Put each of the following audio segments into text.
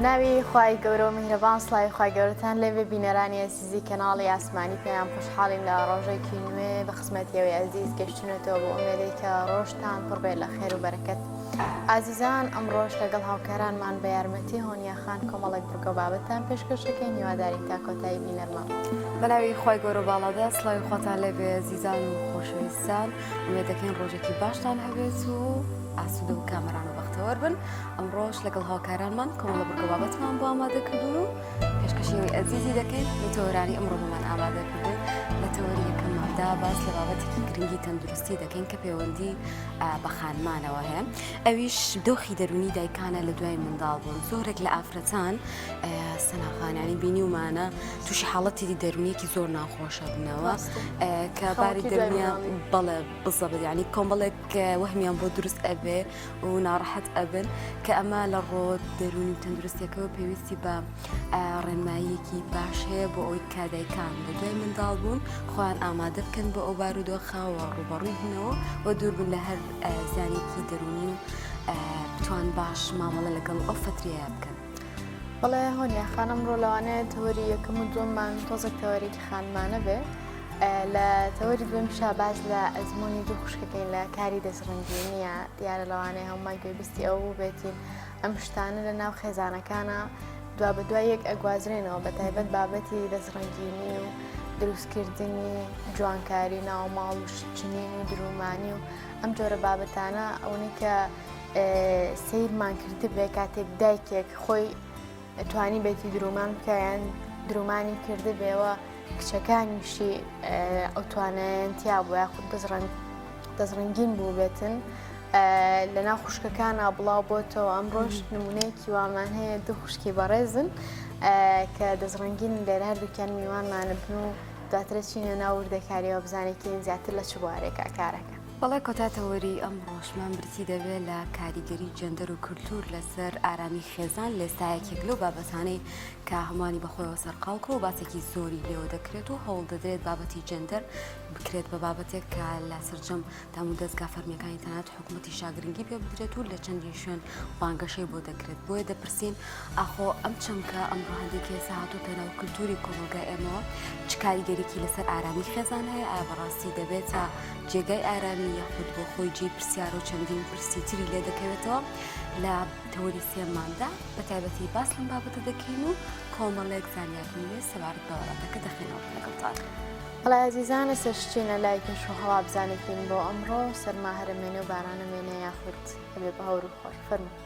بەناوی خوای گەورە و میهرەبان سڵاوی خوای گەورەتان لێبێ بینەرانی ئەزیزی کەناڵی ئاسمانی پەیام خۆشحاڵین لە ڕۆژێکی نوێ بە خزمەتی ئەوی ئەزیز گەشتونەتەوە بۆ ئومێدەی کە ڕۆژتان پڕ بێت لە خێر و بەرەکەت ئازیزان ئەمڕۆش لەگەڵ هاوکارانمان بە یارمەتی هۆنیا خان کۆمەڵێک بڕگە و بابەتتان پێشکەش دەکەین هیوادارین تا کۆتایی بینەرمان. بەناوی خوای گەورە و باڵادەست سڵاوی خواتان لێبێ ئەزیزان و خۆشەویستان ئومێد دەکەین ڕۆژێکی باشتان هەبێت و ئاسوودە و کامەران و بەختەوەر بن ئەمڕۆش لەگەڵ هاوکارانمان کۆمەڵە بڕگە بابەتمان بۆ ئامادە کردوون و پێشکەشی ئێوەی ئەزیزی دەکەین و تەوەرانی ئەمڕۆ بۆمان ئامادە کردن لە تەوەری یەکەمماندا باس لە بابەتێکی گرنگی تەندروستی دەکەین کە پەیوەندی بە خانمانەوە هەیە ئەویش دۆخی دەرونی دایکانە لە دوای منداڵ بوون زۆرێک لە ئافرەتان سەناخانانی بینیومانە تووشی حاڵەتی دەرونیەکی زۆر ناخۆشە بنەوە کە باری دەرونیان بەڵێ بزەبت ینی کۆمەڵێک وەهمیان بۆ دروست ئەبێ و ناڕەحەت ئەبن کە ئەمە لە ڕۆ دەرونی و تەندروستیەکەەوە پێویستی بە ڕێنماییەکی باش هەیە بۆ ئەوەی کە دایکان لە دوای منداڵ بوون خۆیان ئامادە بکەن بۆ ئەو بارودۆخە و ڕووبەڕووی بنەوە و دوور بن لە هەر زیانێکی دەرونی و بتوان باش مامەڵە لەگەڵ ئەو فەترەیە بکەن. بەڵێ هۆنیا خان ئەمڕۆ لەوانەیە تەوەری یەکەم و دووەممان تۆزێک تەوەرێکی خانمانە بێ لە تەوەری دووەمیشا باس لە ئەزمموی دوو خوشکەکەین لە کاری دەستڕەنگینیە دیارە لەوانەیە هەموومان گوێبیستی ئەو بووبێتین ئەم شتانە لە ناو خێزانەکانە دوا بە دوای یەک ئەگوازرێنەوە بە تایبەت بابەتی دەستڕەنگینی و دروستکردنی جوانکاری ناو ماڵ و چنین و درومانی و ئەم جۆرە بابەتانە ئەوەی کە سیرمان کردبێ کاتێک دایکێک خۆی توانی بێتی درومان بکە یان درومانی کردبێەوە کچەکانیشی ئەو توانایان تیا بوو یاخود دەستڕەنگ دەستڕەنگین بوو بێتن لەناو خوشکەکانە بڵاو بۆتەوە ئەمڕۆش نمونەیەکی وامان هەیە دوو خوشکی بەڕێزن کە دەستڕەنگین لێرە هەردووکیان میوانمانە بن و دواترە چینە ناو وردەکاریەوە بزانێکین زیاتر لە چ بوارێکە کارەکە. بەڵێ کۆتا تەوەری ئەمڕۆشمان بریتی دەبێت لە کاریگەری جێندەر و کولتوور لەسەر ئارامی خێزان لێستا یەکێک لەو بابەتانەی کە هەمووانی بەخۆیەوە سەرقاڵ کرد و باسێکی زۆری لێوە دەکرێت و هەوڵ دەدرێت بابەتی جێندەر بکرێت بە بابەتێک کە لە سەرجەم دامودەزگا فەرمیەکانی تەنانەت حکومەتیشا گرنگی پێ بدرێت و لە چەندین شوێن بانگەشەی بۆ دەکرێت بۆیە دەپرسین ئاخۆ ئەم چەمکە ئەمڕۆ هەندێک کێسە هاتۆتە ناو کلتوری کۆمەڵگای ئێمەوە چ کاریگەریکی لەسەر ئارامی خێزان هەیە ئایا بەڕاستی دەبێتە جێگای ئارامی یاخود بۆ خۆی جێی پرسیار و چەندین پرسی تری لێ دەکەوێتەوە لە تەوەری سێماندا بە تایبەتی باس لەم بابەتە دەکەین و کۆمەڵێک زانیاری نوێ سەبارەت بە بابەتەکە دەخەینەوە لەگەڵتان. بەڵێ ئازیزان ئێستا شچینە لای کەش و هەوا بزانێکین بۆ ئەمڕۆ سەرما هەرەمێنێ و بارانەمێنێ یاخود ئەبێ بە هەور و خۆر فەرموو.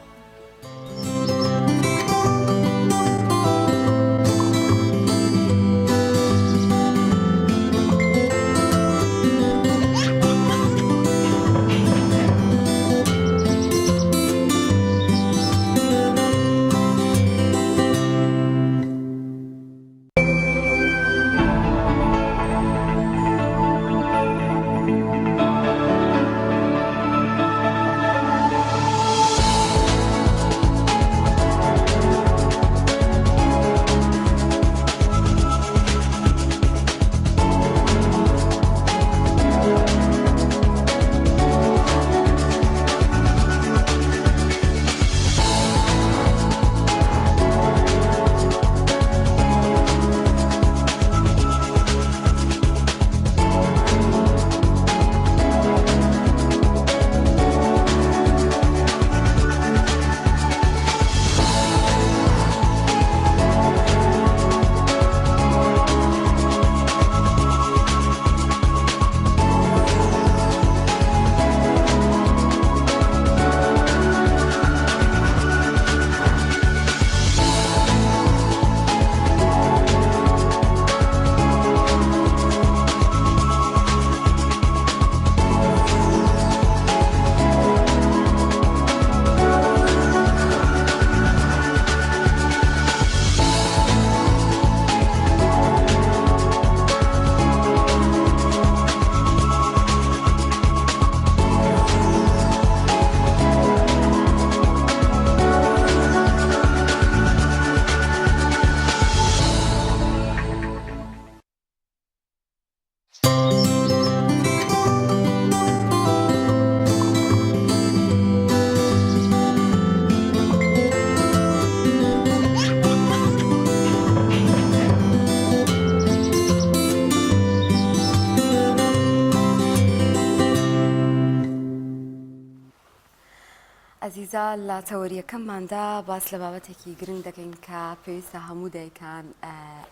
ئەزیزا لە تەوەریەکەماندا باس لە بابەتێکی گرنگ دەکەین کە پێویستە هەموو دایکان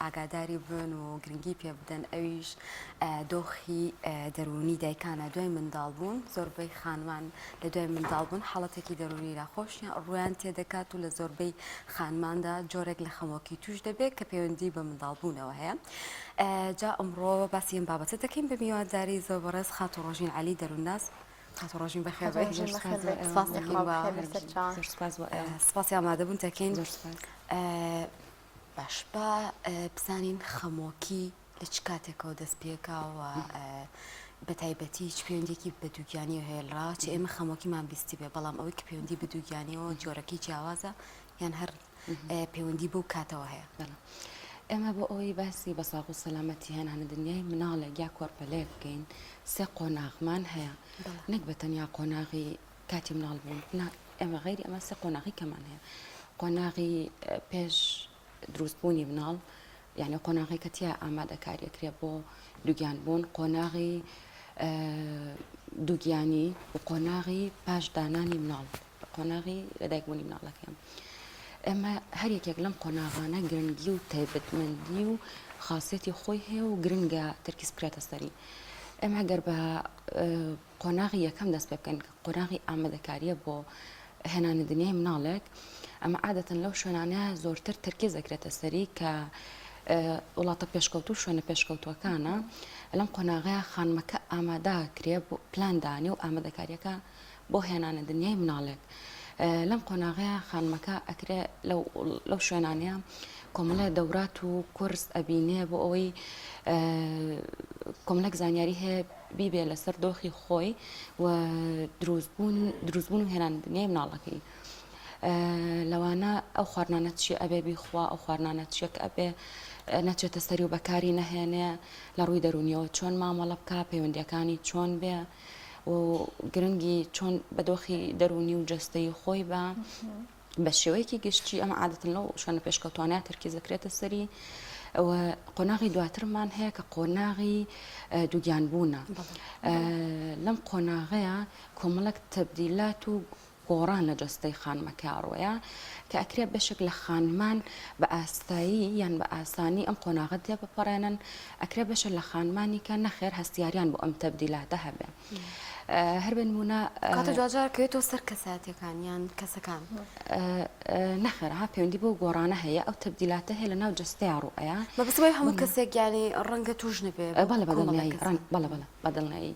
ئاگاداری بن و گرنگی پێ بدەن ئەویش دۆخی دەروونی دایکانە دوای منداڵبوون زۆربەی خانمان لە دوای منداڵبوون حاڵەتێکی دەروونی ناخۆشیان ڕوویان تێدەکات و لە زۆربەی خانماندا جۆرێک لە خەمۆکی توش دەبێت کە پەیوەندی بە منداڵبوونەوە هەیە جا ئەمڕۆ باسی ئەم بابەتە دەکەین بە میوانداری زۆر بەڕێز خاتوو ڕۆژین عەلی دەروونناس خاتوو ڕۆژین بەخێر بێی. خاتوو ڕۆژین بەخێر بێی. سپاس دەکەین خوا بە بەخێر بێی سەرچاوان. زۆر سپاس بۆ ئێوە. سپاسی ئامادەبوون دەکەین. زۆر سپاس. باش با بزانین خەمۆکی لە چ کاتێکەوە دەست پێکا و بە تایبەتی چ پەیوەندیەکی بە دووگیانیەوە هەیە لە چ ئێمە خەمۆکیمان بیستی بێ بەڵام ئەوەی کە پەیوەندی بە دووگیانیەوە جۆرەکەی جیاوازە یان هەر پەیوەندی بەو کاتەوە هەیە؟ بەڵێ. ئێمە بۆ ئەوەی باسی بە ساغ و سەلامەتی هێنانە دنیای مناڵێک یا کۆرپەلەیەک بکەین سێ قۆناغمان هەیە نەک بە تەنیا قۆناغی کاتی مناڵ بوون نا ئێمە غەیری ئەمە سێ قۆناغی کەمان هەیە قۆناغی پێش دروستبوونی مناڵ یعنی قۆناغی کە تیا ئامادەکاری ئەکرێ بۆ دووگیان بوون قۆناغی دووگیانی و قۆناغی پاش دانانی مناڵ قۆناغی لەدایکبوونی مناڵەکەیان. ئێمە هەر یەکێک لەم قۆناغانە گرنگی و تایبەتمەندی و خاسیەتی خۆی هەیە و گرنگە تەرکیز بکرێتە سەری. ئێمە گەر بە قۆناغی یەکەم دەست پێ بکەین کە قۆناغی ئامادەکاریە بۆ هێنانە دنیای مناڵێک ئەمە عادەتەن لەو شوێنانە زۆرتر تەرکیز دەکرێتە سەری کە وڵاتە پێشکەوتوو شوێنە پێشکەوتووەکانە لەم قۆناغەیە خانمەکە ئامادەکرێ بۆ پلان دانێ و ئامادەکاریەکە بۆ هێنانە دنیای مناڵێک لەم قۆناغەیە خانمەکە ئەکرێ لەو شوێنانەیە کۆمەڵێ دەورات و کورس ئەبینێ بۆ ئەوەی کۆمەڵێک زانیاری هەیە بیبێ لەسەر دۆخی خۆی و دروستبوون دروستبوون و هێنان دنیای مناڵەکەی لەوانە ئەو خواردنانە چی ئەبێ بیخوا ئەو خواردنانە چیە کە ئەبێ نەچێتە سەری و بەکاری نەهێنێ لە ڕووی دەرونیەوە چۆن مامەڵە بکا پەیوەندیەکانی چۆن بێ و گرنگی چۆن بە دۆخی دەروونی و جەستەیی خۆی بە بە شێوەیەکی گشتی ئەمە عادەتەن لەو شوێنە پێشکەوتوانە تەرکیز دەکرێتە سەری و قۆناغی دواترمان هەیە کە قۆناغی دووگیان بوونە لەم قۆناغەیە کۆمەڵک تەبدیلات و گۆڕان لە جەستەی خانمەکە ڕۆیە کە ئەکرێ بەشێک لە خانمان بە ئاستایی یان بە ئاسانی ئەم قۆناغە تێبپەڕێنن، ئەکرێ بەشێک لە خانمانی کە نەخێر هەستیاریان بۆ ئەم تەبدیلاتە هەبێ. هەر بە نموونە. کاتە دواجار کەوێتەوە سەر کەسایەتیەکان یان کەسەکان؟ نەخێر ها پەیوەندی بەو گۆڕانە هەیە ئەو تەبدیلاتە هەیە لە ناو جەستەیا ڕوو ئەیا. مەبەستم ئەوەیە هەموو کەسێک یانی ڕەنگە تووش نەبێ بەڵێ بە دڵنیایی ڕەنگ بەڵێ بەڵێ. بە دڵنیایی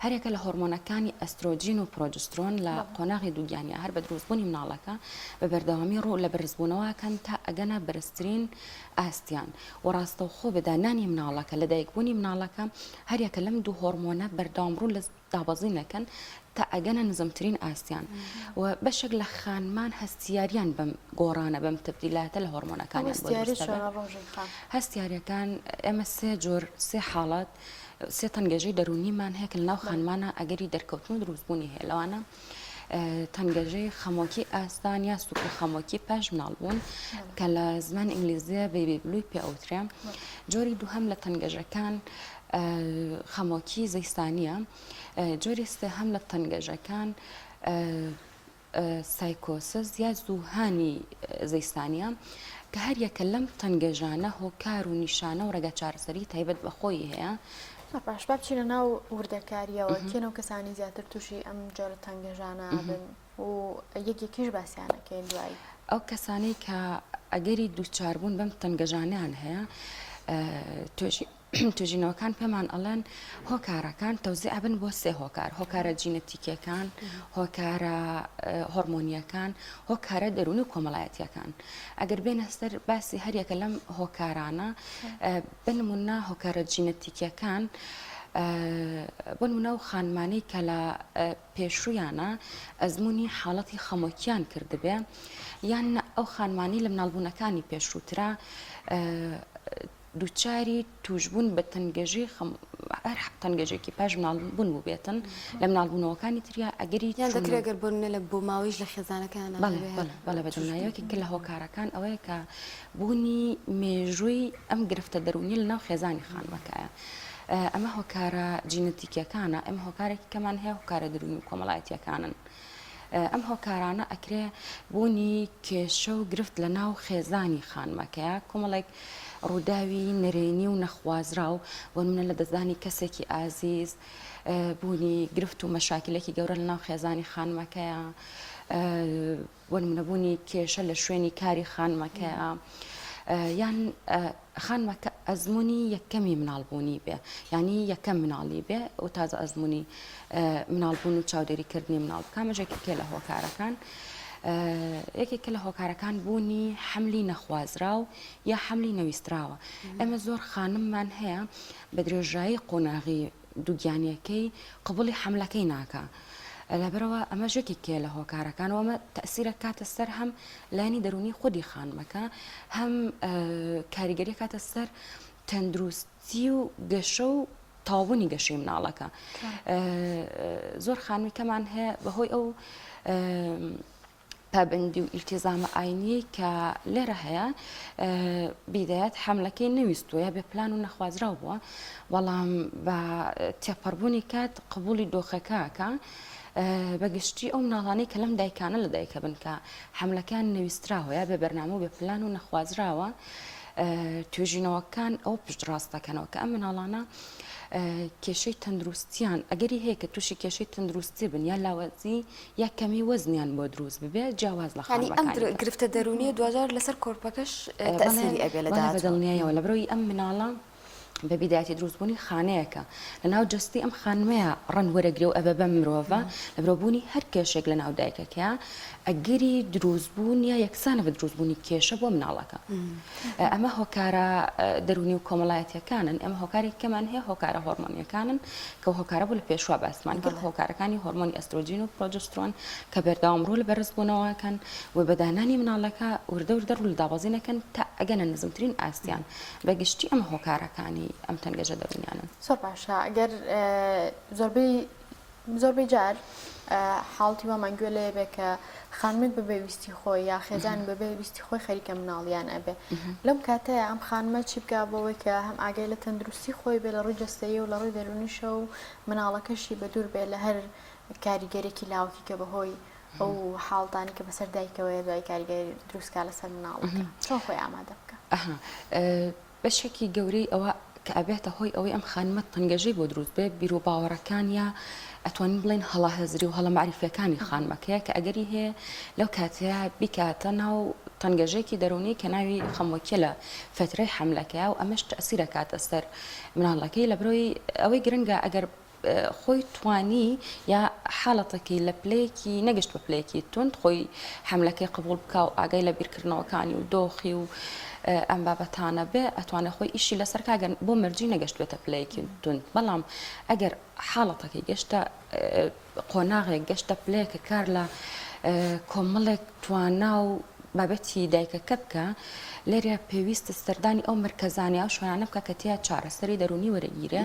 هەریەکە لە هۆرمۆنەکانی ئەسترۆجین و پرۆجسترۆن لە قۆناغی دووگیانیا هەر بە دروستبوونی مناڵەکە بە بەردەوامی ڕوو لە بەرزبوونەوە ئەکەن تا ئەگەنە بەرزترین ئاستیان و ڕاستەوخۆ بە دانانی مناڵەکە لەدایکبوونی مناڵەکە هەریەکە لەم دوو هۆرمۆنە بەردەوام ڕوو لە دابەزین ئەکەن تا ئەگەنە نزمترین ئاستیان و بەشێک لە خانمان هەستیاریان بەم گۆڕانە بەم تەبدیلاتە لە هۆرمۆنەکانیان بۆ دروست دەبێت. هەستیاریەکان ئێمە سێ جۆر سێ حاڵەت سێ تەنگەژەی دەروونیمان هەیە کە لەناو خانمانە ئەگەری دەرکەوتن و دروستبوونی هەیە لەوانە تەنگەژەی خەمۆکی ئاستان یا سوکە خەمۆکی پاش مناڵبوون کە لە زمان ئینگلیزیە baby blue ی پێ ئەوترێ جۆری دووهەم لە تەنگەژەکان خەمۆکی زەیسانیە جۆری سێهەم لە تەنگەژەکان سایکۆسس یا زووهانی زەیسانیە کە هەریەکە لەم تەنگەژانە هۆکار و نیشانە و ڕێگا چارەسەری تایبەت بە خۆی هەیە. زۆر باش با بچینە ناو وردەکارییەوە کێن ئەو کەسانەی زیاتر تووشی ئەم جۆرە تەنگەژانە ئەبن و یەک یەکیش باسیان ئەکەین دوایی. ئەو کەسانەی کە ئەگەری دووچاربوون بەم تەنگەژانەیان هەیە توێژی توێژینەوەکان پێمان ئەڵێن هۆکارەکان تەوزیع ئەبن بۆ سێ هۆکار، هۆکارە جینەتیکیەکان، هۆکارە هۆرمۆنیەکان، هۆکارە دەروونی و کۆمەڵایەتیەکان. ئەگەر بێنە سەر باسی هەریەکە لەم هۆکارانە بە نمونە هۆکارە جینەتیکیەکان بۆ نمونە و خانمانەی کە لە پێشوویانە ئەزموونی حاڵەتی خەمۆکیان کردبێ یان ئەو خانمانەی لە مناڵبوونەکانی پێشووترا دووچاری تووشبوون بە تەنگەژەی خەم هەر تەنگەژێکی پاش مناڵبوون بووبێتن لە مناڵبوونەوەکانی تریا ئەگەری یان دەکرێت گەر بۆ نمونە لە بۆماوەیش لە خێزانەکەیان بەڵێ بەڵێ بەڵێ بە دڵنیایی یەکێکە لە هۆکارەکان ئەوەیە کە بوونی مێژووی ئەم گرفتە دەروونیە لە ناو خێزانی خانمەکەیە ئەمە هۆکارە جینەتیکیەکانە ئەمە هۆکارێکی کەمان هەیە هۆکارە دەروونی و کۆمەڵایەتیەکانن. ئەم هۆکارانە ئەکرێ بوونی کێشە و گرفت لە ناو خێزانی خانمەکەیە، کۆمەڵێک ڕووداوی نەرێنی و نەخوازراو، بۆ نمونە لەدەستدانی کەسێکی ئازیز، بوونی گرفت و مەشاکیلێکی گەورە لە ناو خێزانی خانمەکەیە، بۆ نمونە بوونی کێشە لە شوێنی کاری خانمەکەیە، یان خانمەکە ئەزموونی یەکەمی مناڵبوونی بێ، یانی یەکەم مناڵی بێ و تازە ئەزموونی مناڵبوون و چاودێریکردنی مناڵ بکا، ئەمەش یەکێکە لە هۆکارەکان. یەکێکە لە هۆکارەکان بوونی حەملی نەخوازراو یا حەملی نەویستراوە. ئێمە زۆر خانممان هەیە بە درێژایی قۆناغی دووگیانیەکەی قبوڵی حەملەکەی ناکا لەبەرئەوە ئەمەش یەکێکە لە هۆکارەکان و ئەمە تەئسیرە کاتە سەر هەم لایەنی دەروونی خودی خانمەکە هەم کاریگەری کاتە سەر تەندروستی و گەشە و تەواوبوونی گەشەی مناڵەکە زۆر خانمی کەمان هەیە بەهۆی ئەو پابەندی و ئیلتیزامە ئاینیەی کە لێرە هەیە بیدایەت حەملەکەی نەویستووە یا بێ پلان و نەخوازراو بووە بەڵام بە تێپەڕبوونی کات قبوڵی دۆخەکە ئەکا بە گشتی ئەو مناڵانەی کە لەم دایکانە لە دایکە بن کە حەملەکەیان نەویستراوە یا بێ بەرنامە و بێ پلان و نەخوازراوە توێژینەوەکان ئەوە پشتڕاست دەکەنەوە کە ئەم مناڵانە کێشەی تەندروستیان ئەگەری هەیە کە تووشی کێشەی تەندروستی بن یا لاوازی یا کەمی وەزنیان بۆ دروست ببێ جیاواز لە یانی ئەم خانمەکانی تر. گرفتە دەروونیە دواجار لەسەر کۆرپەکەش بەڵێ تەئسیری ئەبێ لە بەڵێ بە داهاتووە. دڵنیایەوە لەبەرئەوەی ئەم مناڵە بە بیدایەتی دروستبوونی خانەیەکە لەناو جەستەی ئەم خانمەیە ڕەنگ وەرەگرێ و ئەبێ بەم مرۆڤە لەبەرئەوە بوونی هەر کێشێک لەناو دایکەکەیا ئەگەری دروستبوون یا یەکسانە بە دروستبوونی کێشە بۆ مناڵەکە. ئەمە هۆکارە دەروونی و کۆمەڵایەتیەکانن، ئێمە هۆکارێکی کەمان هەیە هۆکارە هۆرمۆنیەکانن کە هۆکارە بوو لە پێشوە باسمان کرد هۆکارەکانی هۆرمۆنی ئەسترۆجین و پرۆجسترۆن کە بەردەوام ڕوو لە بەرزبوونەوەکەن و بە دانانی مناڵەکە وردە وردە ڕوو لە دابەزینەکەن تا ئەگەنە نزمترین ئاستیان بە گشتی ئەمە هۆکارەکانی ئەم تەنگەژە دەروونیانەن. زۆر باشە ئەگەر زۆربەی زۆربەی جار حاڵەتی وامان گوێ لێ بێ کە خانمێک بەبێ ویستی خۆی یا خێزانی بەبێ ویستی خۆی خەریکە مناڵیان ئەبێ لەم کاتەیە ئەم خانمە چی بکا بۆ ئەوەی کە هەم ئاگای لە تەندروستی خۆی بێ لە ڕووی جەستەیی و لە ڕووی دەروونیشە و مناڵەکەشی بە دوور بێ لە هەر کاریگەرێکی لاوەکی کە بەهۆی ئەو حاڵتانی کە بەسەر دایکەوەیە دوای کاریگەری دروستکا لەسەر مناڵەکە چۆن خۆی ئامادە بکە؟ بەشێکی گەورەی ئەوە کە ئەبێتە هۆی ئەوەی ئەم خانمە تەنگەژەی بۆ دروست بێ بیروباوەڕەکان یا ئەتوانین بڵێین هەڵە هزری و هەڵە مەعریفیەکانی خانمەکەیە کە ئەگەری هەیە لەو کاتەیە بیکاتە ناو تەنگەژەیەکی دەروونی کە ناوی خەمۆکیە لە فەترەی حەملەکەیا و ئەمەش تەئسیر ئەکاتە سەر مناڵەکەی لەبرۆی ئەوەی گرنگە ئەگەر خۆی توانی یا حاڵەتەکەی لە پلەیەکی نەگەشت بە پلەیەکی توند خۆی حەملەکەی قبوڵ بکا و ئاگای لە بیرکردنەوەکانی و دۆخی و ئەم بابەتانە بێ ئەتوانێ خۆی ئیشی لەسەر کا گەر بۆ مەرجی نەگەشت بێتە پلەیەکی توند بەڵام ئەگەر حاڵەتەکەی گەشتە قۆناغێک گەشتە پلەیەک کە کار لە کۆمەڵێک توانا و بابەتی دایکەکە بکە لێرە پێویستە سەردانی ئەو مەرکەزانە ئەو شوێنانە بکە کە تیا چارەسەری دەروونی وەرەگیرێ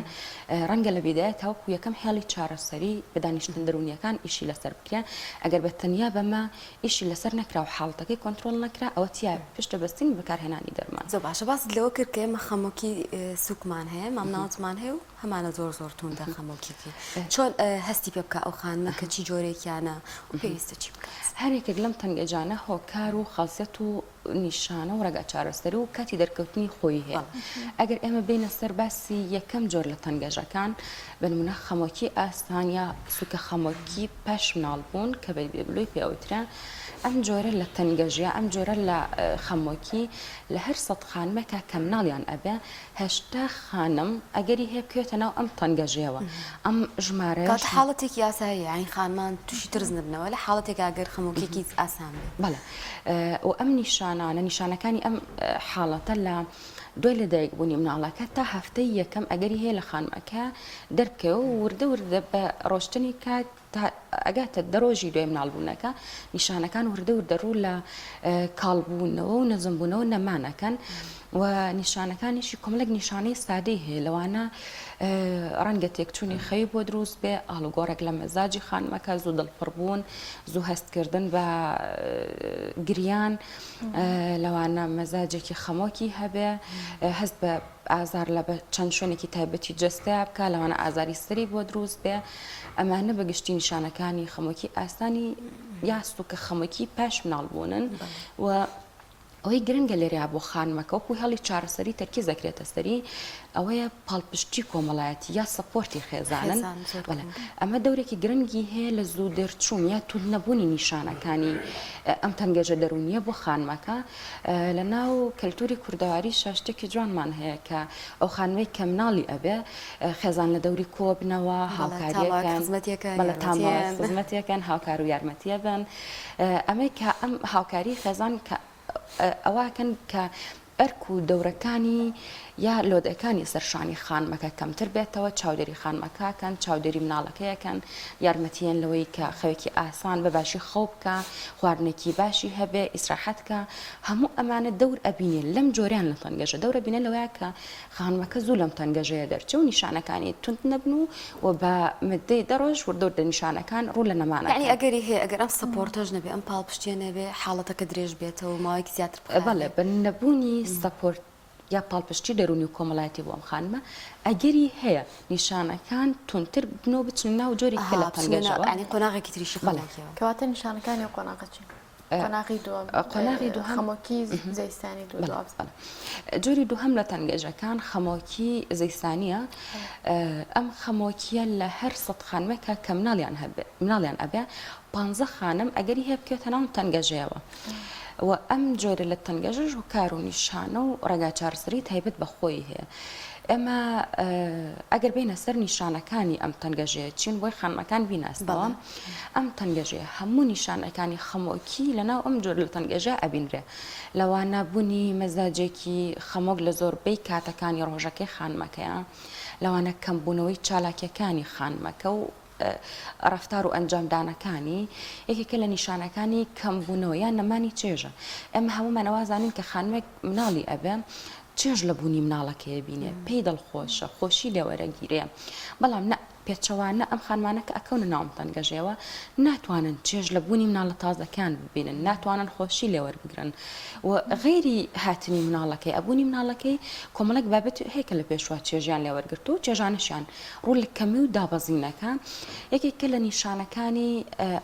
ڕەنگە لە بیدایە تاوەکو یەکەم هێڵی چارەسەری بە دانیشتن دەروونیەکان ئیشی لەسەر بکرێ ئەگەر بە تەنیا بەمە ئیشی لەسەر نەکرا و حاڵەتەکەی کۆنترۆڵ نەکرا ئەوە تیا پشتە بەستین بە بەکارهێنانی دەرمان. زۆر باشە باست لەوە کرد کە ئێمە خەمۆکی سوکمان هەیە مامناوەندمان هەیە و هەمانە زۆر زۆر توندە خەمۆکیەکەی چۆن هەستی پێ بکا ئەو خانمە کە چی جۆرێکیانە و پێویستە چی بکات؟ هەر یەکێک لەم تەنگەجانە هۆکار و خاسیەت و نیشانە و ڕێگا چارەسەری و کاتی دەرکەوتنی خۆی هەیە ئەگەر ئێمە بێینە سەر باسی یەکەم جۆر لە تەنگەژەکان بە نمونە خەمۆکی ئاسان یا سوکە خەمۆکی پاش مناڵ بوون کە بە بلوی پێ ئەوترێ ئەم جۆرە لە تەنگەژە ئەم جۆرە لە خەمۆکی لە هەر سەد خانمێکا کە مناڵیان ئەبێ 80 خانم ئەگەری هەیە بکەوێتە ناو ئەم تەنگەژەیەوە ئەم ژمارەیەش کەواتە حاڵەتێکی ئاساییە یانی خانمان تووشی ترس نەبنەوە لە حاڵەتێکا گەر خەمۆکیەکی ئاسان بێت. بەڵێ و ئەم نیشانانە نیشانەکانی ئەم حاڵەتە لە دوای لەدایکبوونی مناڵەکە تا هەفتەی یەکەم ئەگەری هەیە لە خانمەکە دەربکەوێ و وردە وردە بە ڕۆشتنی کات تا ئەگاتە دە ڕۆژی دوای مناڵبوونەکە نیشانەکان وردە وردە ڕوو لە کاڵبوونەوە و نزمبوونەوە نەمان ئەکەن و نیشانەکانیشی کۆمەڵێک نیشانەی سادەی هەیە لەوانە ڕەنگە تێکچوونی خەوی بۆ دروست بێ ئاڵوگۆڕێک لە مەزاجی خانمەکە زوو دڵپڕبوون زوو هەستکردن بە گریان لەوانە مەزاجێکی خەمۆکی هەبێ هەست بە ئازار لە بە چەند شوێنێکی تایبەتی جەستەیا بکا لەوانە ئازاری سەری بۆ دروست بێ ئەمانە بە گشتی نیشانەکانی خەمۆکی ئاسانی یا سوکە خەمۆکی پاش مناڵبوونن و ئەوەی گرنگە لێرەیا بۆ خانمەکە وەکو هێڵی چارەسەری تەرکیز دەکرێتە سەری ئەوەیە پاڵپشتی کۆمەڵایەتی یا support ی خێزانن بەڵێ ئەمە دەورێکی گرنگی هەیە لە زوو دەرچوون یا توند نەبوونی نیشانەکانی ئەم تەنگەژە دەروونیە بۆ خانمەکە لە ناو کەلتوری کوردەواری شتێکی جوانمان هەیە کە ئەو خانمەی کە مناڵی ئەبێ خێزان لە دەوری کۆبنەوە هاوکاریەکەن بەڵێ تا ماوەیەک خزمەتیەکەن هاوکار و یارمەتیە بن ئەمەی کە ئەم هاوکاری خێزان کە ئەوەکەن کە ئەرک و دەورەکانی یا لۆدەکانی سەرشانی خانمەکە کەمتر بێتەوە چاودێری خانمەکەکەن چاودێری مناڵەکەیەکەن یارمەتیەن لەوەی کە خەوێکی ئاسان بە باشی خەو بکە خواردنێکی باشی هەبێ ئیسراحەت کە هەموو ئەمانە دەور ئەبینێ لەم جۆریان لە تەنگەژە دەورە بینە لەوەیە کە خانمەکە زوو لەم تەنگەژەیە دەرچێ و نیشانەکانی توند نەبن و و بە مدەی دە ڕۆژ وردە وردە نیشانەکان ڕوو لە نەمان یەعنی ئەکەن. ئەگەری هەیە ئەگەر ئەم support ەش نەبێ، ئەم پاڵپشتیە نەبێ، حاڵەتەکە درێژ بێتەوە و ماوەیەکی زیاتر بخایەنێ؟ بەڵێ، بە نەبوونی support یا پاڵپشتی دەروونی و کۆمەڵایەتی بۆ ئەم خانمە، ئەگەری هەیە نیشانەکان توندتر بن و بچنە ناو جۆرێکی کە ئەها لە بچنە ناو تەنگەژەوە. یەعنی قۆناغێکی تریشی بەڵێ. خەمۆکیەوە. کەواتە نیشانەکانی ئەو قۆناغە چین؟ قۆناغی دووەم قۆناغی دووهەم خەمۆکی زەیستانی دوو بەڵێ دواب. بەڵێ جۆری دووهەم لە تەنگەژەکان خەمۆکی زەیستانیە ئەم خەمۆکیە لە هەر سەد خانمێکە کە مناڵیان هەبێ مناڵیان ئەبێ پانزە خانم ئەگەری هەیە بکەوێتە ناو تەنگەژەیەوە و ئەم جۆرە لە تەنگەژەش هۆکار و نیشانە و ڕێگا چارەسەری تایبەت بە خۆی هەیە ئێمە ئەگەر بێینە سەر نیشانەکانی ئەم تەنگەژەیە چین بۆی خانمەکان بیناسنەوە ئەم تەنگەژەیە هەموو نیشانەکانی خەمۆکی لەناو ئەم جۆرە لە تەنگەژە ئەبینرێ لەوانە بوونی مەزاجێکی خەمۆک لە زۆربەی کاتەکانی ڕۆژەکەی خانمەکەیە لەوانە کەمبوونەوەی چالاکیەکانی خانمەکە و ڕەفتار و ئەنجامدانەکانی یەکێکە لە نیشانەکانی کەمبوونەوە یان نەمانی چێژە. ئێمە هەموومان ئەوە زانین کە خانمێک مناڵی ئەبێ چێژ لە بوونی مناڵەکەی بینێ، پێی دڵخۆشە، خۆشی لێ وەرەگیرێ. بەڵام نا، پێچەوانە ئەم خانمانە کە ئەکەونە ناو ئەم تەنگەژەیەوە ناتوانن چێژ لە بوونی مناڵە تازەکەیان ببینن، ناتوانن خۆشی لێ وەربگرن و غەیری هاتنی مناڵەکەی، ئەبوونی مناڵەکەی کۆمەڵێک بابەت هەیە کە لە پێشوە چێژیان لێ وەرگرتووە و چێژانەشیان ڕوو لە کەمی و دابەزینەکە یەکێکە لە نیشانەکانی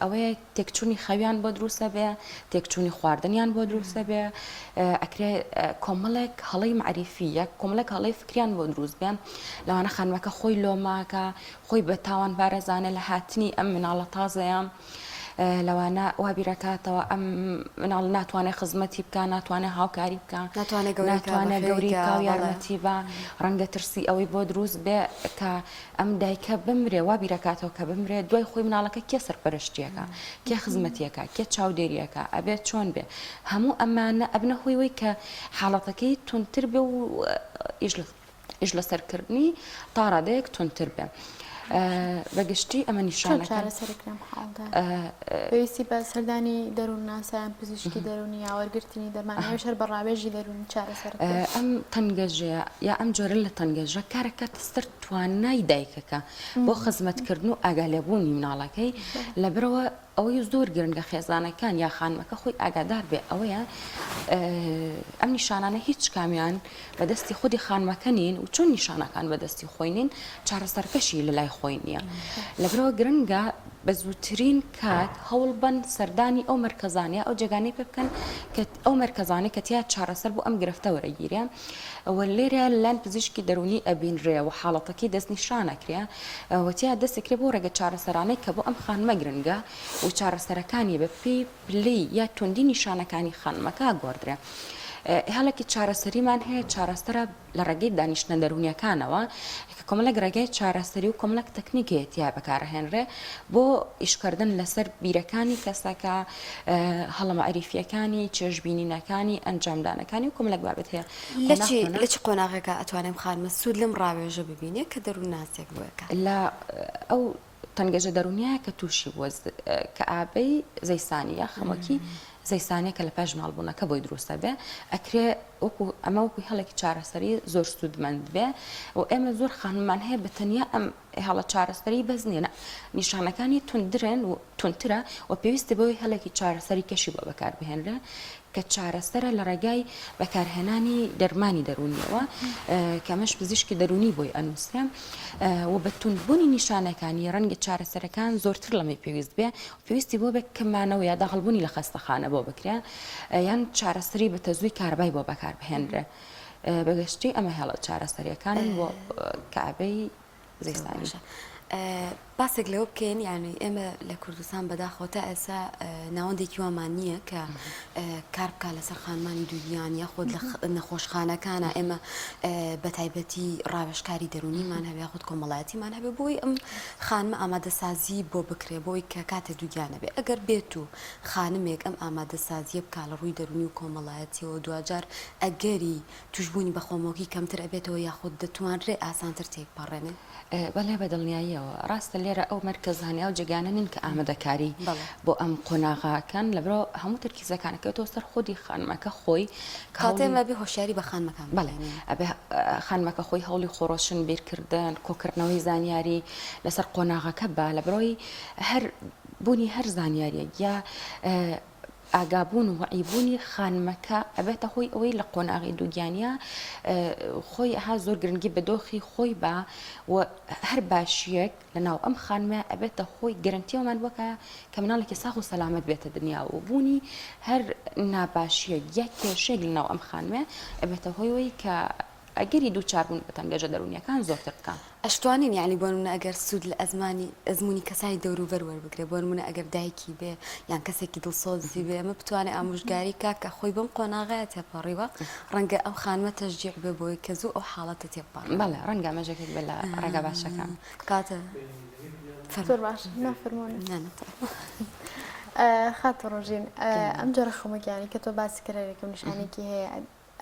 ئەوەیە تێکچوونی خەویان بۆ دروستە بێ تێکچوونی خواردنیان بۆ دروستە بێ ئەکرێ کۆمەڵێک هەڵەی معریفی یە کۆمەڵێک هەڵەی فکریان بۆ دروست بێ لەوانە خانمەکە خۆی لۆماکە خۆی بە تاوان بارەزانە لە هاتنی ئەم مناڵە تازەیە لەوانە وا بیرەکاتەوە ئەم مناڵ ناتوانێت خزمەتی بکە ناتوانێت هاوکاری بکە ناتوانێت ناتوانێت گەوری بکە و یارمەتی بە ڕەنگە ترسی ئەوەی بۆ دروست بێ کە ئەم دایکە بمرێ وا بیرەکاتەوە کە بمرێ دوای خۆی مناڵەکە کێ سەرپەرشتیەکە کێ خزمەتیەکە کێ چاودێریەکە ئەبێت چۆن بێ هەموو ئەمانە ئەبنە هۆی وەی کە حاڵەتەکەی توندتر بێ و ئیش ئیش لەسەر کردنی تا ڕادەیەک توندتر بێ. بە گشتی ئەمە چۆن نیشانەکان چارەسەری کرێم حاڵدا پێویستی بە سەردانی دەروونناسە یان پزیشکی دەروونی یا وەرگرتنی دەرمان ئەویش هەر بە ڕاوێژی دەروونی چارەسەر کرێت. ئەم تەنگەژەیە یا ئەم جۆرە لە تەنگەژە کارەکاتە سەر توانای دایکەکە بۆ خزمەتکردن و ئاگالێبوونی مناڵەکەی لەبەرئەوە ئەوەی زۆر گرنگە خێزانەکان یا خانمەکە خۆی ئاگادار بێ ئەوەیە ئەم نیشانانە هیچ کامیان بەدەستی خودی خانمەکە نین و چۆن نیشانەکان بەدەستی خۆی نین چارەسەرکەشی لە لای خۆی نییە لەبەرئەوە گرنگە بە زووترین کات هەوڵ بەن سەردانی ئەو مەرکەزانە ئەو جێگانەی پێ بکەن کە ئەو مەرکەزانەی کە تیا چارەسەر بۆ ئەم گرفتە وەرەگیرێ و لێرە لەلایەن پزیشکی دەروونی ئەبینرێ و حاڵەتەکەی دەستنیشان ئەکرێ و تیا دەست ئەکرێ بۆ ڕێگە چارەسەرانەی کە بۆ ئەم خانمە گرنگە و چارەسەرەکانی بە پێی پلەی یا توندی نیشانەکانی خانمەکە ئەگۆڕدرێ. هێڵێکی چارەسەریمان هەیە چارەسەرە لە ڕێگەی دانیشتنە دەروونیەکانەوە کە کۆمەڵێک ڕێگای چارەسەری و کۆمەڵێک تەکنیک هەیە تیا بەکارهێنرێ بۆ ئیشکردن لەسەر بیرەکانی کەسەکە، هەڵە مەعریفیەکانی، چێژبینینەکانی، ئەنجامدانەکانی و کۆمەڵێک بابەت هەیە. لە چی لە چ قۆناغێکا ئەتوانێ ئەم خانمە سوود لەم ڕاوێژە ببینێ کە دەروونناسێک بۆ ئەکات؟ لە ئەو تەنگەژە دەروونییە کە تووشی بووە، کەئابەی زەیسانی یا خەمۆکی زەیسانیە کە لە پاش مناڵبوونەکە بۆی دروست ئەبێ، ئەکرێ. وەکو ئەمە وەکو هێڵێکی چارەسەری زۆر سوودمەند بێ و ئێمە زۆر خانممان هەیە بە تەنیا ئەم هێڵە چارەسەری بەس نییە نا نیشانەکانی توندرن و توندترە و پێویستی بەوەی هێڵێکی چارەسەری کەشی بۆ بەکاربهێنرێ کە چارەسەرە لە ڕێگای بەکارهێنانی دەرمانی دەروونیەوە کە ئەمەش پزیشکی دەروونی بۆی ئەنووسێ و بە توندبوونی نیشانەکانی ڕەنگە چارەسەرەکان زۆرتر لەمەی پێویست بێ پێویستی بۆ بێت کە مانەوە یا داخڵبوونی لە خەستەخانە بۆ بکرێ یان چارەسەری بە تەزووی کارەبای بۆ بەکار بهێنرێ بەگشتی ئەمە هێڵە چارەسەریەکانن بۆ کەئابەی زستانی. باسێک لەوە بکەین یعنی ئێمە لە کوردستان بەداخەوە تا ئێستا ناوەندێکی وامان نییە کە کار بکە لەسەر خانمانی دووگیان یاخود لە نەخۆشخانەکانە ئێمە بە تایبەتی ڕاوێژکاری دەرونیمان هەبێ یاخود کۆمەڵایەتیمان هەبێ بۆی ئەم خانمە ئامادەسازی بۆ بکرێ بۆی کە کاتێ دووگیانە بێ ئەگەر بێت و خانمێک ئەم ئامادەسازیە بکا لە ڕووی دەرونی و کۆمەڵایەتیەوە دواجار ئەگەری توشبوونی بە خەمۆکی کەمتر ئەبێتەوە یاخود دەتوانرێ ئاسانتر تێیبپەڕێنێ؟ بەڵێ بە دڵنیاییەوە. ڕاستە لێرە ئەو مەرکەزانە ئەو جێگانە نین کە ئامادەکاری بۆ ئەم قۆناغە ئەکەن، لەبەرئەوە هەموو تەرکیزەکان ئەکەوێتەوە سەر خودی خانمەکە خۆی کە کەواتە ئێمە ئەبێ هۆشیاری بە خانمەکان بەڵێ بدەین. ئەبێ خانمەکە خۆی هەوڵی خۆڕۆشنبیرکردن، کۆکردنەوەی زانیاری لەسەر قۆناغەکە با، لەبەرئەوەی هەر بوونی هەر زانیاریەک یا ئاگابوون و وەعیبوونی خانمەکە ئەبێتە هۆی ئەوەی لە قۆناغی دووگیانیا خۆی ها زۆر گرنگی بە دۆخی خۆی با و هەر باشیەک لە ناو ئەم خانمە ئەبێتە هۆی گەرەنتیەوەمان بۆکە کە مناڵێکی ساغ و سەلامەت بێتە دنیا و بوونی هەر ناباشیەک یا کێشەیەک لە ناو ئەم خانمە ئەبێتە هۆی ئەوەی کە ئەگەری دووچاربوون بە تەنگەژە دەروونییەکان زۆرتر بکا. ئەشتوانین یەعنی بۆ نمونە ئەگەر سوود لە ئەزمانی ئەزموونی کەسانی دەوروبەر وەربگرێ بۆ نمونە ئەگەر دایکی بێ یان کەسێکی دڵسۆزی بێ ئەمە بتوانێ ئامۆژگاری کا کە خۆی بەم قۆناغەیە تێپەڕیوە ڕەنگە ئەو خانمە تەشجیع بێ بۆی کە زوو ئەو حاڵەتە تێبپەڕێنێ. بەڵێ ڕەنگە ئەمەش یەکێک بێ لە ڕێگا باشەکان. کاتە زۆر باش نا فەرموون. نا نا فەرموو. خاتوو ڕۆژین ئەم جۆرە خەمۆکیانەی کە تۆ باسی کرد هەر یەکەم نیشانەیەکی هەیە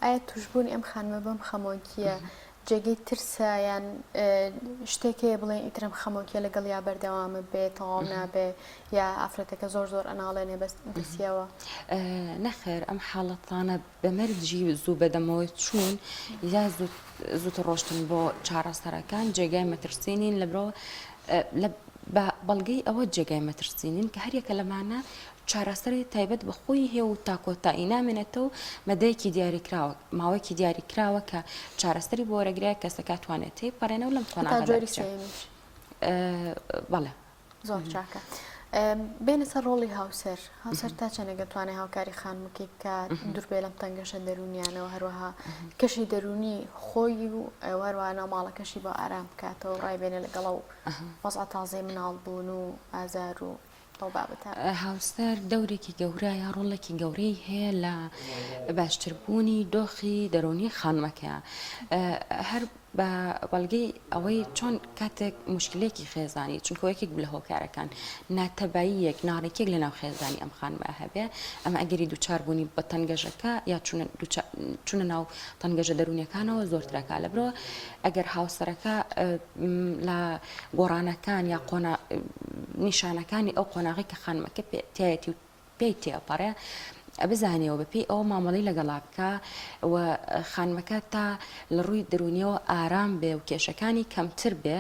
ئایا توشبوونی ئەم خانمە بەم خەمۆکییە جێگەی ترسە یان شتێک هەیە بڵێن ئیتر ئەم خەمۆکیە لەگەڵیا بەردەوامە بێ تەواو نابێ یا ئافرەتەکە زۆر زۆر ئەناڵێنێ بەس دەسیەوە؟ نەخێر ئەم حاڵەتانە بە مەرجی زوو بەدەمەوە چوون یا زووتر ڕۆشتن بۆ چارەسەرەکان جێگای مەترسی نین لەبرەوە لە بە بەڵگەی ئەوە جێگای مەترسی نین کە هەریەکە لەمانە چارەسەری تایبەت بە خۆی هەیە و تا کۆتایی نامێنێتەوە مەدەیەکی دیاریکراوە ماوەیەکی دیاریکراوە کە چارەسەری بۆ وەرەگرێ کەسەکە توانێت تێیپەڕێنێ و لەم تا قۆناغەدا جۆری بچێ. سێیەمیش. بەڵێ. زۆر چاکە. بێینە سەر ڕۆڵی هاوسەر. هاوسەر تا چەندێک دەتوانێت هاوکاری خانمەکەی بکات دوور بێ لەم تەنگەشە دەروونیانەوە هەروەها کەشی دەروونی خۆی و هەروەها ناو ماڵەکەشی بۆ ئارام بکاتەوە و ڕایبێنێ لەگەڵ ئەو وەزعە تازەی مناڵ بوون و ئازار و ئەو بابەتە. هاوسەر دەورێکی گەورە یا ڕۆڵێکی گەورەی هەیە لە باشتربوونی دۆخی دەروونی خانمەکە هەر بە بەڵگەی ئەوەی چۆن کاتێک موشکلێکی خێزانی چونکە یەکێک لە هۆکارەکان ناتەباییەک ناڕێکیەک لە ناو خێزانی ئەم خانمە هەبێ ئەمە ئەگەری دووچاربوونی بە تەنگەژەکە یا چوونە ناو تەنگەژە دەروونیەکانەوە زۆرترەکە لەبرەوە ئەگەر هاوسەرەکە لە گۆڕانەکان یا قۆنا نیشانەکانی ئەو قۆناغی کە خانمەکە تایەتی و پێی تێپەڕێ بزانێ و بەپێی ئەوە مامەڵەی لەگەڵا بکا و خانمەکە تا لە ڕووی دەروونیەوە ئارام بێ و کێشەکانی کەمتر بێ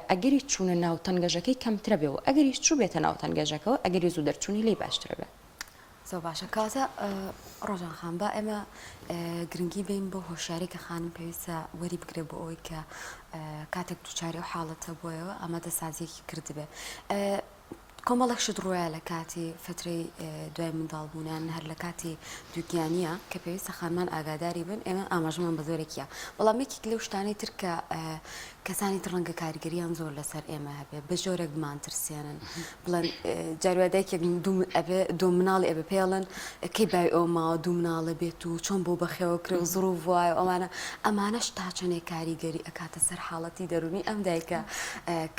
ئەگەری چوونە ناو تەنگەژەکەی کەمترە بێ و ئەگەریش چووبێتە ناو تەنگەژەکەوە ئەگەری زوو دەرچوونی لێی باشترە بێ. زۆر باشە کەواتە ڕۆژان خان با ئێمە گرنگی بین بۆ هۆشیاری کە خانم پێویستە وەری بگرێ بۆ ئەوەی کە کاتێک دووچاری ئەو حاڵەتە بۆیەوە ئامادەسازیەکی کردبێ کۆمەڵێک شت ڕوویا لە کاتی فترەی دوای منداڵبوونیان هەر لە کاتی دووگیانیە کە پێویستە خانمان ئاگاداری بن ئێمە ئاماژەمان بە زۆرێکیە بەڵام یەکێک لەو شتانەی تر کە کەسانی تر ڕەنگە کاریگەریان زۆر لەسەر ئێمە هەبێ بە جۆرێک بمانترسێنن بڵێن جاروا دایکێک دوو ئەبێ دوو مناڵی ئەبێ پێڵن کەی باوی ئەوە ماوە دوو مناڵە بێت و چۆن بۆ بەخێوە کرێ و زڕوف وایە و ئەمانە ئەمانەش تا چەندێک کاریگەری ئەکاتە سەر حاڵەتی دەروونی ئەم دایکە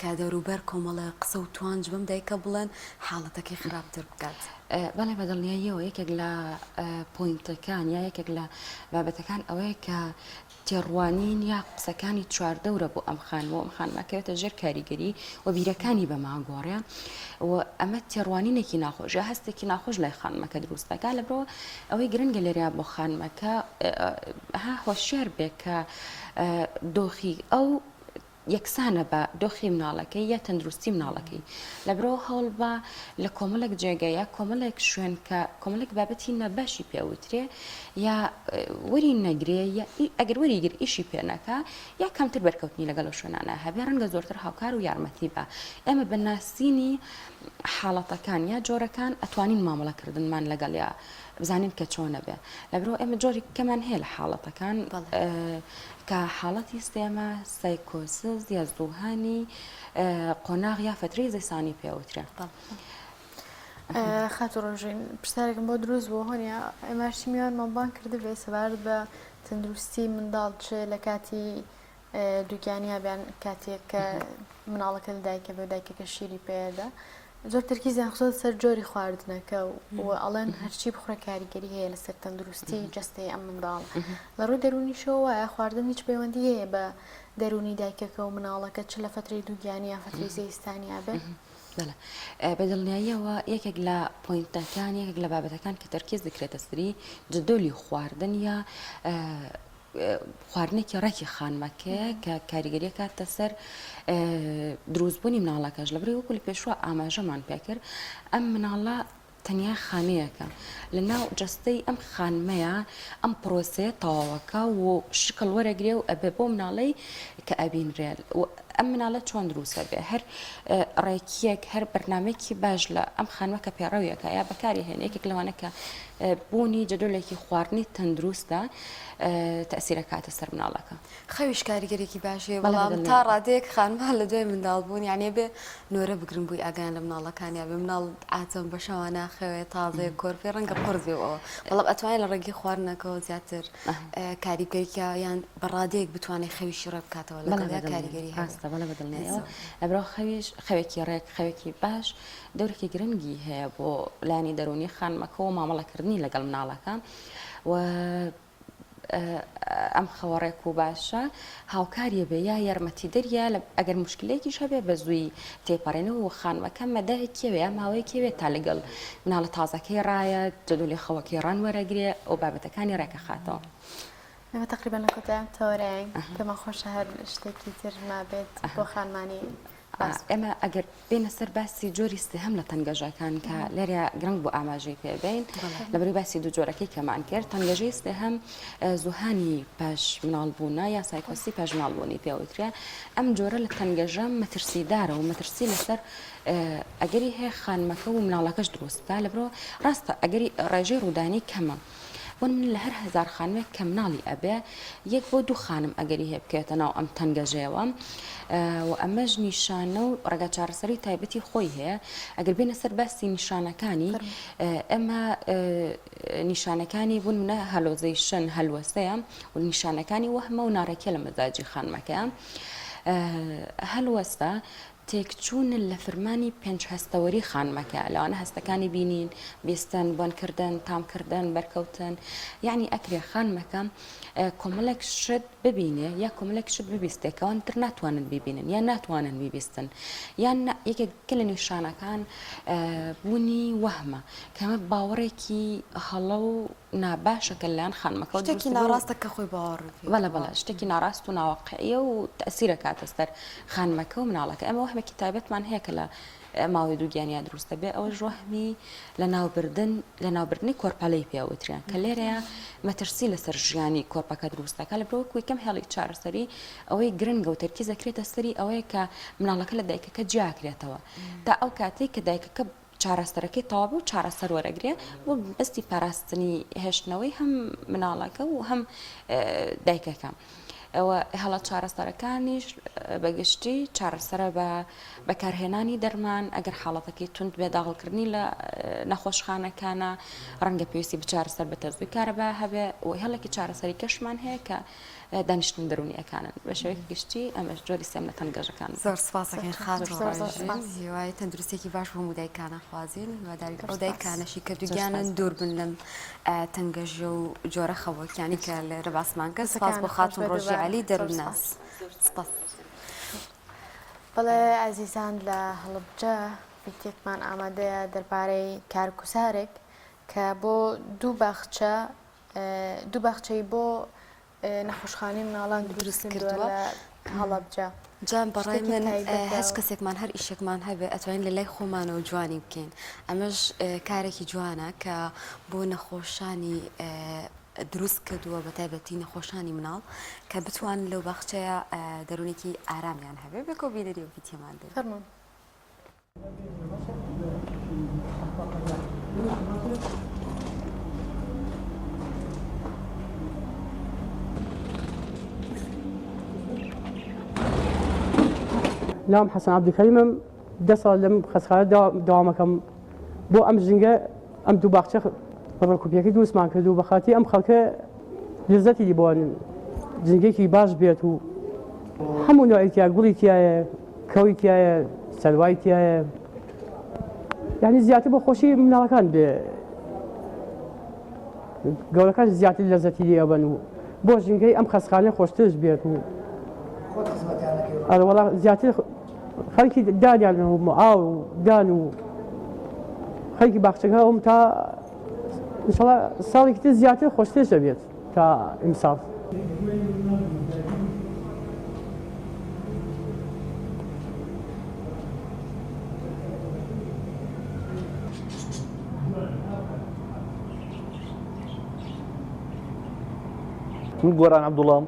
کە دەوروبەر کۆمەڵێ قسە و توانج بەم دایکە بڵێن. بڵێن حاڵەتەکەی خراپتر بکات. بەڵێ بە دڵنیاییەوە یەکێک لە point ەکان یا یەکێک لە بابەتەکان ئەوەیە کە تێڕوانین یا قسەکانی چواردەورە بۆ ئەم خانمە و ئەم خانمە کەوێتە ژێر کاریگەری و بیرەکانی بەما گۆڕێ و ئەمە تێڕوانینێکی ناخۆش یا هەستێکی ناخۆش لای خانمەکە دروست دەکات لەبەرئەوە ئەوەی گرنگە لێرە بۆ خانمەکە ها هۆشیار بێ کە دۆخی ئەو یەکسانە بە دۆخی مناڵەکەی یا تەندروستی مناڵەکەی لەبرەوە هەوڵبە لە کۆمەڵێک جێگە یا کۆمەڵێک شوێن کە کۆمەڵێک بابەتی نەباشی پێوترێ یا وەری نەگرێ یا ئەگەر وەری گر ئیشی پێ نەکا یا کەمتر بەرکەوتنی لەگەڵ ئەو شوێنانە هەبێ ڕەنگە زۆرتر هاوکار و یارمەتی بە ئێمە بە ناسینی حاڵەتەکان یا جۆرەکان ئەتوانین مامەڵەکردنمان لەگەڵ یا بزانین کە چۆنە بێ لەبرەوە ئێمە جۆری کەمان هەیە لە حاڵەتەکان کە حاڵەتی سێمە سایکۆسز یا زوهانی قۆناغ یا فترەی زەسانی پێوترێ. خاتوو ڕۆژین پرسیارێکم بۆ دروست بوو هۆنیا ئێمە هەرچی میوانمان بانگ کردبێ سەبارەت بە تەندروستی منداڵ چ لە کاتی دووگیانیا بیان کاتێک کە مناڵەکە لە دایکە بێ دایکەکە شیری پێدا زۆر تەرکیزیان خستۆتە سەر جۆری خواردنەکە و ئەڵێن هەرچی بخورە کاریگەری هەیە لەسەر تەندروستی جەستەی ئەم منداڵ لە ڕووی دەروونیشەوە وایە خواردن هیچ پەیوەندی هەیە بە دەروونی دایکەکە و مناڵەکە چ لە فەترەی دووگیانی یا فەترەی زەیستانیا بێ؟ بەڵێ بە دڵنیاییەوە یەکێک لە point ەکان یەکێک لە بابەتەکان کە تەرکیز دەکرێتە سەری جدۆلی خواردن یا خواردنێکی ڕێکی خانمەکەیە کە کاریگەری کاتە سەر دروستبوونی مناڵەکەش لەبری وەکو لە پێشوە ئاماژەمان پێکرد ئەم مناڵە تەنیا خانەیەکە لە ناو جەستەی ئەم خانمەیە ئەم پرۆسەیە تەواوەکە و شکڵ وەرەگرێ و ئەبێ بۆ مناڵەی کە ئەبینرێ ئەم مناڵە چۆن دروستە بێ هەر ڕێکیەک هەر بەرنمێکی باش لە ئەم خانمە کە پێڕەویەکە یا بەکاری هێنێ یەکێک لەوانە کە بوونی جەدۆلێکی خواردنی تەندروستە تەسیرە کاتە سەر مناڵەکە. خەویش کاریگەرێکی باش هەیە بەڵام تا ڕادەیەک خانمان لە دوای منداڵ بوون یانێ بێ نۆرە بگرن بووی ئاگایان لە مناڵەکانیا بێ مناڵ عاتەم بە شەوان ناخەوێ تازەیە کۆرپێ ڕەنگە قورس بێ ئەوە بەڵام ئەتوانێت لە ڕێگەی خواردنەکەەوە زیاتر کاریگەری کە یان بە ڕادەیەک بتوانێت خەویشی ڕێ بکاتەوە لەگەڵ کاریگەری ڕاستە بەڵێ بەدڵنیایەوە لەبەرئەوە خەویش خەوێکی ڕێک خەوێکی باش دەورێکی گرنگی هەیە بۆ لایەنی دەروونی خانمەکە و مامەڵەکردنی لەگەڵ مناڵەکە و ئەم خەوە ڕێک و باشە هاوکاریە بێ یا یارمەتیدەریە ئەگەر موشکلەیەکیش هەبێ بە زووی تێپەڕێنەوە و خانمەکە مەدایەکیەوێ یا ماوەیەکیەوێ تا لەگەڵ مناڵە تازەکەی ڕایە جەدولی خەوەکەی ڕان وەرەگرێ و بابەتەکانی ڕێکەخاتەوە. ئێمە تەقریبەن لە کۆتایی ئەم تەوەرەین پێمان خۆشە هەر شتێکی تر مابێت بۆ خانمانی باس ئێمە ئەگەر بێینە سەر باسی جۆری سێهەم لە تەنگەژەکان کە لێرە گرنگ بوو ئاماژەی پێ بین لەبەری باسی دوو جۆرەکەی کەمان کرد تەنگەژەی سێهەم زوهانی پاش مناڵبوونە یا سایکۆسی پاش مناڵبوونی پێوترێ ئەم جۆرە لە تەنگەژە مەترسیدارە و مەترسی لەسەر ئەگەری هەیە خانمەکە و مناڵەکەش دروست بکە لەبرۆ ڕاستە ئەگەری ڕێژەی ڕوودانی کەمە بۆ نمونە لە هەر هەزار خانمێک کە مناڵی ئەبێ یەک بۆ دوو خانم ئەگەری هەیە بکەوێتە ناو ئەم تەنگەژەیەوە و ئەمەش نیشانە و ڕێگا چارەسەری تایبەتی خۆی هەیە ئەگەر بێنە سەر باسی نیشانەکانی ئەمە نیشانەکانی بوون منە hallucination هەلوەسەیە و نیشانەکانی وەهمە و ناڕێکیە لە مەزاجی خانمەکە هەلوەستە تێکچوون لە فرمانی پێنج هەستەوەری خانمەکە، لەوانە هەستەکانی بینین، بیستن، بۆنکردن، تامکردن، بەرکەوتن، یەعنی ئەکرێ خانمەکە کۆمەڵێک شت ببینێ یا کۆمەڵێک شت ببیستێ کە ئەوان تر ناتوانن بیبینن یا ناتوانن بیبیستن یان یەکێک لە نیشانەکان بوونی وەهمە کە ئەمە باوەڕێکی هەڵە و ناباشە کە لەلایەن خانمەکەوە شتێکی ناڕاستە کە خۆی باوەڕی پێ بەڵێ بەڵێ شتێکی ناڕاست و ناواقعیە و تەئسیر ئەکاتە سەر خانمەکە و مناڵەکە ئێمە وەهمێکی تایبەتمان هەیە کە لە ماوەی دووگیانیا دروست دەبێ ئەوەش وەهمی لەناوبردن لەناوبردنی کۆرپەلەی پێ وترێن کە لێرەیە مەترسی لەسەر ژیانی کۆرپەکە دروست دەکات لەبەر وەکو یەکەم هێڵی چارەسەری ئەوەی گرنگە و تەرکیز دەکرێتە سەری ئەوەیە کە مناڵەکە لە دایکەکە جیاکرێتەوە تا ئەو کاتەی کە دایکەکە چارەسەرەکەی تەواو بوو چارەسەر وەرەگرێ بۆ مەبەستی پاراستنی هێشتنەوەی هەم مناڵەکە و هەم دایکەکە. ئەوە هەڵە چارەسەرەکانیش بەگشتی چارەسەرە بە بەکارهێنانی دەرمان ئەگەر حاڵەتەکەی توند بێ داغڵکردنی لە نەخۆشخانەکانە ڕەنگە پێویستی بە چارەسەر بە تەزووی کارەبا هەبێ و هێڵێکی چارەسەری کەشمان هەیە کە. دانیشتن دەروونیەکانن بە شێوەیەکی گشتی ئەمەش جۆری سێم لە تەنگەژەکان. زۆر سپاسەکەین خاتوو ڕۆژین هیوای تەندروستیەکی باش بۆ هەموو دایکانە خوازین هیوادارین ئەو دایکانەشی کە دووگیانن دوور بن لەم تەنگەژە و جۆرە خەوەکیانی کە لێرە باسمان کرد سپاس بۆ خاتوو ڕۆژی عەلی دەروونناس سپاس. بەڵێ ئازیزان لە هەڵەبجە ڤیدیۆکمان ئامادەیە دەربارەی کارگوزارێک کە بۆ دوو باخچە دوو باخچەی بۆ نەخۆشخانەی مناڵان دروست کردووە لە هەڵەبجە. جا بەڕای من هەچ کەسێکمان هەر ئیشێکمان هەبێ ئەتوانین لە لای خۆمانەوە جوانی بکەین ئەمەش کارێکی جوانە کە بۆ نەخۆشانی دروست کردووە بە تایبەتی نەخۆشانی مناڵ کە بتوان لەو باخچەیە دەروونێکی ئارامیان هەبێ بێکۆ بینەری و ڤیدیۆمان بێ. فەرموون. ناوم حەسەن عەبدولکەریمم دە ساڵ لەم خەستخانە دەوامەکەم بۆ ئەم ژینگە ئەم دوو باخچە ڕێکوپێکی دروستمان کرد و بەخاتی ئەم خەڵکە لەزەتی لی بۆن ژینگەیەکی باش بێت و هەموو نوعی تیا گوڵی تایە کەوی تایە سەلوای تایە یعنی زیاتر بۆ خۆشی مناڵەکان بێ گەورەکان زیاتر لەزەتی لێ ئەبەن و بۆ ژینگەی ئەم خەستخانە خۆشترش بێت و ئەرە وەڵا زیاتر خەڵکی دانیان و ئاو و دان و خەڵکی باخچەکە ئەوم تا ئینشەڵا ساڵێکی تر زیاتر خۆشترش دەبێت تا ئیمساڵ. من گۆران عەبدوڵام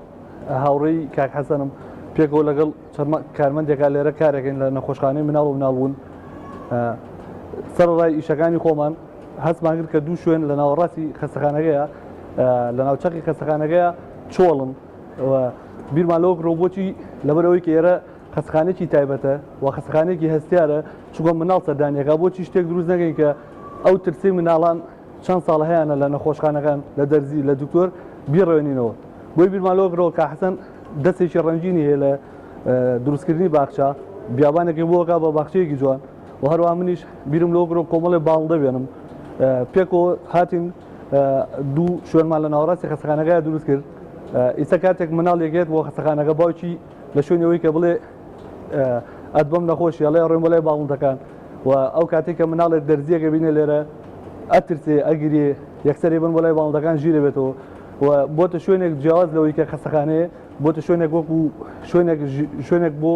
هاوڕێی کاک حەسەنم پێکەوە لەگەڵ چەند کارمەندێکا لێرە کارەکەین لە نەخۆشخانەی مناڵ و مناڵبوون سەرەڕای ئیشەکانی خۆمان هەستمان کرد کە دوو شوێن لە ناوەڕاستی خەستەخانەکەیە لە ناوچەقی خەستەخانەکەیە چۆڵن و بیرمان لەوە کردەوە بۆچی لەبەرئەوەی کە ئێرە خەستەخانێکی تایبەتە و خەستەخانێکی هەستیارە چونکە مناڵ سەردانیەکە بۆچی شتێک دروست نەکەین کە ئەو ترسەی مناڵان چەند ساڵە هەیانە لە نەخۆشخانەکان لە دەرزی لە دکتۆر بیڕێنینەوە بۆی بیرمان لەوە کردەوە کە حەسەن دەستێکی ڕەنگینی هەیە لە دروستکردنی باخچە بیابانێکی بۆکە بە باخچەیەکی جوان و هەروە منیش بیرم لەوە کردەوە کۆمەڵێ باڵندە بێنم پێکەوە هاتین دوو شوێنمان لە ناوەڕاستی خەستەخانەکە دروست کرد ئیستا کاتێک مناڵێک یەت بۆ خەستەخانەکە باوکی لە شوێنی ئەوەی کە بڵێ ئەتبەم نەخۆشی ئەڵێ ڕۆیم بۆ لای باڵندەکان و ئەو کاتێک کە مناڵێک دەرزیەکە بینێ لێرە ئەترسێ ئەگرێ یەکسەری بن بۆ لای باڵندەکان ژیرە بێتەوە و بۆتە شوێنێک جیاواز لەوەی کە خەستەخانەیە بۆتە شوێنێک وەکو شوێنێک شوێنێک بۆ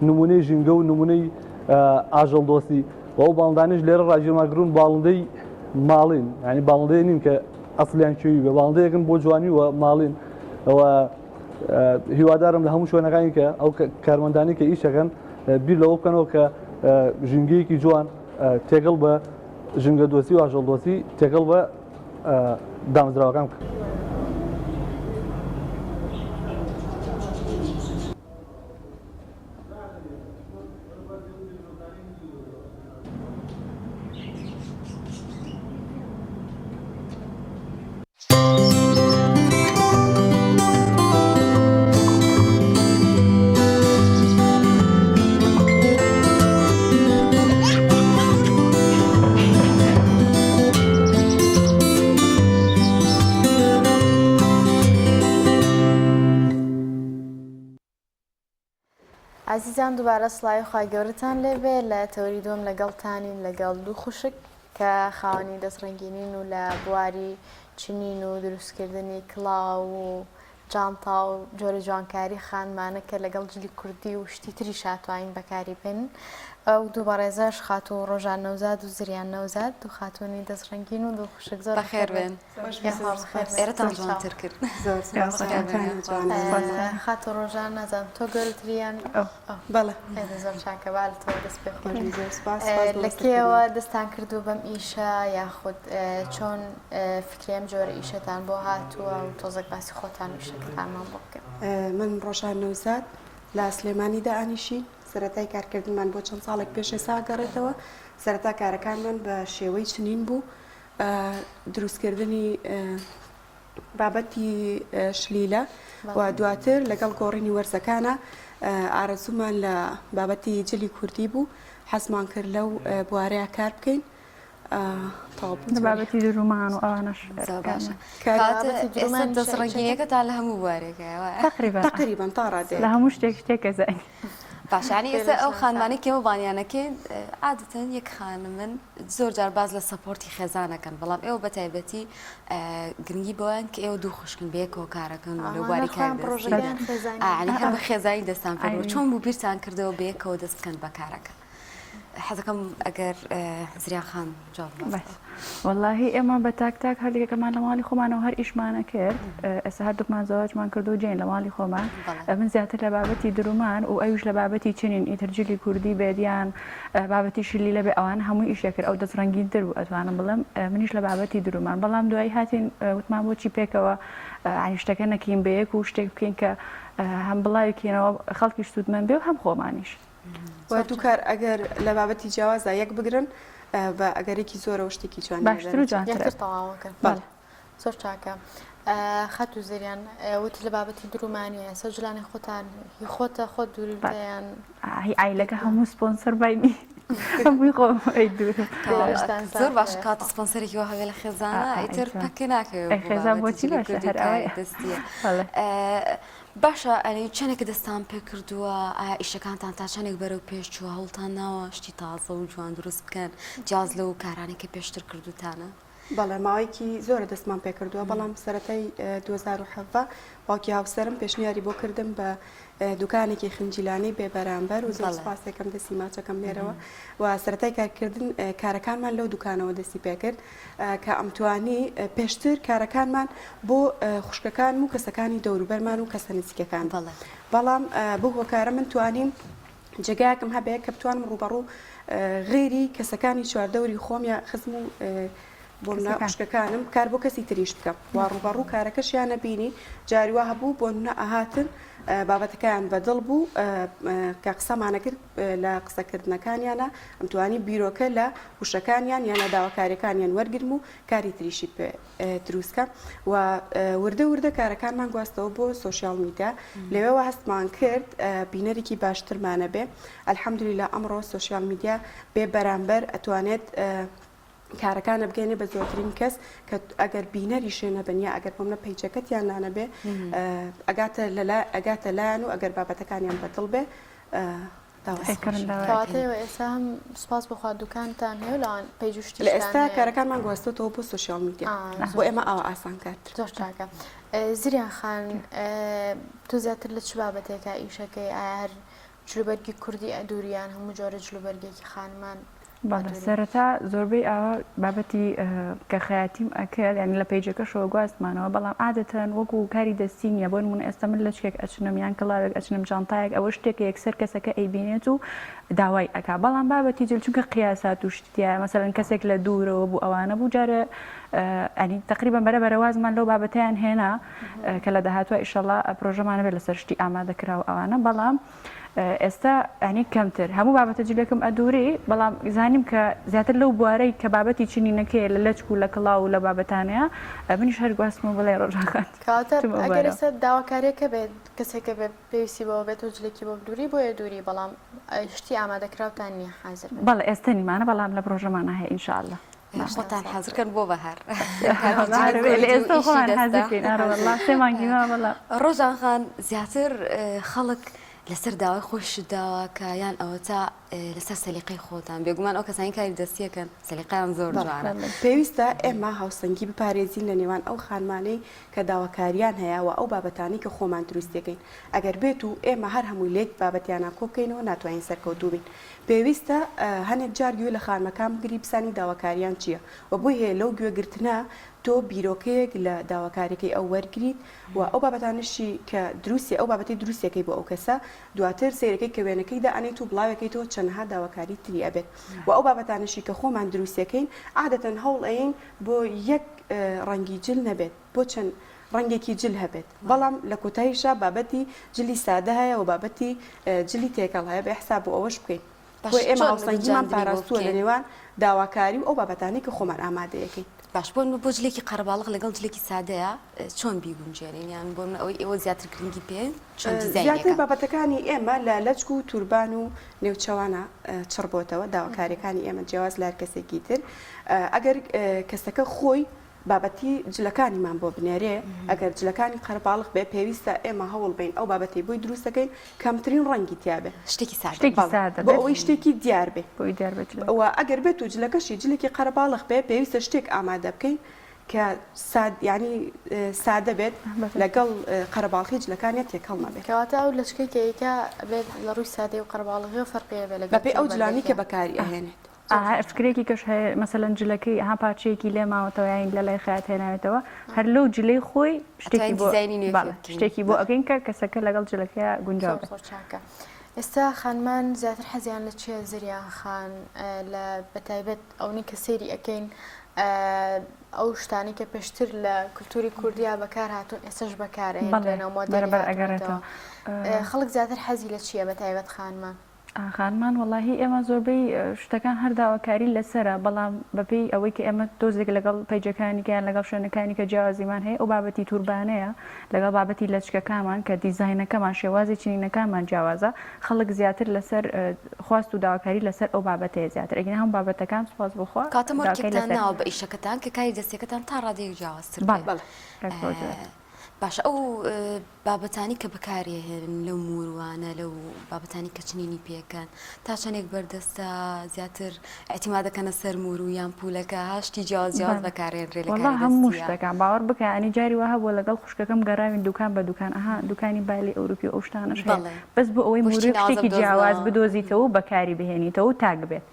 نمونەی ژینگە و نمونەی ئاژەڵ دۆستی و ئەو باڵندانیش لێرە ڕاگیرماگرون باڵندەی ماڵین یعنی باڵندەی نین کە ئەسلیان کێوی بێ باڵندەیەکن بۆ جوانی و ماڵین و هیوادارم لە هەموو شوێنەکانی کە ئەو کارمەندانی کە ئیشەکەن بیر لەوە بکەنەوە کە ژینگەیەکی جوان تێکەڵ بە ژینگە دۆستی و ئاژەڵ دۆستی تێکەڵ بە دامەزراوەکان بکەن. ئازیزان دووبارە سڵاوی خوای گەورەتان لێبێ لە تەوەری دووەم لەگەڵتانین لەگەڵ دوو خوشک کە خاوەنی دەست ڕەنگینین و لە بواری چنین و دروستکردنی کڵاو و جانتا و جۆرە جوانکاری خانمانە کە لەگەڵ جلی کوردی و شتی تری شاتوانین بەکاری بێنن ئەو دوو بەڕێزەش خاتوو ڕۆژان نەوزاد و زریان نەوزاد دوو خاتوونی دەست ڕەنگین و دوو خوشک زۆر بەخێر بێن ئێرەتان جوانتر کرد. زۆر سوپاس خاتوو ڕۆژان نازانم تۆ گەورەتری یان ئەو؟ بەڵێ. زۆر چاکە با لە تۆوە دەست پێ بکەین. زۆر سوپاس سوپاس لە کێوە دەستان کردووە بەم ئیشە یاخود چۆن فکری ئەم جۆرە ئیشەتان بۆ هاتووە و تۆزێک باسی خۆتان و ئیشەکەتانمان بۆ بکەن. من ڕۆژان نەوزاد لە سلێمانی دائەنیشین سەرەتای کارکردنمان بۆ چەند ساڵێک پێش ئێستا ئەگەڕێتەوە سەرەتا کارەکانمان بە شێوەی چنین بوو دروستکردنی. بابەتی شلیلە و دواتر لەگەڵ گۆڕینی وەرزەکانە ئارەزوومان لە بابەتی جلی کوردی بوو حەزمان کرد لەو بوارەیە کار بکەین. لە بابەتی درومان و ئەوانەش زۆر باشە کاتە ئێستا دەست ڕەنگینیەکەتان لە هەموو بوارێکەیە وایە؟ تقریبا تقریبا تا ڕادەیەک لە هەموو شتێک شتێکە زانی. باشە یانی ئێستا ئەو خانمانەی کە ئێمە بانیانەکەین عادەتەن یەک خانمن زۆر جار باس لە support ی خێزانەکەن بەڵام ئێوە بە تایبەتی گرنگی بەوەیان کە ئێوە دوو خوشکن بەیەکەوە کارەکەن و لەو بواری کار دەستیان هەر بە خێزانی دەستان پێ چۆن بوو بیرتان کردەوە بەیەکەوە دەست بکەن بە کارەکە؟ حەزەکەم ئەگەر زریان خان جواب باش واللهی ئێمە بە تاک تاک هەردێکەکەمان لە ماڵی خۆمانەوە هەر ئیشمانە کرد ئێستا هەردووکمان زەواجمان کردو جێین لە ماڵی خۆمان من زیاتر لە بابەتی درومان و ئەویش لە بابەتی چنین ئیتر جلی کوردی بێت یان بابەتی شلی لەبێ ئەوان هەموو ئیشێ کرد ئەو دەست ڕەنگین تر بوو ئەتوانم بڵێم منیش لە بابەتی درومان بەڵام دوایی هاتین وتمان بۆچی پێکەوە یانی شتەکە نەکەین بە یەک و شتێک بکەین کە هەم بڵاوی کەینەوە خەڵکیش سوودمەند بێ و هەم خۆمانیش. و دووکار ئەگەر لە بابەتی جیاوازدا یەک بگرن بە ئەگەرێکی زۆرەوە شتێکی جوان باشتر و جوانتر یەکتر تەواوەکەن. بەڵێ. زۆر چاکە خاتوو زریان وت لە بابەتی درومانیە ئێستا جلانی خۆتان هی خۆتە خۆت دووریتە یان هی عایلەکە هەموو سپۆنسەر باینی هەمووی خۆم ئەی دوورم. زۆر باشە کات سپۆنسەرێکی وا هەبێ لە خێزانە ئیتر پەکێ ناکەوێ ئەی خێزان بۆچی باشە هەر ئەوەیە. دەستیە باشە ئەرێ چەنێکە دەستان پێکردووە ئایا ئیشەکانتان تا چەنێک بەرەو پێش چووە هەوڵتان ناوە شتی تازە و جوان دروست بکەن جیاز لەو کارانەی کە پێشتر کردوتانە؟ بەڵێ ماوەیەکی زۆرە دەستمان پێکردووە بەڵام سەرەتای 2017 باوکی هاوسەرم پێشنیاری بۆ کردم بە دوکانێکی خنجیلانەی بێ بەرامبەر و زۆر سپاسێکم دەستی ماچەکەم لێرەوە و سەرەتای کارکردن کارەکانمان لەو دوکانەوە دەستی پێکرد کە ئەمتوانی پێشتر کارەکانمان بۆ خوشکەکانم و کەسەکانی دەوروبەرمان و کەسە نزیکەکان بەڵام بەو هۆکارە من توانیم جێگایەکم هەبێ کە بتوانم ڕووبەڕوو غەیری کەسەکانی چواردەوری خۆم یا خزم و بۆ منە خوشکەکانم کار بۆ کەسی تریش بکەم و ڕووبەڕوو کارەکەشیان نەبینی جاری وا هەبوو بۆ نمونە ئەهاتن بابەتەکەیان بەدڵ بوو کە قسەمانە کرد لە قسەکردنەکانیانە ئەمتوانی بیرۆکە لە وشەکانیان یان لە داواکاریەکانیان وەرگرم و کاری تریشی پێ دروست کەم و وردە وردە کارەکانمان گواستەوە بۆ social media لەوێوە هەستمان کرد بینەرێکی باشترمانە بێ الحمدللە ئەمڕۆ social media بێ بەرامبەر ئەتوانێت کارەکانە بگەێنێ بە زۆرترین کەس کە ئەگەر بینەریشێ نەبن یا ئەگەر بۆمنە پەیجەکەتیان نانەبێ ئەگاتە لەلا ئەگاتە لایەن و ئەگەر بابەتەکانیان بەدڵ بێ کەواتە ئێوە ئێستا هەم سوپاس بۆ خوا دوکانتان هەیە و لەوان page و شتیشتان لە ئێستا هەیە. کارەکانمان گواستۆتەوە بۆ social media بۆ ئێمە ئاوا ئاسانکارتر. زۆر چاکە زریان خان تۆ زیاتر لە چ بابەتێکا ئیشەکەی ئایا هەر جلوبەرگی کوردی ئەدووری یان هەموو جۆرە جلوبەرگێکی خانمان بەڵێ سەرەتا زۆربەی ئاوا بابەتی کە خەیاتیم ئەکرد یانی لە page ەکەشەوە گواستمانەوە بەڵام عادەتەن وەکو کاری دەستی نییە بۆ نمونە ئێستا من لەچکێک ئەچنم یان کڵاوێک ئەچنم جانتایەک ئەوە شتێکە یەکسەر کەسەکە ئەیبینێت و داوای ئەکا بەڵام بابەتی جل چونکە قیاسات و شتی تیایە مەسەلەن کەسێک لە دوورەوە بوو ئەوانە بوو جارێ ئەنی تقریبا بەرە بەرە وازمان لەو بابەتیان هێنا کە لە داهاتوە ئیشەڵا پرۆژەمانە بێت لەسەر شتی ئامادەکراو ئەوانە بەڵام ئێستا یانی کەمتر هەموو بابەتە جلێکم ئەدووری بەڵام زانیم کە زیاتر لەو بوارەی کە بابەتی چنینەکەیە لە لەچک و لە کڵاو و لە بابەتانەیە منیش هەر گواستمەوە بەلای ڕۆژان خان کەواتە چوومە ئەگەر بوارەوە. ئێستا داواکاریەکە بێت کەسێکە بێ پێویستی بەوە بێت و جلێکی بۆ بدووری بۆیە دووری بەڵام شتی ئامادەکراوتان نییە حازر بێت. بەڵێ ئێستا نیمانە بەڵام لە پرۆژەمانە هەیە ان شاء اللە. خۆتان حازرکەن بۆ بەهار. لە ئێستا خۆمان حازرکەین ئەرێ وەڵا سێ مانگی ماوە بەڵام. ڕۆژان خان زیاتر خەڵک لەسەر داوای خۆی شت داواکە یان ئەوەتا لەسەر سەلیقەی خۆتان بێگومان ئەو کەسانی کاری دەستیەکەن سەلیقەیان زۆر جوانە. پێویستە ئێمە هاوسەنگی بپارێزین لە نێوان ئەو خانمانەی کە داواکاریان هەیە و ئەو بابەتانەی کە خۆمان دروستیەکەین ئەگەر بێت و ئێمە هەر هەمووی لەیەک بابەتیانا کۆبکەینەوە ناتوانین سەرکەوتوو بین پێویستە هەنێک جار گوێ لە خانمەکان بگری بزانی داواکاریان چیە و بۆی هەیە لەو گوێ گرتنە تۆ بیرۆکەیەک لە داواکاریەکەی ئەو وەرگریت و ئەو بابەتانەشی کە دروستی ئەو بابەتەی دروستیەکەی بۆ ئەو کەسە دواتر سەیرەکەی کە وێنەکەی دائەنێیت و بڵاوێکەیتەوە چەنەها داواکاری تری ئەبێت و ئەو بابەتانەشی کە خۆمان دروستیەکەین عادەتەن هەوڵ ئەیەین بۆ یەک ڕەنگی جل نەبێت بۆ چەند ڕەنگێکی جل هەبێت بەڵام لە کۆتاییشا بابەتی جلی سادە هەیە و بابەتی جلی تێکەڵ هەیە بێ حساب بۆ ئەوەش بکەین باش بۆیە ئێمە چۆن هاوسەنگیمان گونجاندنی بۆ پاراستووە لە بکەین؟ نێوان داواکاری و ئەو بابەتانەی کە خۆمان ئامادەیەکەین. باش بۆ بۆ جلێکی قەرەباڵغ لەگەڵ جلێکی سادەیە چۆن بیگونجێنین یان بۆ ئەوەی ئێوە زیاتر گرنگی پێ چۆن زیاتر دیزاینەکە بابەتەکانی ئێمە لە لەچک و توربان و نێوچەوانە چڕ بۆتەوە داواکاریەکانی ئێمە جیاواز لە هەر کەسێکی تر ئەگەر کەسەکە خۆی بابەتی جلەکانیمان بۆ بنێرێ ئەگەر جلەکانی قەرەباڵغ بێ پێویستە ئێمە هەوڵ بین ئەو بابەتی بۆی دروستەکەین کەمترین ڕەنگی تیاابێ شتێکی سادە شتێکی سادە بۆ ئەوەی شتێکی دیار بێ بۆی دیار بێت و ئەگەر بێت و جلەکەشی جلێکی قەرەباڵغ بێ پێویستە شتێک ئامادە بکەین کە ساد یانی سادە بێت لەگەڵ قەرەباڵخی جلەکانیا تێکەڵ نەبێت. کەواتە ئەو لەچکەی کە ئەیکا ئەبێت لە ڕووی سادەی و قەرەباڵغیەوە فەرقی هەبێت لەگەڵ بەپێی ئەو جلانەی کە جلوبەرگێکیا. بەکاری ئەهێنێت. ئاها فکرێکی کەش هەیە مەسەلەن جلەکەی ئەها پارچەیەکی لێ ماوەتەوە یانی لە لای خەیات هێناوێتەوە هەر لەو جلەی خۆی شتێکی ئەتوانین بۆ دیزاینی نوێ پێ بەڵێ بکەین. شتێکی بۆ ئەکەین کە کەسەکە لەگەڵ جلەکەیا گونجاو زۆر بێت. زۆر چاکە. ئێستا خانمان زیاتر حەزیان لە چیە زریان خان لە بەتایبەت ئەونەی کە سەیری ئەکەین ئەو شتانەی کە پێشتر لە کولتوری کوردیا بەکار هاتوون ئێستاش بەکار بەڵێ ئەهێنرێنەوە مۆدێلی بەرەبەر هاتوونەتەوە ئەگەڕێتەوە. خەڵک زیاتر حەزی لە چییە بە تایبەت خانمان؟ خانمان وەڵاهی ئێمە زۆربەی شتەکان هەر داواکاری لەسەرە بەڵام بەپێی ئەوەی کە ئێمە تۆزێک لەگەڵ پەیجەکانی کە یان لەگەڵ شوێنەکانی کە جیاوازیمان هەیە ئەو بابەتی توربانەیە لەگەڵ بابەتی لەچکەکانمان کە دیزاینەکەمان شێوازی چنینەکانمان جیاوازە خەڵک زیاتر لەسەر خواست و داواکاری لەسەر ئەو بابەتەیە زیاتر ئەگینا هەموو بابەتەکان سوپاس بۆ خوا کەواتە داواکاری مۆرکێکتان لەسەر ناوە بە ئیشەکەتان کە کاری دەستیەکەتان تا ڕادەیەک جیاوازتر بێ بەڵێ بەڵێ ڕێک بەو جۆرە. باشە ئەو بابەتانی کە بەکاری ئەهێنن لەو موروانە لەو بابەتانی کە چنینی پێکەن تا چەندێک بەردەستە زیاتر ئیعتیمادەکەنە سەر مورو یان پولەکە ها شتی جیاواز جیاواز بەڵێ بەکارێنرێ لە وەڵا کاری هەموو دەستیە. شتەکان باوەڕ بکە یانی جاری وا هەبووە لەگەڵ خوشکەکەم گەڕاوین دوکان بە دوکان ئەها دوکانی بالی ئەوروپی و ئەو شتانەش هەیە بەڵێ بەس بۆ ئەوەی بۆ شتی مورویەک ناوازە شتێکی جیاواز بدۆزنەوە. بدۆزیتەوە و بەکاری بهێنیتەوە و تاک بێت.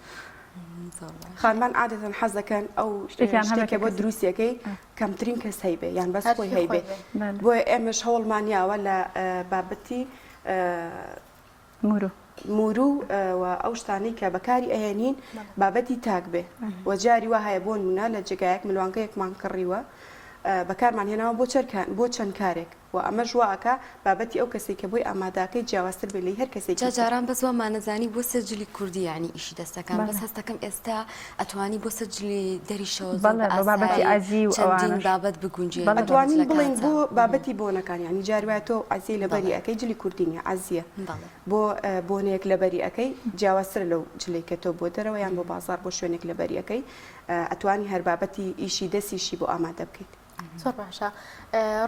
زۆر باش. خانمان عادەتەن حەز دەکەن ئەو شتێکیان هەبێ شتێکە کە بۆ کەسی دروستیەکەی کەمترین کەس هەیبێ یان بەس هەر خۆی هی خۆی هەیبێ بێ. بەڵێ. بۆیە ئێمەش هەوڵمان یاوە لە بابەتی مورو. مورو و ئەو شتانەی کە بەکاری ئەهێنین بابەتی تاک بێ و جاری وا هەیە بۆ نمونە لە جێگایەک ملوانکەیەکمان کڕیوە بەکارمان هێناوە بۆ بۆ چەند کارێک و ئەمەش وا ئەکا بابەتی ئەو کەسەی کە بۆی ئامادەکەی جیاوازتر بێ لەی هەر کەسێکی جا تر. جاران بەس وامانەزانی بۆ سەر جلی کوردی یانی ئیشی دەستەکان بەس بەڵێ. هەستەکەم ئێستا ئەتوانی بۆ سەر جلی دەریشەوە زۆر بەڵێ بە بە بابەتی ئاسایی عەزی و چەندین ئەوانەش. بابەت بگونجێنی بەڵێ لەگەڵ ئەتوانین بڵێین جلەکانتا. بۆ بابەتی بۆنەکان یانی جاری وایە تۆ عەزیەی لەبەری بەڵێ. ئەکەی جلی کوردی نیە عەزیە بەڵێ. بۆ بۆنەیەک لەبەری ئەکەی جیاوازترە لەو جلەی کە تۆ بۆ دەرەوە یان بۆ بازاڕ بۆ شوێنێک لەبەری ئەکەی ئەتوانی هەر بابەتی ئیشی دەسیشی بۆ ئامادە بکەیت. زۆر باشە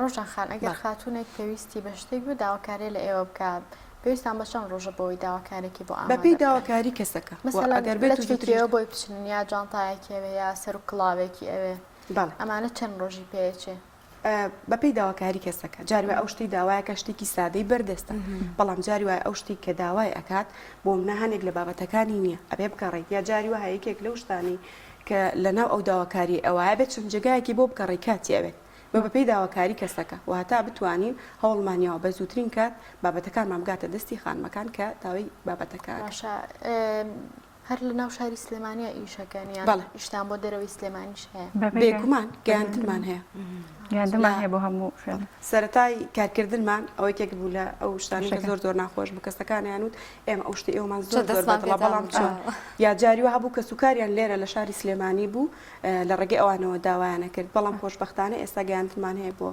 ڕۆژان خان ئەگەر خاتوونێک پێویستی بە شتێک بوو داواکارێ لە ئێوە بکە پێویستان بە چەند ڕۆژە بۆی داواکارێکی بۆ ئامادە بەپێی بکەن؟ داواکاری کەسەکە و مەسەلەن ئەگەر بێت و لەچکێکی زووتریش ئەوێ بۆی بچنن یا جانتایەکی ئەوێ یا سەر و کڵاوێکی ئەوێ بەڵێ. ئەمانە چەند ڕۆژی پێ ئەچێ؟ بەپێی داواکاری کەسەکە جاری وایە ئەو شتەی داوایەکە شتێکی سادەی بەردەستە بەڵام جاری وایە ئەو شتەی کە داوای ئەکات بۆ منە هەنێک لە بابەتەکانی نییە ئەبێ بگەڕێیت یا جاری وایە یەکێک لەو شتانەی کە لەناو ئەو داواکاریەی ئەوایە بێت چەند جێگایەکی بۆ بگەڕێی کاتی ئەوێت بە بەپێی داواکاری کەسەکە و هەتا بتوانین هەوڵمان یاوە بە زووترین کات بابەتەکانمان بگاتە دەستی خانمەکان کە داوای بابەتەکە ئەکەن. باشە هەر لە ناو شاری سلێمانیا ئیشەکەن یان بەڵێ. ئیشتان بۆ دەرەوەی سلێمانیش هەیە؟ بێگومان گەیاندنمان هەیە. گەیاندنمان هەیە بۆ هەموو شوێنێک. سەرەتای کارکردنمان ئەوە یەکێک بوو لە ئەو شتانەی کە زۆر زۆر ناخۆش بوو کەسەکانیان وت ئێمە ئەو شتەی ئێوەمان زۆر زۆر بەدڵە بەڵام چۆن یا جاری وا هەبوو کەسوکاریان لێرە لە شاری سلێمانی بوو لە ڕێگەی ئەوانەوە داوایانە کرد بەڵام خۆشبەختانە ئێستا گەیاندنمان هەیە بۆ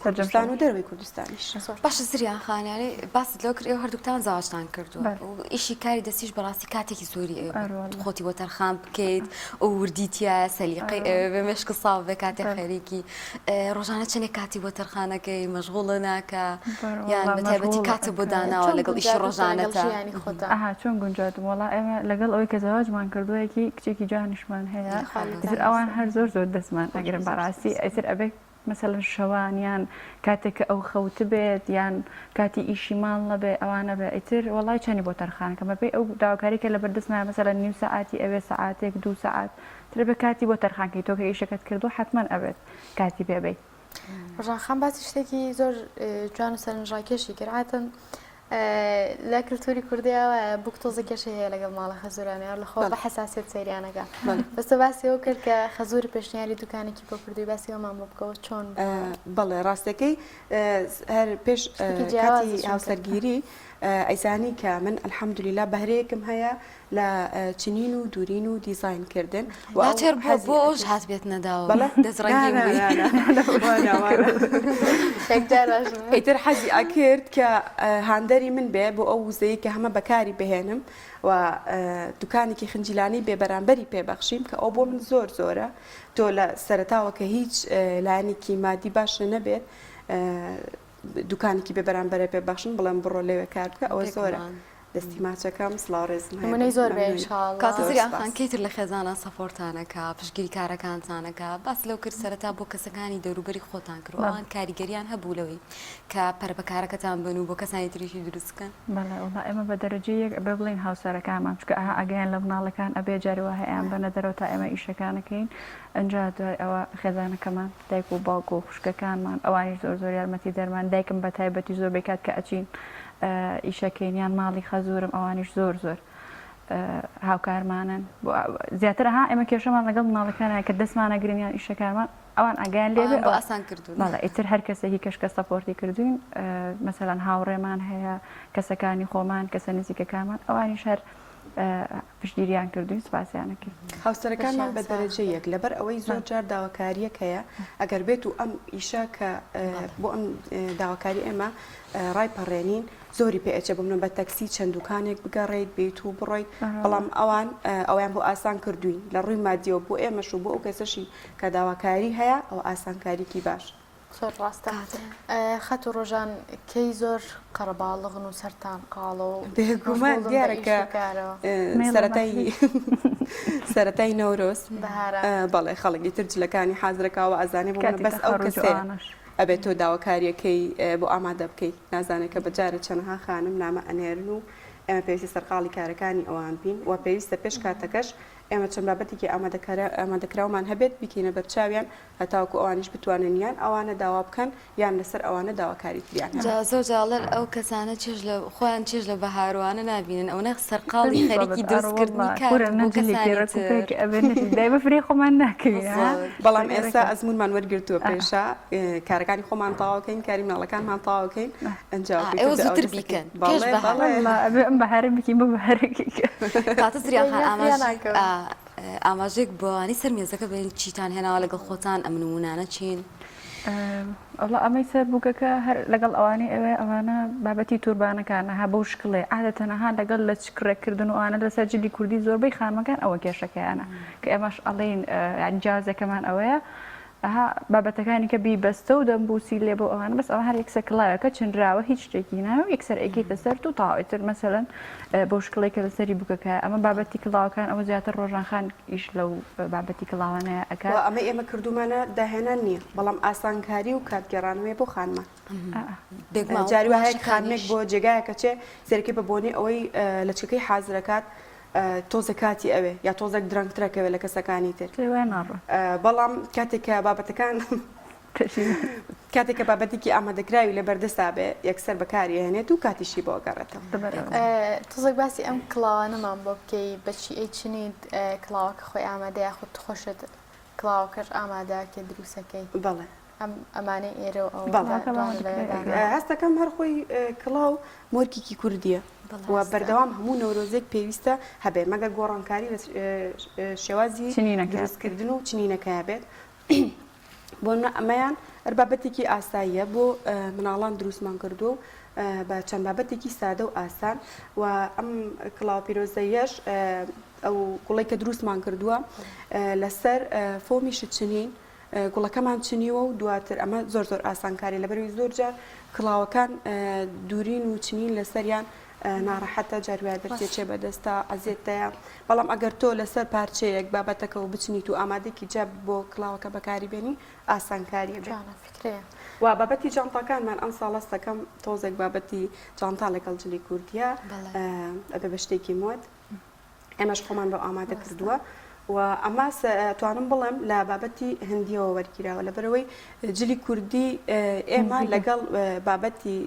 کوردستان و دەرەوەی کوردستانیش. باشە زریان خان یانی باست لەوە کرد ئێوە هەردووکتان زەواجتان کردووە و ئیشی کاری دەستیش بەڕاستی کاتێکی زۆری ئەوێ خۆتی بۆ تەرخان بکەیت و وردی تیایە سەلیقەی ئەوێ بێ مێشکت ساف بێ کاتێ خەریکی ڕۆژانە چەندێک کاتی بۆ تەرخانەکەی مەشغوڵە ناکە یان بە تایبەتی کاتت بۆ داناوە لەگەڵ ئیشی ڕۆژانەتە؟ ئەها چۆن گونجاندم وەڵا ئێمە لەگەڵ ئەوەی کە زەواجمان کردووە یەکی کچێکی جوانیشمان هەیە ئیتر ئەوان هەر زۆر زۆر دەستمان ئەگرن بەڕاستی ئیتر ئەبێ مەسەلەن شەوان یان کاتێک کە ئەو خەوتبێت یان کاتی ئیشی ماڵ نەبێ ئەوانە بێ ئیتر وەڵای چەنی بۆ تەرخان کەم بەپێی ئەو داواکاری کە لەبەردەستمایە مەسەلەن نیو سەعاتی ئەوێ سەعاتێک دوو سەعات تر ئەبێ کاتی بۆ تەرخان کەی تۆ کە ئیشەکەت کردووە حەتمەن ئەبێت کاتی پێ بەی. ڕۆژان خان باسی شتێکی زۆر جوان و سەرنجڕاکێشی کرد عادەتەن لە کللتوری کوردیا وایە بووک تۆزە کێشەی هەیە لەگەڵ ماڵە خەزورانە لە خۆ بە حەساسیەت سەیریانەکە بەس تۆ باسی ئەو کرد کە خەزوری پێشنیاری دوکانێکی بۆ کردووی باسی ئەومان بۆ بکەوە چۆن بەڵێ ڕاستەکەی هەر پێش کاتی هاوسەرگیری. ئەیزانی کە من الحمدللە بەهرەیەکم هەیە لە چنین و دورین و دیزاین کردن و ئەو تێر بووە بۆ ئەوش هاتبێتنە داوە بەڵێ دەست ڕەنگین بووی. ئیتر حەزی ئەکرد کە هاندەری من بێ بۆ ئەو وزەی کە هەمە بەکاری بهێنم و دوکانێکی خنجیلانەی بێ بەرامبەری پێ بەخشیم کە ئەو بۆ من زۆر زۆرە تۆ لە سەرەتاوە کە هیچ لایەنێکی مادی باش نەبێت دوکانێکی بێ بەرامبەرە پێ بەخشن بڵێم بڕۆ لەوێ کار بکە ئەوە زۆرە. دەستی ماچەکەم سڵاو ڕێزم هەیە نمونەی زۆر بێ ان شاء اللە. کاکە زۆر زریان خان سپاس. کەی تر لە خێزانا support تان ئەکا پشتگیری کارەکانتان ئەکا باس لەو کرد سەرەتا بۆ کەسەکانی دەوروبەری خۆتان کرد و بەڵێ. ئەوان کاریگەریان هەبوو لەوەی کە پەرە بە کارەکەتان بەن و بۆ کەسانی تریشی دروست بکەن؟ بەڵێ وەڵا ئێمە بە دەرەجەی یەک ئەبێ بڵێین هاوسەرەکانمان چونکە ئەها ئاگایان لە مناڵەکان ئەبێ جاری وا هەیە ئەیانبەنە دەرەوە تا ئێمە ئیشەکان ئەکەین ئنجا دوای ئەوە خێزانەکەمان دایک و باوک و خوشکەکانمان ئەوانیش زۆر زۆر یارمەتی دەرمان دایکم بە تایبەتی زۆربەی کات کە ئەچین ئیشەکەین یان ماڵی خەزورم ئەوانیش زۆر زۆر هاوکارمانن زیاتر ها ئێمە کێشەمان لەگەڵ مناڵەکان کە دەستمانەگرن یان ئیشەکانمان ئەوان ئاگایان لێ بێ ئاسان کردوون بەڵێ ئیتر هەر کەسێکی کەش کە support ی کردوین مەسەلەن هاوڕێمان هەیە کەسەکانی خۆمان کەسە نزیکەکانمان ئەوانیش هەر پشتگیریان کردوین سوپاسیان ئەکەین. هاوسەرەکانمان بە دەرەجە یەک لەبەر ئەوەی زۆر جار داواکاریەک هەیە ئەگەر بێت و ئەم ئیشە کە بۆ ئەم داواکاری ئێمە ڕایپەڕێنین زۆری پێ ئەچێ بۆ منە بە تەکسی چەند دوکانێک بگەڕێیت بێیت و بڕۆیت بەڵام ئەوان ئەویان بۆ ئاسان کردوین لە ڕووی مادیەوە بۆ ئێمەش و بۆ ئەو کەسەشی کە داواکاری هەیە ئەوە ئاسانکاریکی باش. زۆر ڕاستە خاتوو ڕۆژان کەی زۆر قەرەباڵغن و سەرتان قاڵە و بێگومان دیارە کە سەرەتای سەرەتای نەورۆز بەڵێ خەڵکی تر جلەکانی حازرەکەوە ئەزانێ بۆ بەس ئەو کەسەیە ئەبێت تۆ داواکاریەکەی بۆ ئامادە بکەیت نازانێت کە بەجارە چەنەها خانم نامە ئەنێرن و ئێمە پێویستە سەرقاڵی کارەکانی ئەوان بین و پێویستە پێش کاتەکەش ئێمە چەند بابەتێکی ئامادەکراومان هەبێت بیکەینە بەرچاویان هەتاوەکو ئەوانیش بتوانن یان ئەوانە داوا بکەن یان لەسەر ئەوانە داواکاری تریان هەبێت. جا زۆر جار ئەڵێن ئەو کەسانە چێژ لە خۆیان چێژ لە بەهاروانە نابینن ئەونە سەرقاڵی خەریکی دروست کردنی کارن بۆ کەسانی تر. بەڵام ئێستا ئەزموونمان وەرگرتووە پێشا کارەکانی خۆمان تەواو کەین کاری مناڵەکانمان تەواو کەین ئەنجا ئێوە زووتر بیکەن پێش بەهار. کاتە زریان خان ئاماژە ئاماژەیەک بۆ ئەوانەی سەر مێزەکە بێن چیتان هێناوە لەگەڵ خۆتان ئەم نمونانە چین؟ وەڵا ئەمەی سەر بووکەکە هەر لەگەڵ ئەوانەی ئەوێ ئەوانە بابەتی توربانەکانە ها بەو شکڵێ عادەتەن ها لەگەڵ لەچک ڕێککردن و ئەوانە لەسەر جلی کوردی زۆربەی خانمەکان ئەوە کێشەکەیانە کە ئێمەش ئەڵێین یانی جیاوازەکەمان ئەوەیە ئەها بابەتەکانی کە بیبەستە و دەمبوسی لێ بۆ ئەوانە بەس ئەوە هەر یەکسەر کڵاوێکە چنراوە هیچ شتێکی ناوە یەکسەر ئەیکەیتە سەرت و تەواو ئیتر مەسەلەن بەو شکڵەی کە لەسەری بووکەکە ئەمە بابەتی کڵاوەکان ئەوە زیاتر ڕۆژان خان ئیش لەو بابەتی کڵاوانەیە ئەکات. وە ئەمەی ئێمە کردوومانە داهێنان نییە بەڵام ئاسانکاری و کاتگێڕانەوەیە بۆ خانمان. بێگومان جاری وا هەیە قوماشەکانیش. خانمێک بۆ جێگایەک ئەچێ سەیرەکەی بە بۆنەی ئەوەی لەچکەکەی حازرەکات تۆزێک کاتی ئەوێ یا تۆزێک درەنگترە کەوێ لە کەسەکانی تر بەڵام کاتێک کە بابەتەکان کاتێک کە بابەتێکی ئامادەکراوی لە بەردەستا بێ یەکسەر بەکاری هێنێت و کاتیشی بۆ گەڕێتەوە. تۆزێک باسی ئەم کڵاوانەمان بۆ بکەی بەچی ئەیچنیت کڵاوەکە خۆی ئامادە یاخود خۆشت کڵاوەکەش ئامادە کە دروستەکەی؟ بەڵێ. ئەم ئەمانەی ئێرە و ئەوە بەڵێ دوانە لەوێ دانراون. هەستەکەم هەر خۆی کڵاو مۆرکێکی کوردییە و بەردەوام هەموو نەورۆزێک پێویستە هەبێ مەگەر گۆڕانکاری لە شێوازی دروستکردن و چنینەکەیا بێت. بۆ نمونە ئەمەیان هەر بابەتێکی ئاساییە بۆ مناڵان دروستمان کردووە و بە چەند بابەتێکی سادە و ئاسان و ئەم کڵاوە پیرۆزەیەش ئەو گوڵەی کە دروستمان کردووە لەسەر فۆمی شتچنین گوڵەکەمان چنیوە و دواتر ئەمە زۆر زۆر ئاسانکاری لەبەروی زۆر جار کڵاوەکان دوورین و چنین لەسەریان ناڕەحەتە جاروایە دەرتێچێ بەدەستە ئەزێتەیە بەڵام ئەگەر تۆ لەسەر پارچەیەک بابەتەکە و بچنیت و ئامادەکی جا بۆ کڵاوەکە بەکاری بێنی ئاسانکاریە بێ و بابەتی جانتاکانمان ئەم ساڵە سەکەم تۆزێک بابەتی جانتا لەگەڵ جلی کوردیە ئەبێ بە شتێکی مۆد ئێمەش خۆمان بۆ ئامادە کردووە. و ئەمە توانم بڵێم لە بابەتی هندیەوە وەرگیراوە لەبەرئەوەی جلی کوردی ئێمە لەگەڵ بابەتی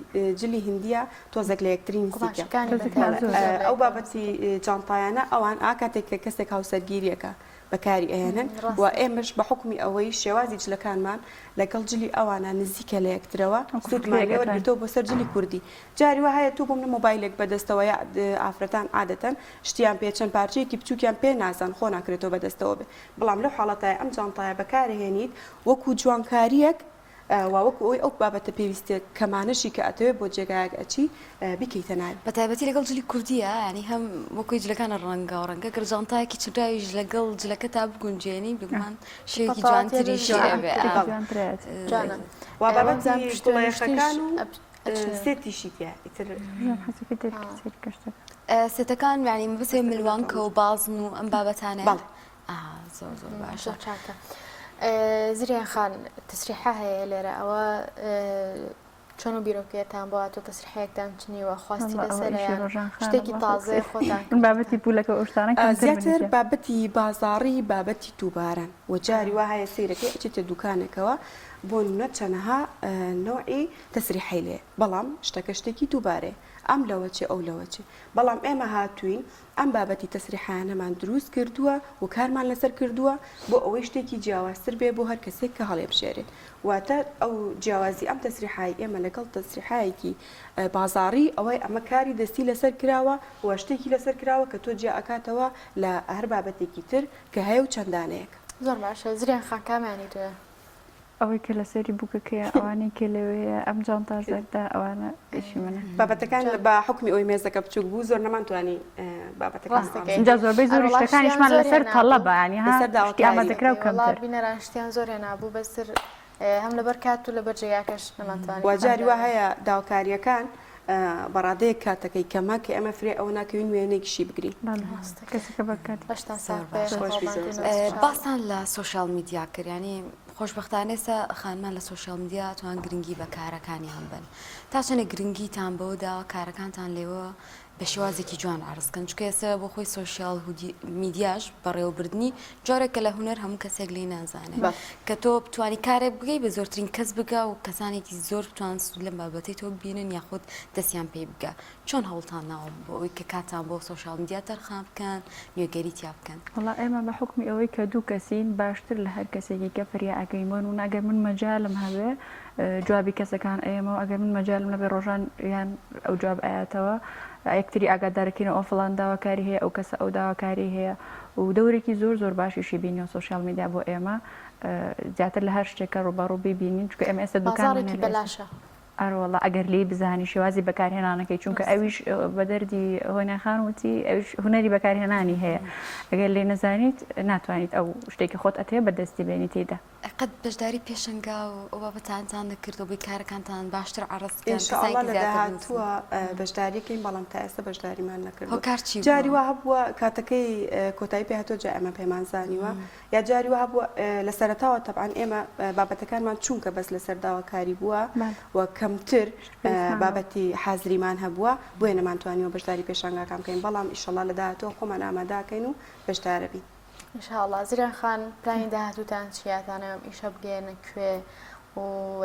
جلی هندیە تۆزێک لە یەکتری نزیکە. ئەو بابەتی جانتایانە ئەوان ئا کاتێک کە کەسێک هاوسەرگیریەکە بەکاری ئەهێنن و ئێمەش بە حوکمی ئەوەی شێوازی جلەکانمان لەگەڵ جلی ئەوانە نزیکە لە یەکترەوە سوودمان لێ وەرگرتەوە بۆ سەر جلی کوردی جاری وا هەیە تۆ بۆ منە مۆبایلێک بەدەستەوە یا ئافرەتان عادەتەن شتیان پێ چەند پارچەیەکی بچووکیان پێ نازان خۆ ناکرێتەوە بەدەستەوە بێ بەڵام لەو حاڵەتایە ئەم جانتایە بەکارهێنیت وەکو جوانکارییەک وا وەکو ئەوەی ئەو بابەتە پێویستە کەمانەشی کە ئەتەوێ بۆ جێگایەک ئەچی بیکەیتە ناوی. بە تایبەتی لەگەڵ جلی کوردیە یانی هەم وەکوی جلەکانە ڕەنگاو ڕەنگە گەر جانتایەکی چنراویش لەگەڵ جلەکەتا بگونجێنی بێگومان شێوەیەکی جوانتریشی ئەبێ. وا بابەتی گوڵەیەخەکان و سێتیشی تیا ئیتر. سێتەکان یانی مەبەست ملوانکە و بازن و ئەم بابەتانەیە؟ بەڵێ. ئاها زۆر زۆر باشە. زۆر چاکە. زریان خان تەسریحە هەیە لێرە ئەوە چۆن و بیرۆکەیەتان بۆ هاتووە تەسریحەیەکتان چنیوە خواستی لەسەرە یان شتێکی تازەیە خۆتان من بابەتی پولەکە و ئەو شتانە کەمتر زیاتر بابەتی بازاڕی بابەتی دووبارەن و جاری وا هەیە سەیرەکەی ئەچیتە دوکانێکەوە بۆ نمونە چەنەها نەوعی تەسریحەی لێ بەڵام شتەکە شتێکی دووبارەیە ئەم لەوە چێ ئەو لەوە چێ بەڵام ئێمە هاتووین ئەم بابەتی تەسریحانەمان دروست کردووە و کارمان لەسەر کردووە بۆ ئەوەی شتێکی جیاوازتر بێ بۆ هەر کەسێک کە هەڵیبژێرێت واتە ئەو جیاوازی ئەم تەسریحای ئێمە لەگەڵ تەسریحایەکی بازاڕی ئەوەی ئەمە کاری دەستی لەسەر کراوە و شتێکی لەسەر کراوە کە تۆ جیا ئەکاتەوە لە هەر بابەتێکی تر کە هەیە و چەند دانەیەک. زۆر باشە زریان خان کامیانی تۆیە؟ ئەوەی کە لەسەری بووکەکەیە ئەوانەی کە لەوێیە ئەم جانتا زەردە ئەوانە ئیشی منە. بابەتەکان بە حوکمی ئەوەی مێزەکە بچووک بوو زۆر نەمانتوانی بابەتەکان ڕاستەکەی. ئینجا زۆربەی زۆری ئەرەوەڵا شتیان شتەکانیشمان زۆر لەسەر هێنابوو. تەڵەبە یانی ها لەسەر شتی داواکاری. ئامادەکراو وەڵا کەمتر. بینەران شتیان زۆر هێنابوو بەس تر هەم لەبەر کات و لەبەر جێگاکەش نەمانتوانی وە جاری وا ئەنجامی. هەیە داواکارییەکان بە ڕادەیەک کاتەکەی کەمە کە ئێمە فرێ ئەوە ناکەوین وێنەیەکیشی بگرین. بەڵێ ڕاستەکەی. کەسەکە بە کاتی. لەشتان زۆر ساغ بێ باشە. خۆش بی خۆمان زۆر تێ زۆر. نەوەستن شاء اللە. باستان لە سۆشیال میدیا کرد یانی خۆشبەختانە ئێستا خانمان لە سۆشیال میدیا توان گرنگی بە کارەکانیان بن تا چەندێک گرنگیتان بەوە داوە کارەکانتان لێوە بە شێوازێکی جوان عەرز کەن چونکە ئێستا بۆ خۆی سۆشیال میدیاش بەڕێوەبردنی جۆرێکە لە هونەر هەموو کەسێک لێی نازانێ کە تۆ بتوانی کارێک بگەی بە زۆرترین کەس بگا و کەسانێکی زۆر بتوان سوود لەم بابەتەی تۆ ببینن یاخود دەستیان پێی بگا چۆن هەوڵتان ناوە بۆ ئەوەی کە کاتتان بۆ سۆشیال میدیا تەرخان بکەن نوێگەری تیا بکەن؟ وەڵا ئێمە بە حوکمی ئەوەی کە دوو کەسین باشتر لە هەر کەسێکی کە فریا ئەگەین بۆ نموونە ئەگەر من مەجالم هەبێ جوابی کەسەکان ئەیەمەوە ئەگەر من مەجالم نەبێ ڕۆژان یان ئەو جواب ئەیاتەوە یەکتری ئاگادارەکەینەوە ئەو فڵان داواکاری هەیە ئەو کەسە ئەو داواکاری هەیە و دەورێکی زۆر زۆر باشیشی بینیوە سۆشیال میدیا بۆ ئێمە زیاتر لە هەر شتێک کە ڕووبەڕوو بیبینین چونکە ئێمە ئێستا دوکانمان بازاڕێکی هەیە لە ئێستا بەلاشە. ئەرەوەڵا ئەگەر لێی بزانی شێوازی بەکارهێنانەکەی چونکە ئەویش بە دەردی هۆنیا خان وتی ئەویش هونەری بەکارهێنانی هەیە ئەگەر لێی نەزانیت ناتوانیت ئەو شتێکی خۆت ئەتەوێت بەدەستی بێنی تێیدا. قەت بەشداری پێشەنگا و ئەو بابەتانتان نەکردوە بۆی کارەکانتان باشتر عەڕز بکەن ان شاء اللە کەسانێکی لە زیاتر بناسن؟ داهاتووە بەشداری کەین بەڵام تا ئێستا بەشداریمان نەکردووە هۆکار چی جاری بووە؟ وا هەبووە کاتەکەی کۆتایی پێ هاتووە جا ئێمە پێمان زانیوە یا جاری وا هەبووە لە سەرەتاوە تەبعەن ئێمە بابەتەکانمان چونکە بەس لەسەر داواکاری بووە و کەمتر بابەتی حازریمان هەبووە بۆیە نەمانتوانیوە بەشداری پێشانگاکان بکەین بەڵام ئیشەڵا لە داهاتووە خۆمان ئامادەکەین و بەشدارەبین. ان شاء اللە زریان خان پلانی داهاتووتان چیە ئەتانەوێ ئەم ئیشە بگەیەنە کوێ و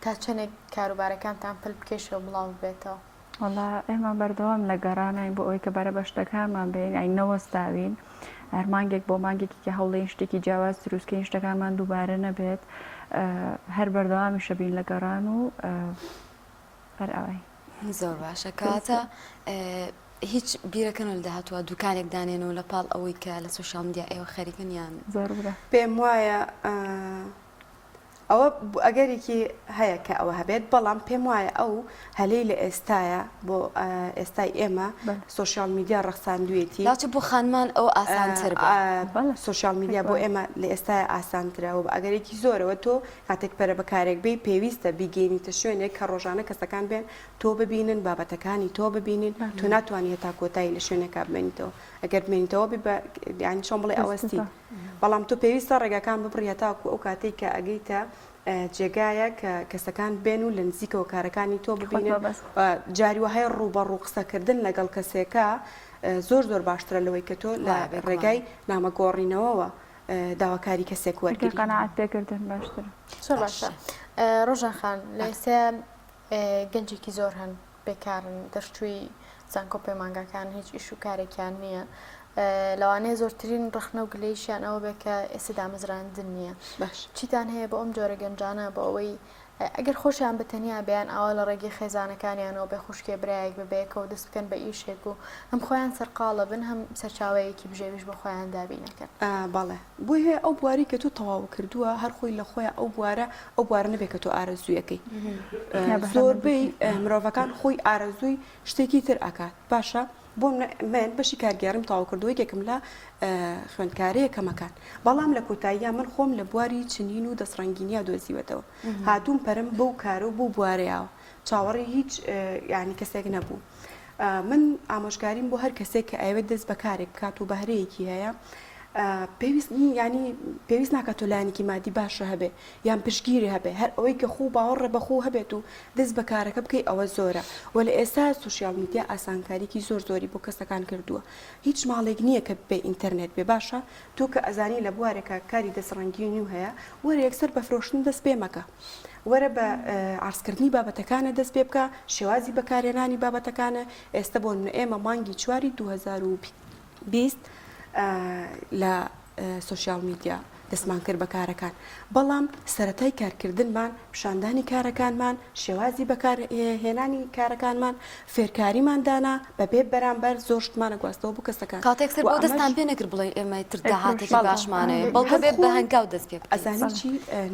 تا چەنێک کاروبارەکانتان پەل بکێشێ و بڵاو ببێتەوە؟ وەڵا ئێمە بەردەوام لە گەڕاناین بۆ ئەوەی کە بەرە بە شتەکانمان بێین یانی نەوەستاوین هەر مانگێک بۆ مانگێکی کە هەوڵین شتێکی جیاواز دروستکەین شتەکانمان دووبارە نەبێت هەر بەردەوامیشە بین لە گەڕان و هەر ئاوای. زۆر باشە کەواتە هیچ بیرەکەنەوە لە داهاتووە دوکانێک دانێنەوە لە پاڵ ئەوەی کە لە سۆشیال میدیا ئێوە خەریکن یان؟ زۆر برا. پێم وایە ئەوە ئەگەرێکی هەیە کە ئەوە هەبێت، بەڵام پێم وایە ئەو هەلەی لە ئێستایە بۆ ئێستای ئێمە سۆشیال میدیا ڕەخساندوویەتی. لاچە بۆ خانمان ئەوە ئاسانتر بێ. سۆشیال میدیا بۆ ئێمە لە ئێستایا ئاسانترە و بە ئەگەرێکی زۆرەوە تۆ کاتێک پەرە بە کارێک بێی پێویستە بیگەینیتە شوێنێک کە ڕۆژانە کەسەکان بێن تۆ ببینن، بابەتەکانی تۆ ببینن، تۆ ناتوانی هەتا کۆتایی لە شوێنێکا بمێنیتەوە، ئەگەر بمێنیتەوە بی بە یانی چۆن بڵێ ئەوەستیت. بەڵام تۆ پێویستە ڕێگاکان ببڕی هەتاکو ئەو کاتەی کە ئەگەیتە. جێگایە کە کەسەکان بێن و لە نزیکەوە کارەکانی تۆ ببینن جاری وەهای ڕووبەڕوو قسەکردن لەگەڵ کەسێکە زۆر زۆر باشترە لەوەی کە تۆ لە ڕێگای نامەگۆڕینەوەوە داواکاری کەسێک وەرگری. قەناعەت پێکردن باشترە. زۆر باشە ڕۆژان خان لە ئێستا گەنجێکی زۆر هەن بێکارن دەرچووی زانکۆ پەیمانگاکان هیچ ئیش و کارێکیان نییە لەوانەیە زۆرترین ڕەخنە و گلەیشیان ئەوە بێ کە ئێستا دامەزراندن نییە باش چیتان هەیە بۆ ئەم جۆرە گەنجانە بۆ ئەوەی ئەگەر خۆشیان بە تەنیا بێ یان ئاوا لە ڕێگەی خێزانەکانیانەوە بێ خوشکێ برایەک بێ بەیەکەوە دەست بکەن بە ئیشێک و هەم خۆیان سەرقاڵە بن هەم سەرچاوەیەکی بژێویش بۆ خۆیان دابینەکەن. بەڵێ بۆی هەیە ئەو بوارەی کە تۆ تەواو کردووە هەر خۆی لە خۆیا ئەو بوارە ئەو بوارە نەبێ کە تۆ ئارەزوویەکەی زۆربەی مرۆڤەکان خۆی ئارەزووی شتێکی تر ئەکات باشە بۆ من بەشی کارگێڕیم تەواو کردووە یەکێکم لە خوێندکارە یەکەمەکان بەڵام لە کۆتاییا من خۆم لە بواری چنین و دەستڕەنگینیا دۆزیوەتەوە هاتووم پەرم بەو کارە و بەو بوارەیاوە چاوەڕێی هیچ یانی کەسێک نەبوو من ئامۆژگاریم بۆ هەر کەسێک کە ئەیەوێت دەست بە کارێک بکات و بەهرەیەکی هەیە پێویست ینی پێویست ناکات تۆ لایەنێکی مادی باشە هەبێ یان پشگیری هەبێ هەر ئەوەی کە خۆ باوەڕە بە خۆ هەبێت و دەست بە کارەکە بکەی ئەوە زۆرە و لە ئێستا social media ئاسانکاریکی زۆر زۆری بۆ کەسەکان کردووە هیچ ماڵێک نییە کە بێ ئینتەرنێت بێ باشە تۆ کە ئەزانی لە بوارێکا کاری دەستڕەنگینی و هەیە وەرە یەکسەر بە فرۆشتن دەست پێ مەکە وەرە بە عەرزکردنی بابەتەکانە دەست پێ بکە شێوازی بەکارهێنانی بابەتەکانە ئێستە بۆ نمونە ئێمە مانگی چواری 2020 لە social media دەستمان کرد بە کارەکان بەڵام سەرەتای کارکردنمان پیشاندانی کارەکانمان شێوازی بەکارهێنانی کارەکانمان فێرکاریمان دانا بەبێ بەرامبەر زۆر شتمان ئەگواستەوە بۆ کەسەکان کاتێک سەر و بۆ ئەمەش دەستان پێ نەکرد بڵێن ئێمە تر داهاتێکی بەڵێ باشمان هەیە بەڵکو هەر بێ بە خۆی هەنگاو دەست پێ بکەیت. ئەزانی چی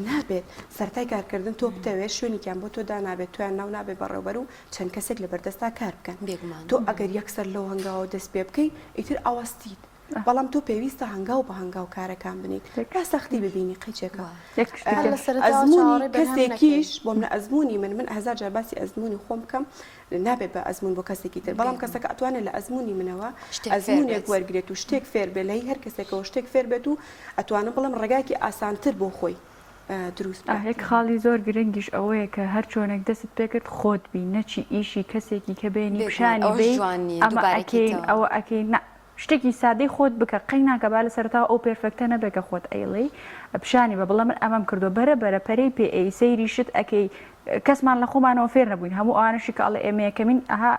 نابێت سەرەتای کارکردن تۆ بتەوێت شوێنێکیان بۆ تۆ دانابێت تۆیان ناو نابێت بەڕێوبەر و چەند کەسێک لەبەردەستا کار بکەن بێگومان. تۆ ئەگەر یەکسەر لەو هەنگاوە دەست پێ بکەی ئیتر ئەوەستیت بەڵام تۆ پێویستە هەنگاو بە هەنگاو کارەکان بنێیت تا سەختی ببینی قیچێکە ئەزموونی کەسێکیش بۆ منە ئەزموونی من من هەزار جار باسی ئەزموونی خۆم بکەم نابێت بە ئەزموون بۆ کەسێکی تر بەڵام کەسەکە ئەتوانێت لە ئەزموونی منەوە ئەزموونێک وەرگێت و شتێک فێر بێ لە هەر کەسێکەوە شتێک فێر بێت و ئەتوانم بڵێم ڕێگایەکی ئاسانتر بۆ خۆی دروست بکات. یەک خاڵی زۆر گرنگیش ئەوەیە کە هەر چۆنێک دەستت پێکرد خۆت بی نەچی ئیشی کەسێکی کە بێنی بێگومان پیشانی ئەوەش بەی جوان نییە ئەمە دووبارەی ئەکەین کەیتەوە. ئەوە ئەکەین نا شتێکی سادەی خۆت بکە قەی ناکا با لە سەرەتاوە ئەو perfect ە نەبێ کە خۆت ئەیڵێی پیشانی بە بڵێ من ئەمەم کردوە بەرە بەرە پەرەی پێ ئەی سەیری شت ئەکەی کەسمان لە خۆمانەوە فێر نەبووین هەموو ئەوانەشی کە ئەڵێ ئێمە یەکەمین ئەها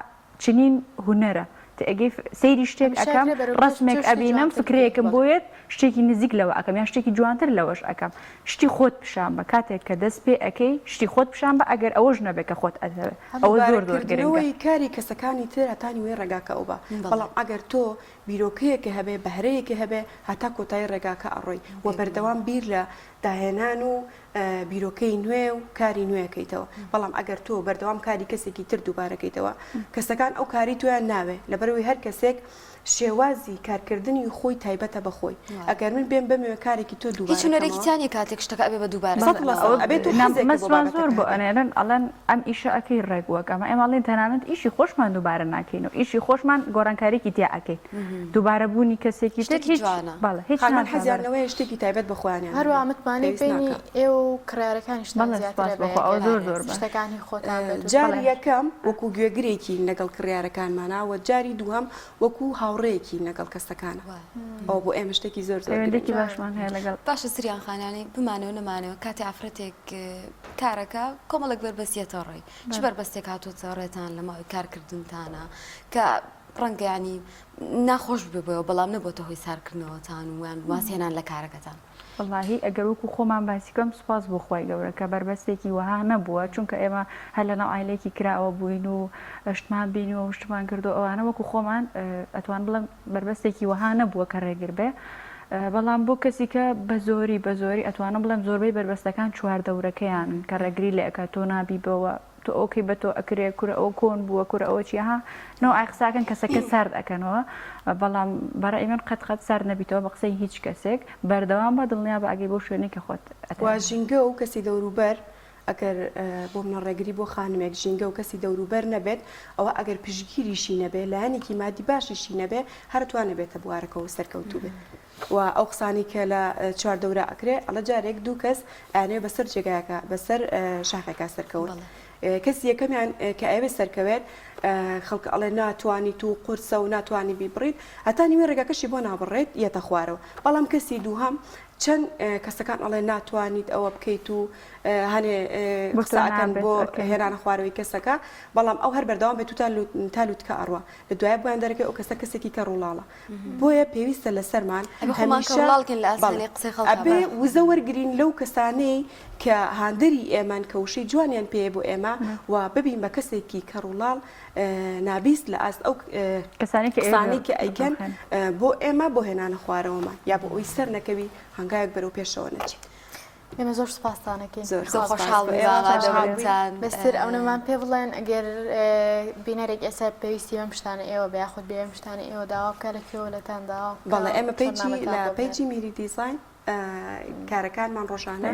چنین هونەرە تێئەگەی سەیری شتێک هەمیشە ئەکەم ئەکرێ بەرەو پێش ڕەسمێک بچێ و شتی ئەبینم جوانتر بکەی فکرەیەکم بەڵێ. بۆ یەت شتێکی نزیک لەوە ئەکەم یان شتێکی جوانتر لەوەش ئەکەم شتی خۆت پیشان بە کاتێک کە دەست پێ ئەکەی شتی خۆت پیشان بە ئەگەر ئەوەش نەبێ کە خۆت ئەتەوێ ئەوە زۆر زۆر گرنگە. دووبارەکردنەوەی کاری کەسەکانی تر هەتا نیوەی ڕێگاکە ئەوبا بەڵام ئەگەر تۆ بیرۆکەیەکە هەبێ بەهرەیەکە هەبێ هەتا کۆتایی ڕێگاکە ئەڕۆی و بەردەوام بیر لە داهێنان و بیرۆکەی نوێ و کاری نوێ کەیتەوە بەڵام ئەگەر تۆ بەردەوام کاری کەسێکی تر دووبارە کەیتەوە کەسەکان ئەو کاری تۆیان ناوێ لەبەرئەوەی هەر کەسێک شێوازی کارکردنی خۆی تایبەتە بە خۆی ئەگەر من بێم بمەوێ کارێکی تۆ هیچ دووبارە هونەرێکی کەمەوە تیا نیە کاتێک شتەکە ئەبێ بە دووبارە سەد لە کردنەوە. سەد ئەبێ تۆ حەزێکت بۆ مەسمان زۆر بابەتەکە بۆ هەبێ. ئەنێرن ئەڵێن ئەم ئیشە ئەکەی ڕێک وەک ئەمە ئێمە ئەڵێین تەنانەت ئیشی خۆشمان دووبارە ناکەینەوە ئیشی خۆشمان گۆڕانکاریەکی تیا ئەکەین دووبارە بوونی کەسێکی تر شتێکی هیچ جوانە. بەڵێ هیچ خانمان ناتوانن حەزیان لەوەیە شتێکی تایبەت بە خۆیانیان هەبێ هەروەها متمانەی پێویست بەینی ناکا. ئێوە و کڕیارەکانیشتان بەڵێ زیاترە سوپاس بە بۆ خوا ئەوە یەکێک زۆر زۆر باشە. شتەکانی خۆتان بێت و جاری بەڵێ. یەکەم وەکو گوێگرێکین لەگەڵ کڕیارەکانمانا و جاری دووهەم وەکو هاوڕێیەکین لەگەڵ کەسەکانا ئەوە بۆ ئێمە شتێکی زۆر زۆر پەیوەندیەکی گرنگە. باشمان هەیە لەگەڵ. باشە سریان خان یانی بمانەوە نەمانەوە کاتێ ئافرەتێک کارەکا کۆمەڵێک بەربەست یەتە ڕێی چ بەربەستێک هاتۆتە ڕێتان لە ماوەی کارکردنتانا کە ڕەنگە یانی ناخۆش ببێ بۆیەوە بەڵام نەبۆتە هۆی سارکردنەوەتان و یان وازهێنان لە کارەکەتان؟ وەڵاهی ئەگەر وەکو خۆمان باسی کەم سوپاس بۆ خوای گەورە کە بەربەستێکی وەها نەبووە چونکە ئێمە هەر لەناو عایلەیەکی کراوە بووین و شتمان بینیوە و شتمان کردووە ئەوانە وەکو خۆمان ئەتوان بڵێم بەربەستێکی وەها نەبووە کە ڕێگر بێ بەڵام بۆ کەسی کە بە زۆری بە زۆری ئەتوانم بڵێم زۆربەی بەربەستەکان چواردەورەکەیانن کە ڕێگری لێ ئەکات تۆ نابی بەوە تۆ ئۆکەی بە تۆ ئەکرێ کورە ئەوە کۆن بووە کورە ئەوە چیە ها نەوعی قساکەن کەسەکە سارد ئەکەنەوە بەڵام بەڕای من قەت قەت سارد نەبیتەوە بە قسەی هیچ کەسێک بەردەوام بە دڵنیا بە ئەگەی بەو شوێنەی کە خۆت و ئەتەوێ. ژینگە و کەسی دەوروبەر ئەگەر بۆ منە ڕێگری بۆ خانمێک ژینگە و کەسی دەوروبەر نەبێت ئەوە ئەگەر پشتگیریشی نەبێ لایەنێکی مادی باشیشی نەبێ هەر ئەتوانێ بێتە بوارەکەوە و سەرکەوتوو بێ. و ئەو قسانەی کە لە چواردەورا ئەکرێ ئەڵێ جارێک دوو کەس ئەیانەوێ بەسەر جێگایەکا بەسەر شاخێکا سەرکەون کەسی یەکەمیان کە ئەیەوێ سەرکەوێت خەڵک ئەڵێ ناتوانیت و قورسە و ناتوانی بیبڕیت هەتا نیوەی ڕێگاکەشی بۆ نابڕێت یەتە خوارەوە بەڵام کەسی دووهەم چەند کەسەکان ئەڵێ ناتوانیت ئەوە بکەیت و هەنێ قسە ئەکەن بۆ هێنانە خوارەوەی کەسەکە بەڵام ئەو هەر بەردەوام بێت و تا لوتکە ئەڕوا لە دوایە بۆیان دەرەکەوێت ئەو کەسە کەسێکی کەڕ و ڵاڵە بۆیە پێویستە لەسەرمان هەمیشە ئەبێ وزە وەرگرین لەو کەسانەی کە هاندەری ئێمەن کە وشەی جوانیان پێیە بۆ ئێمە و ببین بە کەسێکی کەڕ و ڵاڵ نابیست لە ئاست ئەو قسانەی کە ئەیکەن بۆ ئێمە بۆ هێنانە خوارەوەمان یا بۆ ئەوەی سەر نەکەوی هەنگاوێک بەرەو پێشەوە نەچیت. ئێمە زۆر سوپاستان ئەکەین. زۆر خۆشحاڵ بووین بە ئامادەبوونتان. بەستر ئەونەمان پێ بڵێن ئەگەر بینەرێک ئێستا پێویستی بەم شتانە ئێوە بێ یاخود بێ ئەم شتانە ئێوە داوا بکا لە کوێوە لێتان داوا بکا بەڵێ ئێمە page ی لە page ی میری دیزاین کارەکانمان ڕۆژانە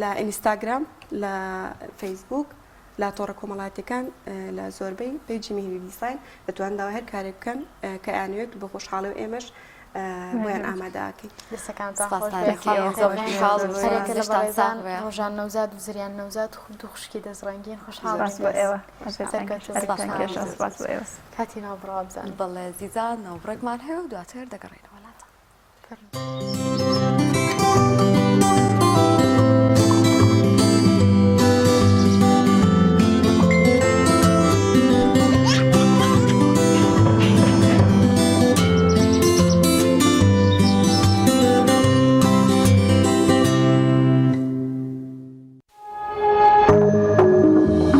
لە ئینستاگرام لە فەیسبوک لە تۆڕە کۆمەڵاتیەکان لە زۆربەی page ی میهری دیزاین دەتوانن داوای هەر کارێک بکەن کە ئەیانەوێت بە خۆشحاڵی و ئێمەش بۆیان ئامادە ئەکەین. دەستەکانتان خۆش بێت. هەریەکە لە بەڕێزان ڕۆژان نەوزاد و زریان نەوزاد دوو خوشکی دەستڕەنگین خۆشحاڵ بین. سەرکەوتوو بن. کاتی ناوبڕا بزانم. بەڵێ زیزان ناوبڕێکمان هەیە و دواتر دەگەڕێینەوە لاتان.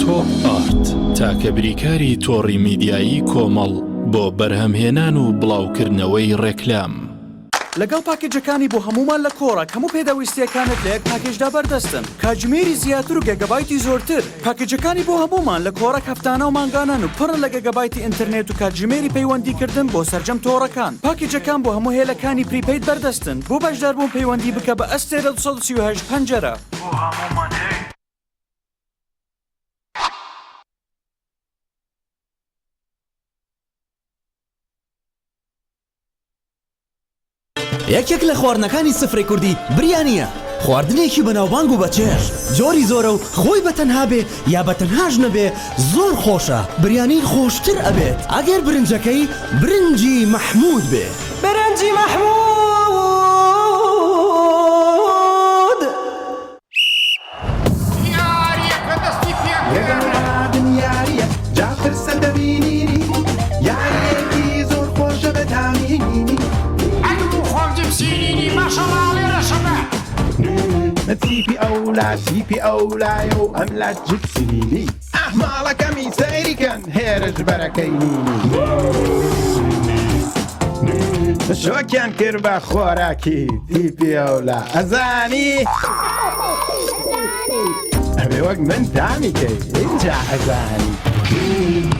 تۆپ ئارت تاکە بریکاری تۆڕی میدیایی کۆمەڵ بۆ بەرهەمهێنان و بڵاوکردنەوەی ڕێکلام. لەگەڵ پاکێجەکانی بۆ هەموومان لە کۆڕەک هەموو پێداویستییەکانت لە یەک پاکێجدا بەردەستن، کاتژمێری زیاتر و گێگابایتی زۆرتر. پاکێجەکانی بۆ هەموومان لە کۆڕەک هەفتانە و مانگانەن و پڕن لە گێگابایتی ئینتەرنێت و کاتژمێری پەیوەندیکردن بۆ سەرجەم تۆڕەکان. پاکێجەکان بۆ هەموو هێلەکانی prepaid بەردەستن. بۆ بەشداربوون پەیوەندی بکە بە ئەستێرە 238 پەنجەرە. بۆ هەموومان هەیە. یەکێک لە خواردنەکانی سفرەی کوردی بریانییە، خواردنێکی بەناوبانگ و بەچێژ، جۆری زۆرە و خۆی بە تەنها بێ یا بە تەنهاش نەبێ زۆر خۆشە، بریانی خۆشتر ئەبێت ئەگەر برنجەکەی برنجی مەحموود بێ. برنجی مەحموود. یاریەکە دەستی پێکرد. لەگەڵ یاریە جا پرسە دەبینینی یاریەکی زۆر خۆشە بە تامینینی. ئەدوو خۆم جپسینینی ماشەڵا لێرەشە بە. تیپی ئەولا تیپی ئەولایە و ئەملا جپسینینی. ئاه ماڵەکەمی سەیری کەن هێرش بەرەکەی نینی. شۆکیان کرد بە خۆراکی تیپی ئەولا ئەزانی ئەبێ وەک من تامی کەی ئینجا ئەزانی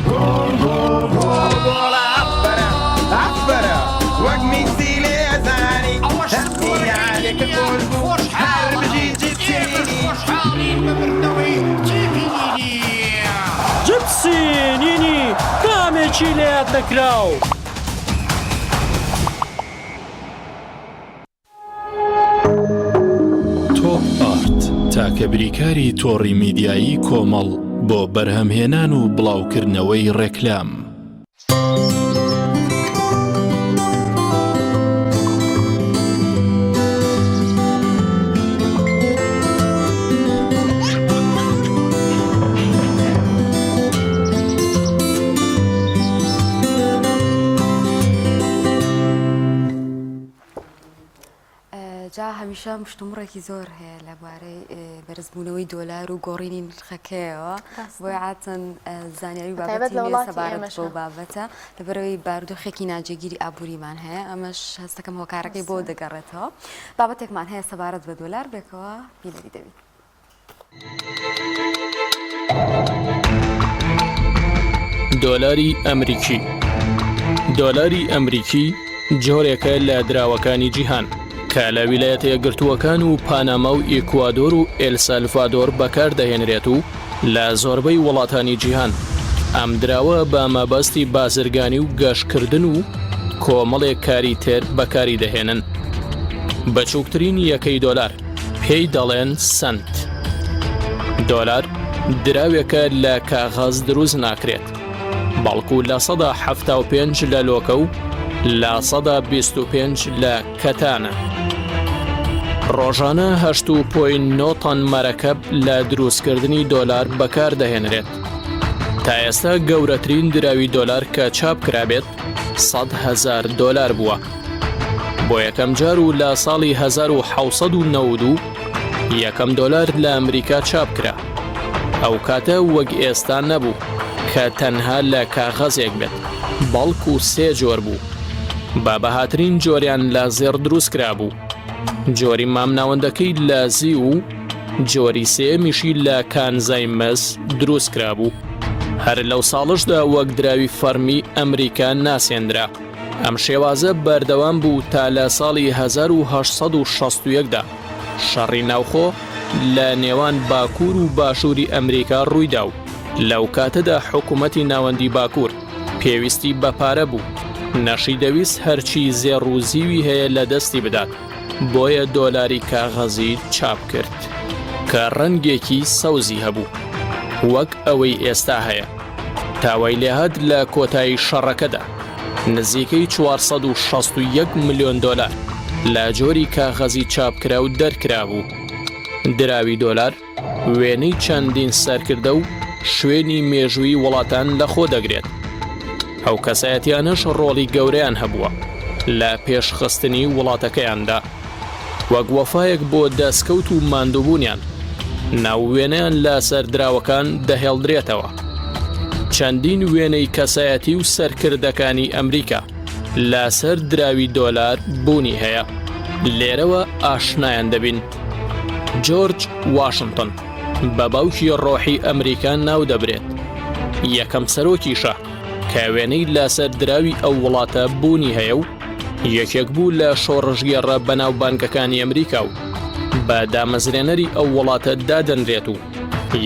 گۆڵ گۆڵ گۆڵ گۆڵە ئەفەرە ئەفەرە وەک میسی لێ ئەزانی یاریەکە خۆش بوو هەر بژی جپسینی خۆشحاڵین بە بردنەوەی تیپی نینی. جپسی نینی تامێکی لەیاد نەکراو. تۆپ ئارت تاکە بریکاری تۆڕی میدیایی کۆمەڵ بۆ بەرهەمهێنان و بڵاوکردنەوەی ڕێکلام. جا هەمیشە مشتومڕێکی زۆر هەیە لە بارەی بەرزبوونەوەی دۆلار و گۆڕینی نرخەکەیەوە بۆیە عادەتەن زانیاری و بابەتی نوێ سەبارەت بەو بابەتە لەبەرەوەی بارودۆخێکی ناجێگیری ئابووریمان هەیە ئەمەش هەستەکەم هۆکارەکەی بۆ دەگەڕێتەوە بابەتێکمان هەیە سەبارەت بە دۆلار بێکەوە بینەری دەبین. دۆلاری ئەمریکی دۆلاری ئەمریکی جۆرێکە لە دراوەکانی جیهان کە لە ویلایەتە یەکگرتووەکان و پاناما و ئیکوادۆر و ئێلسالڤادۆر بەکاردەهێنرێت و لە زۆربەی وڵاتانی جیهان ئەم دراوە بە مەبەستی بازرگانی و گەشتکردن و. کۆمەڵێک کاری تر بەکاری دەهێنن. بچووکترین یەکەی دۆلار پێی دەڵێن سەنت. دۆلار دراوێکە لە کاغەز دروست ناکرێت، بەڵکو 75% لە لۆکە و 25% لە کەتانە. ڕۆژانە هەشت و point نۆ تەن مەرەکەب لە دروستکردنی دۆلار بەکار دەهێنرێت. تا ئێستا گەورەترین دراوی دۆلار کە چاپ کرابێت 100 هەزار دۆلار بووە. بۆ یەکەم جار و لە ساڵی 1992 یەکەم دۆلار لە ئەمریکا چاپ کرا. ئەو کاتە وەک ئێستا نەبوو کە تەنها لە کاغەزێک بێت، بەڵکو سێ جۆر بوو. بە بەهاترین جۆریان لە زێڕ دروست کرابوو، جۆری مامناوەندەکەی لە زیو و جۆری سێیەمیشی لە کانزای مس دروست کرابوو. هەر لەو ساڵەشدا وەک دراوی فەڕمی ئەمریکا ناسێنرا. ئەم شێوازە بەردەوام بوو تا لە ساڵی 1861 دا شەڕی ناوخۆ لە نێوان باکوور و باشووری ئەمریکا ڕوویدا و لەو کاتەدا حکوومەتی ناوەندی باکوور پێویستی بە پارە بوو، نەشیدەویست هەرچی زێڕ و زیوی هەیە لە دەستی بدات، بۆیە دۆلاری کاغەزی چاپ کرد کە ڕەنگێکی سەوزی هەبوو وەک ئەوەی ئێستا هەیە. تا وای لێهات لە کۆتایی شەڕەکەدا نزیکەی 461 ملیۆن دۆلار لە جۆری کاغەزی چاپکراو دەرکرابوو. دراوی دۆلار وێنەی چەندین سەرکردە و شوێنی مێژوویی وڵاتان لەخۆ دەگرێت. ئەو کەسایەتیانەش ڕۆڵی گەورەیان هەبووە لە پێشخستنی وڵاتەکەیاندا. وەک وەفایەک بۆ دەستکەوت و ماندووبوونیان، ناو و وێنەیان لە سەر دراوەکان دەهێڵدرێتەوە. چەندین وێنەی کەسایەتی و سەرکردەکانی ئەمریکا لە سەر دراوی دۆلار بوونی هەیە. لێرەوە ئاشنایان دەبین. جۆرج واشنتن بە باوکی ڕۆحی ئەمریکا ناودەبرێت. یەکەم سەرۆکیشە کە وێنەی لەسەر دراوی ئەو وڵاتە بوونی هەیە و یەکێک بوو لە شۆڕشگێڕە بەناوبانگەکانی ئەمریکا و بە دامەزرێنەری ئەو وڵاتە دادەنرێت و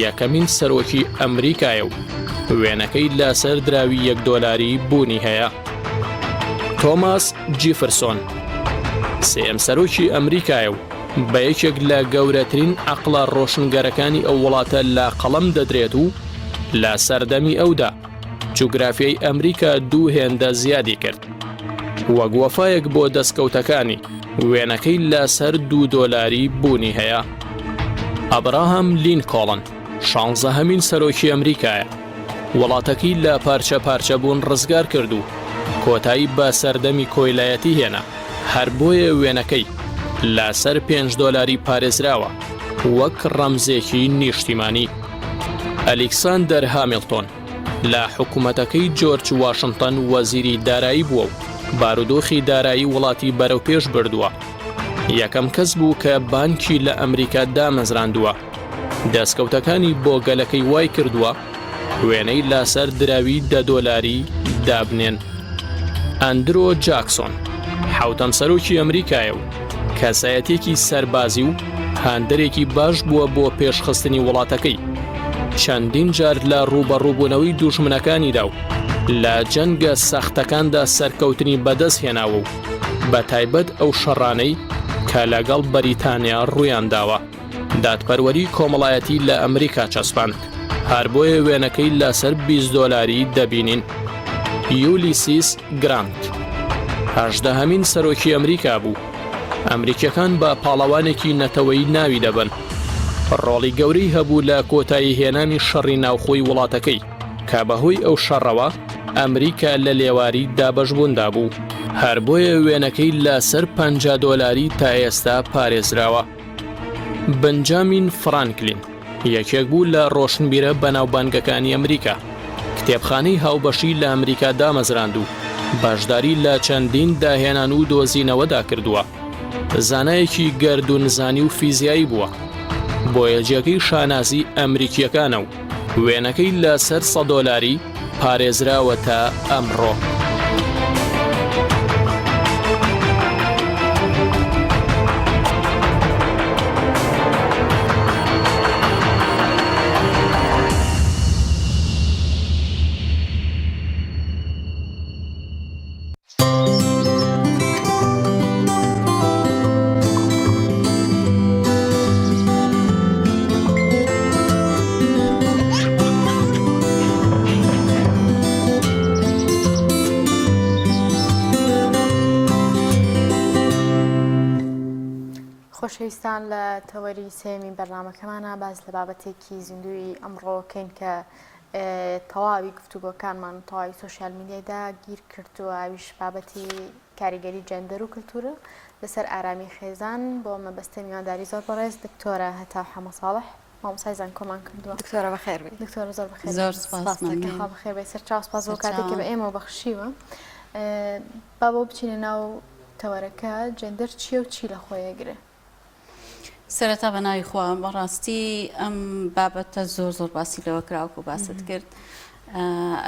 یەکەمین سەرۆکی ئەمریکایە و وێنەکەی لەسەر دراوی یەک دۆلاری بوونی هەیە. تۆماس جیفرسۆن سێیەم سەرۆکی ئەمریکایە و بە یەکێک لە گەورەترین عەقڵە ڕۆشنگەرەکانی ئەو وڵاتە لە قەڵەم دەدرێت و لە سەردەمی ئەودا جوگرافیای ئەمریکا دوو هێندە زیادی کرد. وەک وەفایەک بۆ دەستکەوتەکانی، وێنەکەی لەسەر دوو دۆلاری بوونی هەیە. ئەبراهام لینکۆڵن شانزەهەمین سەرۆکی ئەمریکایە. وڵاتەکەی لە پارچە پارچەبوون ڕزگار کرد و کۆتایی بە سەردەمی کۆیلایەتی هێنا، هەر بۆیە وێنەکەی لەسەر پێنج دۆلاری پارێزراوە وەک ڕەمزێکی نیشتیمانی. ئەلیکساندەر هامیڵتۆن لە حکومەتەکەی جۆرج واشنتن وەزیری دارایی بووە و بارودۆخی دارایی وڵاتی بەرەوپێش بردووە. یەکەم کەس بوو کە بانکی لە ئەمریکا دامەزراندووە. دەستکەوتەکانی بۆ گەلەکەی وای کردووە وێنەی لەسەر دراوی دە دۆلاری دابنێن. ئەندرۆ جاکسۆن حەوتەم سەرۆکی ئەمریکایە و کەسایەتیەکی سەربازی و هاندەرێکی باش بووە بۆ پێشخستنی وڵاتەکەی. چەندین جار لە ڕووبەڕووبوونەوەی دوژمنەکانیدا و لە جەنگە سەختەکاندا سەرکەوتنی بەدەست هێناوە و بە تایبەت ئەو شەڕانەی کە لەگەڵ بەریتانیا ڕوویانداوە. دادپەروەری کۆمەڵایەتی لە ئەمریکا چەسپاند، هەر بۆیە وێنەکەی لەسەر 20 دۆلاری دەبینین. یولیسیس گرانت هەژدەهەمین سەرۆکی ئەمریکا بوو، ئەمریکیەکان بە پاڵەوانێکی نەتەوەیی ناوی دەبەن. ڕۆڵی گەورەی هەبوو لە کۆتایی هێنانی شەڕی ناوخۆی وڵاتەکەی، کە بەهۆی ئەو شەڕەوە ئەمریکا لە لێواری دابەشبووندا بوو. هەر بۆیە وێنەکەی لەسەر 50 دۆلاری تا ئێستا پارێزراوە. بنجامین فرانکلین یەکێک بوو لە ڕۆشنبیرە بەناوبانگەکانی ئەمریکا، کتێبخانەی هاوبەشی لە ئەمریکا دامەزراند و بەشداری لە چەندین داهێنان و دۆزینەوەدا کردووە. زانایەکی گەردوونزانی و فیزیایی بووە، بۆیە جێگەی شانازی ئەمریکییەکانە و وێنەکەی لەسەر سە دۆلاری پارێزراوە تا ئەمڕۆ. خۆشەویستان لە تەوەری سێیەمی بەرنامەکەمانا باس لە بابەتێکی زیندووی ئەمڕۆکەین کە تەواوی گفتوگۆکانمان و تەواوی سۆشیال میدیای داگیر کردووە ئەویش بابەتی کاریگەری جێندەر و کلتورە لەسەر ئارامی خێزان بۆ مەبەستە میوانداری زۆر بەڕێز دکتۆرە هەتاو حەمە ساڵح مامۆستای زانکۆمان کردووە. دکتۆرە بەخێر بێی. دکتۆرە زۆر بەخێر زۆر سپاس مەمنون. خوا بەخێر بێی سەرچاو سپاس بۆ کاتێک کە بە ئێمەوە بەخشیوە. با بۆ بچینە ناو تەوەرەکە جێندەر چییە و چی لە خۆی ئەگرێ؟ سەرەتا بە ناوی خوا بەڕاستی ئەم بابەتە زۆر زۆر باسی لەوە کراوەکو باست کرد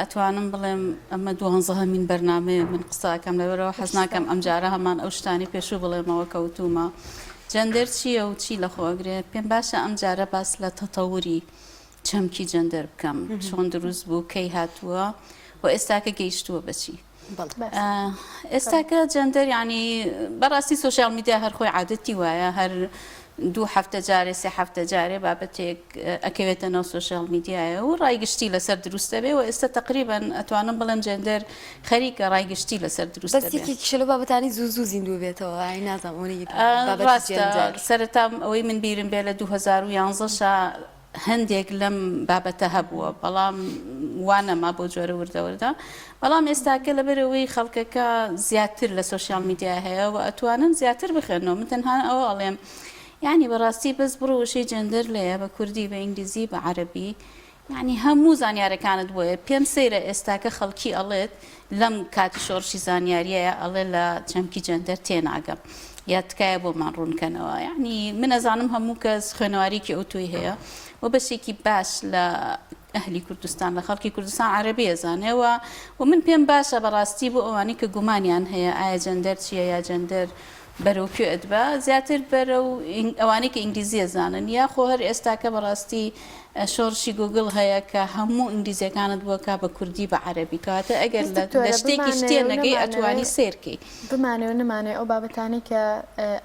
ئەتوانم بڵێم ئەمە دوانزەهەمین بەرنامەیە من قسە ئەکەم لەبەرەوە حەز ناکەم ئەمجارە هەمان ئەو شتانی پێشوو بڵێمەوە کە وتومە جەندەر چییە و چی لەخۆ ئەگرێ پێم باشە ئەمجارە باس لە تەتەوری چەمکی جەندەر بکەم چۆن دروست بوو کەی هاتووە و ئێستاکە گەیشتووە بەچی ئێستاکە جەندەر یانی بەڕاستی سۆشیال میدیا هەر خۆی عادەتی وایە هەر دوو هەفتە جارێ سێ هەفتە جارێ بابەتێک ئەکەوێتە ناو سۆشیال میدیایە و ڕای گشتی لەسەر دروست دەبێ و ئێستا تقریبا ئەتوانم بڵێم جەندەر خەریکە ڕای گشتی لەسەر دروست بەس یەکێکیشە لەو بابەتانەی زوو زوو زیندوو بێتەوە ئای نازانم ئەوەنە بابەتی ڕاستە جێندەر. سەرەتا ئەوەی من بیرم بێ لە 2011 شا هەندێک لەم بابەتە هەبووە بەڵام وا نەما بەو جۆرە وردە وردە بەڵام ئێستاکە لەبەرئەوەی خەڵکەکە زیاتر لە سۆشیال میدیا هەیە و ئەتوانن زیاتر بخوێنەوە من تەنها ئەوە ئەڵێم یعنی بەڕاستی بەس بڕۆ وشەی جێندەر لێیە بە کوردی بە ئینگلیزی بە عەرەبی یعنی هەموو زانیارەکانت بۆیە پێم سەیرە ئێستاکە خەڵکی ئەڵێت لەم کاتی شۆڕشی زانیاریەیە ئەڵێ لە چەمکی جەندەر تێناگەم یا تکایە بۆمان ڕوونکەنەوە یعنی من ئەزانم هەموو کەس خوێنەواریکی ئەوتۆی هەیە و بەشێکی باش لە ئەهلی کوردستان لە خەڵکی کوردستان عەرەبی ئەزانێەوە و من پێم باشە بەڕاستی بۆ ئەوانەی کە گومانیان هەیە ئایا جەندەر چییە یا جەندەر بەرەو کوێ ئەتبا زیاتر بەرەو ئەوانەی کە ئینگلیزی ئەزانن یاخۆ هەر ئێستاکە بەڕاستی شۆڕشی گوگڵ هەیە کە هەموو ئینگلیزیەکانت بۆ کا بە کوردی بە عەرەبی کەواتە ئەگەر بەس لە دکتۆرە شتێکیش بمانەوێ و تێنەگەی نەمانەوێ ئەتوانی سەیر کەی. بمانەوێ و نەمانەوێ ئەو بابەتانەی کە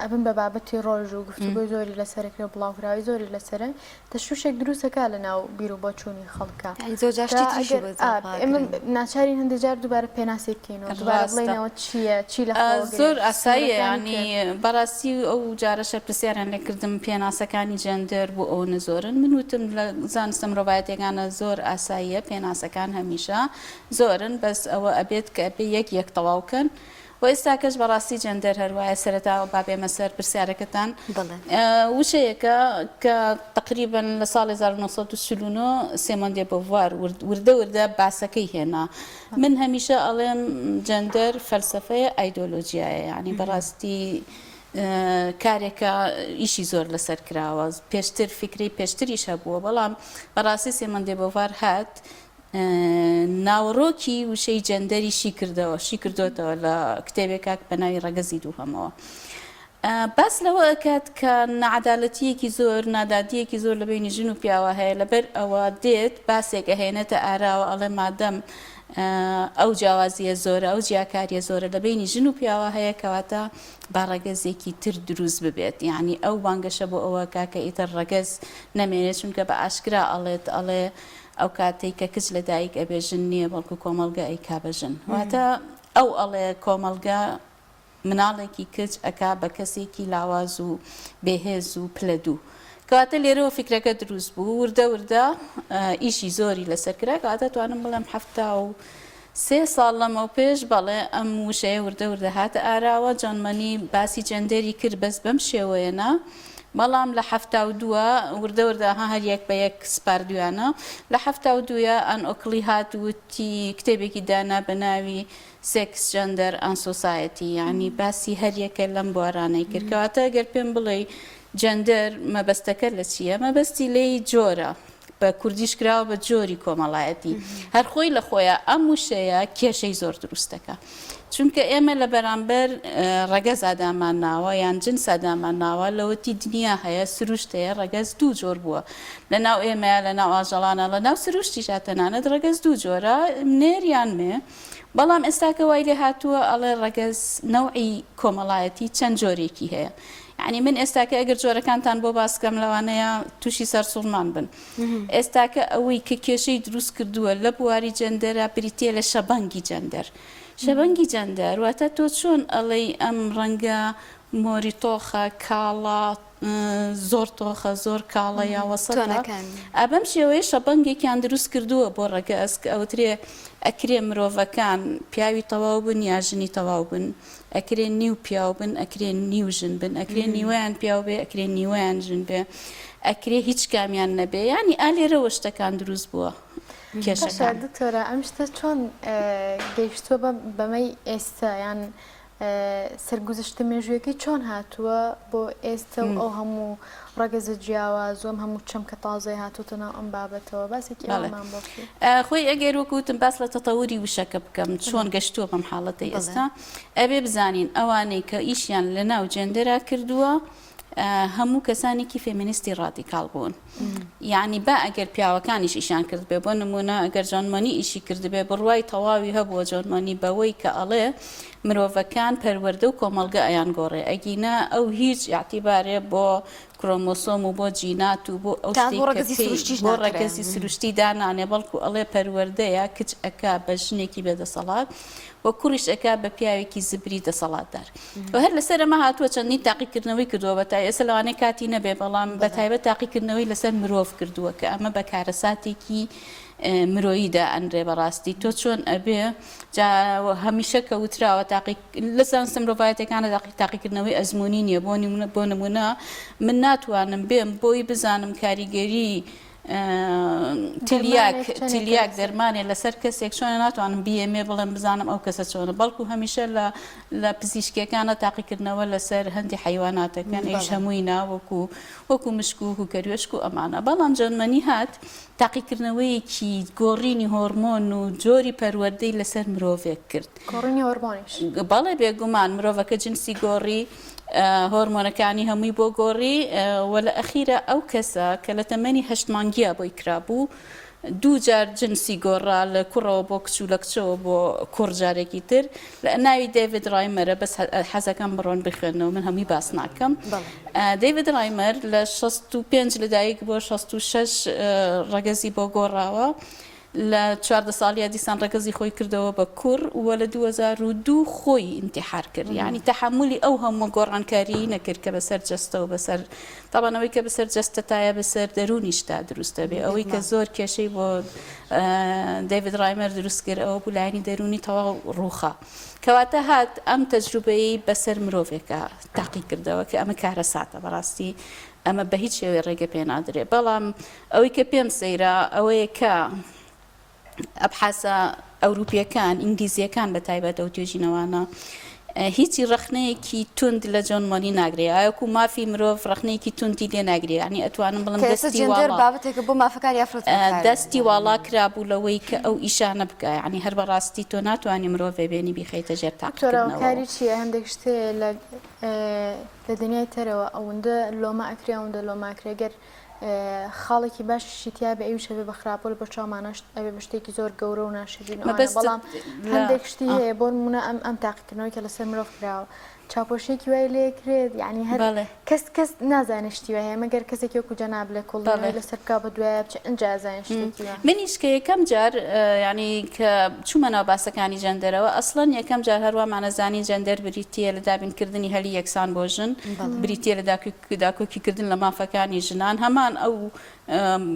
ئەبن بە بابەتی ڕۆژ و گفتوگۆی زۆری لەسەرەکرێ و بڵاوکراوەی زۆری لەسەرە تەشوشێک دروست ئەکا لە ناو بیر و بۆچوونی خەڵکا یانی زۆر جار کە شتی تریشی ئەگەر بۆ ئا زاڵ ئێمە ئەکرێن. ناچارین هەندێ جار دووبارە پێناسەی بکەینەوە دووبارە ڕاستە. بڵێینەوە چییە چی لە خۆوە گرێ زۆر ئاساییە سنوورەکانی یانی کوێن. بەڕاستی ئەو جارەشە پرسیاریان لێ کردم پێناسەکانی جێندەر بۆ ئەوەنە زۆرن من وتم لە زانستە مرۆڤایەتیەکانە زۆر ئاساییە پێناسەکان هەمیشە زۆرن بەس ئەوە ئەبێت کە ئەبێ یەک یەک تەواو کەن و ئێستاکەش بەڕاستی جێندەر هەر وایە سەرەتا با بێمە سەر پرسیارەکەتان وشەیەکە کە تەقریبەن لە ساڵی 1949 سیمۆن دێ بۆڤوار وردە وردە باسەکەی هێنا من هەمیشە ئەڵێم جێندەر فەلسەفەیە ئایدۆلۆجیایە یعنی بەڕاستی کارێکە ئیشی زۆر لەسەر کراوە پێشتر فیکرەی پێشتریش هەبووە بەڵام بەڕاستی سیمۆن دێ بۆڤوار هات ناوەڕۆکی وشەی جێندەری شی کردەوە شی کردۆتەوە لە کتێبێکا بە ناوی ڕەگەزی دووهەمەوە باس لەوە ئەکات کە ناعەدالەتییەکی زۆر نادادییەکی زۆر لە بەینی ژن و پیاوە هەیە لەبەر ئەوە دێت باسێک ئەهێنێتە ئاراوە ئەڵێ مادەم ئەو جیاوازییە زۆرە ئەو جیاکارییە زۆرە لە بەینی ژن و پیاوە هەیە کەواتە با ڕەگەزێکی تر دروست ببێت یعنی ئەو بانگەشە بۆ ئەوە کا کە ئیتر ڕەگەز نەمێنێت چونکە بە ئاشکرا ئەڵێت ئەڵێ ئەو کاتەی کە کچ لە دایک ئەبێ ژن نییە بەڵکو کۆمەڵگە ئەیکا بە ژن واتە ئەو ئەڵێ کۆمەڵگە مناڵێکی کچ ئەکا بە کەسێکی لاواز و بێهێز و پلە دوو کەواتە لێرەوە فیکرەکە دروست بوو وردە وردە ئیشی زۆری لەسەر کرا کەواتە توانم بڵێم 73 ساڵ لەمەو پێش بەڵێ ئەم وشەیە وردە وردە هاتە ئاراوە جۆن مەنی باسی جێندەری کرد بەس بەم شێوەیە نا بەڵام لە 72 وردە وردە ها هەر یەک بە یەک سپاردویانە لە 72 ئان ئۆکلی هات وتی کتێبێکی دانا بە ناوی Sex, Gender and Society یانی باسی هەریەکە لەم بوارانەی کرد کەواتە گەر پێم بڵێی جەندەر مەبەستەکە لە چییە مەبەستی لێی جۆرە بە کوردیش کراوە بە جۆری کۆمەڵایەتی هەر خۆی لە خۆیان ئەم وشەیە کێشەی زۆر دروست دەکا چونکە ئێمە لە بەرامبەر ڕەگەزا دامان ناوە یان جنسا دامان ناوە لەوەتی دنیا هەیە سروشت هەیە ڕەگەز دوو جۆر بووە لە ناو ئێمەیە لە ناو ئاژەڵانە لە ناو سروشتیشا تەنانەت ڕەگەز دوو جۆرە نێر یان مێ بەڵام ئێستاکە وای لێ هاتووە ئەڵێ ڕەگەز نەوعی کۆمەڵایەتی چەند جۆرێکی هەیە یعنی من ئێستاکە ئەگەر جۆرەکانتان بۆ باسکەم لەوانەیە تووشی سەرسوڕمان بن ئێستاکە ئەوەی کە کێشەی دروست کردووە لە بواری جەندەرە بریتە لە شەبەنگی جەندەر شەبەنگی جەندەر واتە تۆ چۆن ئەڵێی ئەم ڕەنگە. مۆری تۆخە، کاڵە، زۆر تۆخە، زۆر کاڵە یا وەسەتە. تۆنەکان. ئا بەم شێوەیە شەبەنگێکیان دروست کردووە بۆ ڕەگەز کە ئەوترێ ئەکرێ مرۆڤەکان پیاوی تەواو بن یا ژنی تەواو بن، ئەکرێ نیو پیاو بن، ئەکرێ نیو ژن بن، ئەکرێ نیوەیان پیاو بێ، ئەکرێ نیوەیان ژن بێ، ئەکرێ هیچ کامیان نەبێ. یانی ئا لێرەوە شتەکان دروست بووە. باشە کێشەکان. دکتۆرە ئەم شتە چۆن گەیشتووە بەمەی ئێستا یان سەرگوزشتە مێژوویەکەی چۆن هاتووە بۆ ئێستە و ئەو هەموو ڕەگەزە جیاواز و ئەم هەموو چەمکە تازەی هاتووەتە ناو ئەم بابەتەوە باسێکی ئەوەمان بۆ بکەی. خۆی ئەگەر وەکو وتم باس لە تەتەوری وشەکە بکەم چۆن گەشتووە بەم حاڵەتەی ئێستا ئەبێ بزانین ئەوانەی کە ئیشیان لەناو جێندەرا کردووە هەموو کەسانێکی فێمینیستی ڕادیکاڵ بوون یعنی با ئەگەر پیاوەکانیش ئیشیان کردبێ بۆ نمونە ئەگەر جۆن مۆنی ئیشی کردبێ بڕوای تەواوی هەبووە جۆن مۆنی بەوەی کە ئەڵێ مرۆڤەکان پەروەردە و کۆمەڵگە ئەیان گۆڕێ ئەگینا ئەو هیچ ئیعتیبارێ بۆ کرۆمۆسۆم و بۆ جینات و بۆ ئەو تا بۆ شتەی کە ڕەگەزی پێی سروشتیش بۆ ناکرێ. ڕەگەزی سروشتی دانانێ بەڵکو ئەڵێ پەروەردەیە کچ ئەکا بە ژنێکی بێدەسەڵات و کوڕیش ئەکا بە پیاوێکی زبری دەسەڵاتدار. و هەر لەسەر ئەمە هاتووە چەندین تاقیکردنەوەی کردووە بە تای ئێستا لەوانەیە کاتی نەبێ بەڵام بە تایبەت تاقیکردنەوەی لەسەر مرۆڤ کردووە کە ئەمە بە کارەساتێکی مرۆیی دائەنرێ بەڕاستی تۆ چۆن ئەبێ جا هەمیشە کە وتراوە تاقی لە زانستە مرۆڤایەتەکانە تاقیکردنەوەی ئەزمموی نییە بۆ نمونە بۆ نمونە من ناتوانم بێم بۆی بزانم کاریگەری تلیاک تلیاک دەرمانێ لەسەر کەسێک چۆنە ناتوانم بیەمێ بڵێم بزانم ئەو کەسە چۆنە بەڵکو هەمیشە لە لە پزیشکیەکانە تاقیکردنەوە لەسەر هەندی حیواناتەکەن ئەویش هەمووی نا وەکو وەکو مشک و کەروێشک و ئەمانە بەڵام جۆنمەنی هات تاقیکردنەوەیەکی گۆڕینی هۆرمۆن و جۆری پەروەردەی لەسەر مرۆڤێک کرد. گۆڕینی هۆرمۆنیش؟ بەڵێ بێگومان مرۆڤەکە جنسی گۆڕی هۆرمۆنەکانی هەمووی بۆ گۆڕی و لە ئەخیرا ئەو کەسە کە لە تەمەنی هەشت مانگیا بۆی کرابوو دوو جار جنسی گۆڕا لە کوڕەوە بۆ کچ و لە کچەوە بۆ کوڕ جارێکی تر لە ناوی دەیڤد ڕایمەرە بەس حەزەکەم بڕۆن بخوێنەوە من هەمووی باس ناکەم دەیڤد ڕایمەر لە 65 لەدایک بۆ 66 ڕەگەزی بۆ گۆڕاوە لە 14 ساڵیا دیسان ڕەگەزی خۆی کردەوە بە کوڕ و لە 2002 خۆی ئینتیحار کرد یعنی تەحەمولی ئەو هەموو گۆڕانکاریی نەکرد کە بەسەر جەستە و بەسەر تەبعەن ئەوەی کە بەسەر جەستەتایە بەسەر دەروونیشتا دروست دەبێ ئەوەی کە زۆر کێشەی بۆ دەیڤد ڕایمەر دروست کرد ئەوە بوو لایەنی دەروونی تەواو ڕووخا کەواتە هات ئەم تەجروبەیەی بەسەر مرۆڤێکا تاقی کردەوە کە ئەمە کارەساتە بەڕاستی ئەمە بە هیچ شێوەی ڕێگە پێ نادرێ بەڵام ئەوەی کە پێم سەیرە ئەوەیە کە ئەبحاسە ئەوروپیەکان، ئینگلیزیەکان بە تایبەت ئەو توێژینەوانە هیچی ڕەخنەیەکی توند لە جۆن مۆنی ناگرێ ئایەکو مافی مرۆڤ ڕەخنەیەکی توندی لێ ناگرێ ینی ئەتوانم بڵم دەستی جێندەر بابەتێکە بۆ مافەکانی ئافرەت دەستی واڵا کرابوو لەوەی کە ئەو ئیشانە بکە ینی هەر بەڕاستی تۆ ناتوانانی مرۆڤێ بێنی بیخەیتە ژێر تاقیکردنەوە. کاری چییە هەندێک شتێ لە لە دنیای تەرەوە ئەوەندە لۆمە ئەکرێ ئەوەندە لۆمە ئەکرێ گەر خاڵێکی باشیشی تیابێ ئەویش ئەبێ بە خراپە و لەبەر چاومانەش ئەبێ بە شتێکی زۆر گەورە و ناشرین و ئەوانە مەبەستت بەڵام لە هەندێک شتی ئا. هەیە بۆ نموونە ئەم ئەم تاقیکردنەوەی کە لەسەر مرۆڤ کراوە چاوپۆشییەکی وای لێ کرێت یعنی هەر بەڵێ. کەس کەس نازانێ شتی وای هەیە مەگەر کەسێکی وەکوو جەناب لێکۆڵینەوەی بەڵێ. لەسەر بکا بە دوایە بچێ ئینجا ئەزانێ شتێکی وا هەیە. منیش کە یەکەم جار یعنی کە چوومە ناو باسەکانی جەندەرەوە ئەسڵەن یەکەم جار هەر وامانەزانی جەندەر بریتییە لە دابینکردنی هەلی یەکسان بۆ ژن بریتییە لە داکۆکیکردن لە مافەکانی ژنان، هەمان ئەو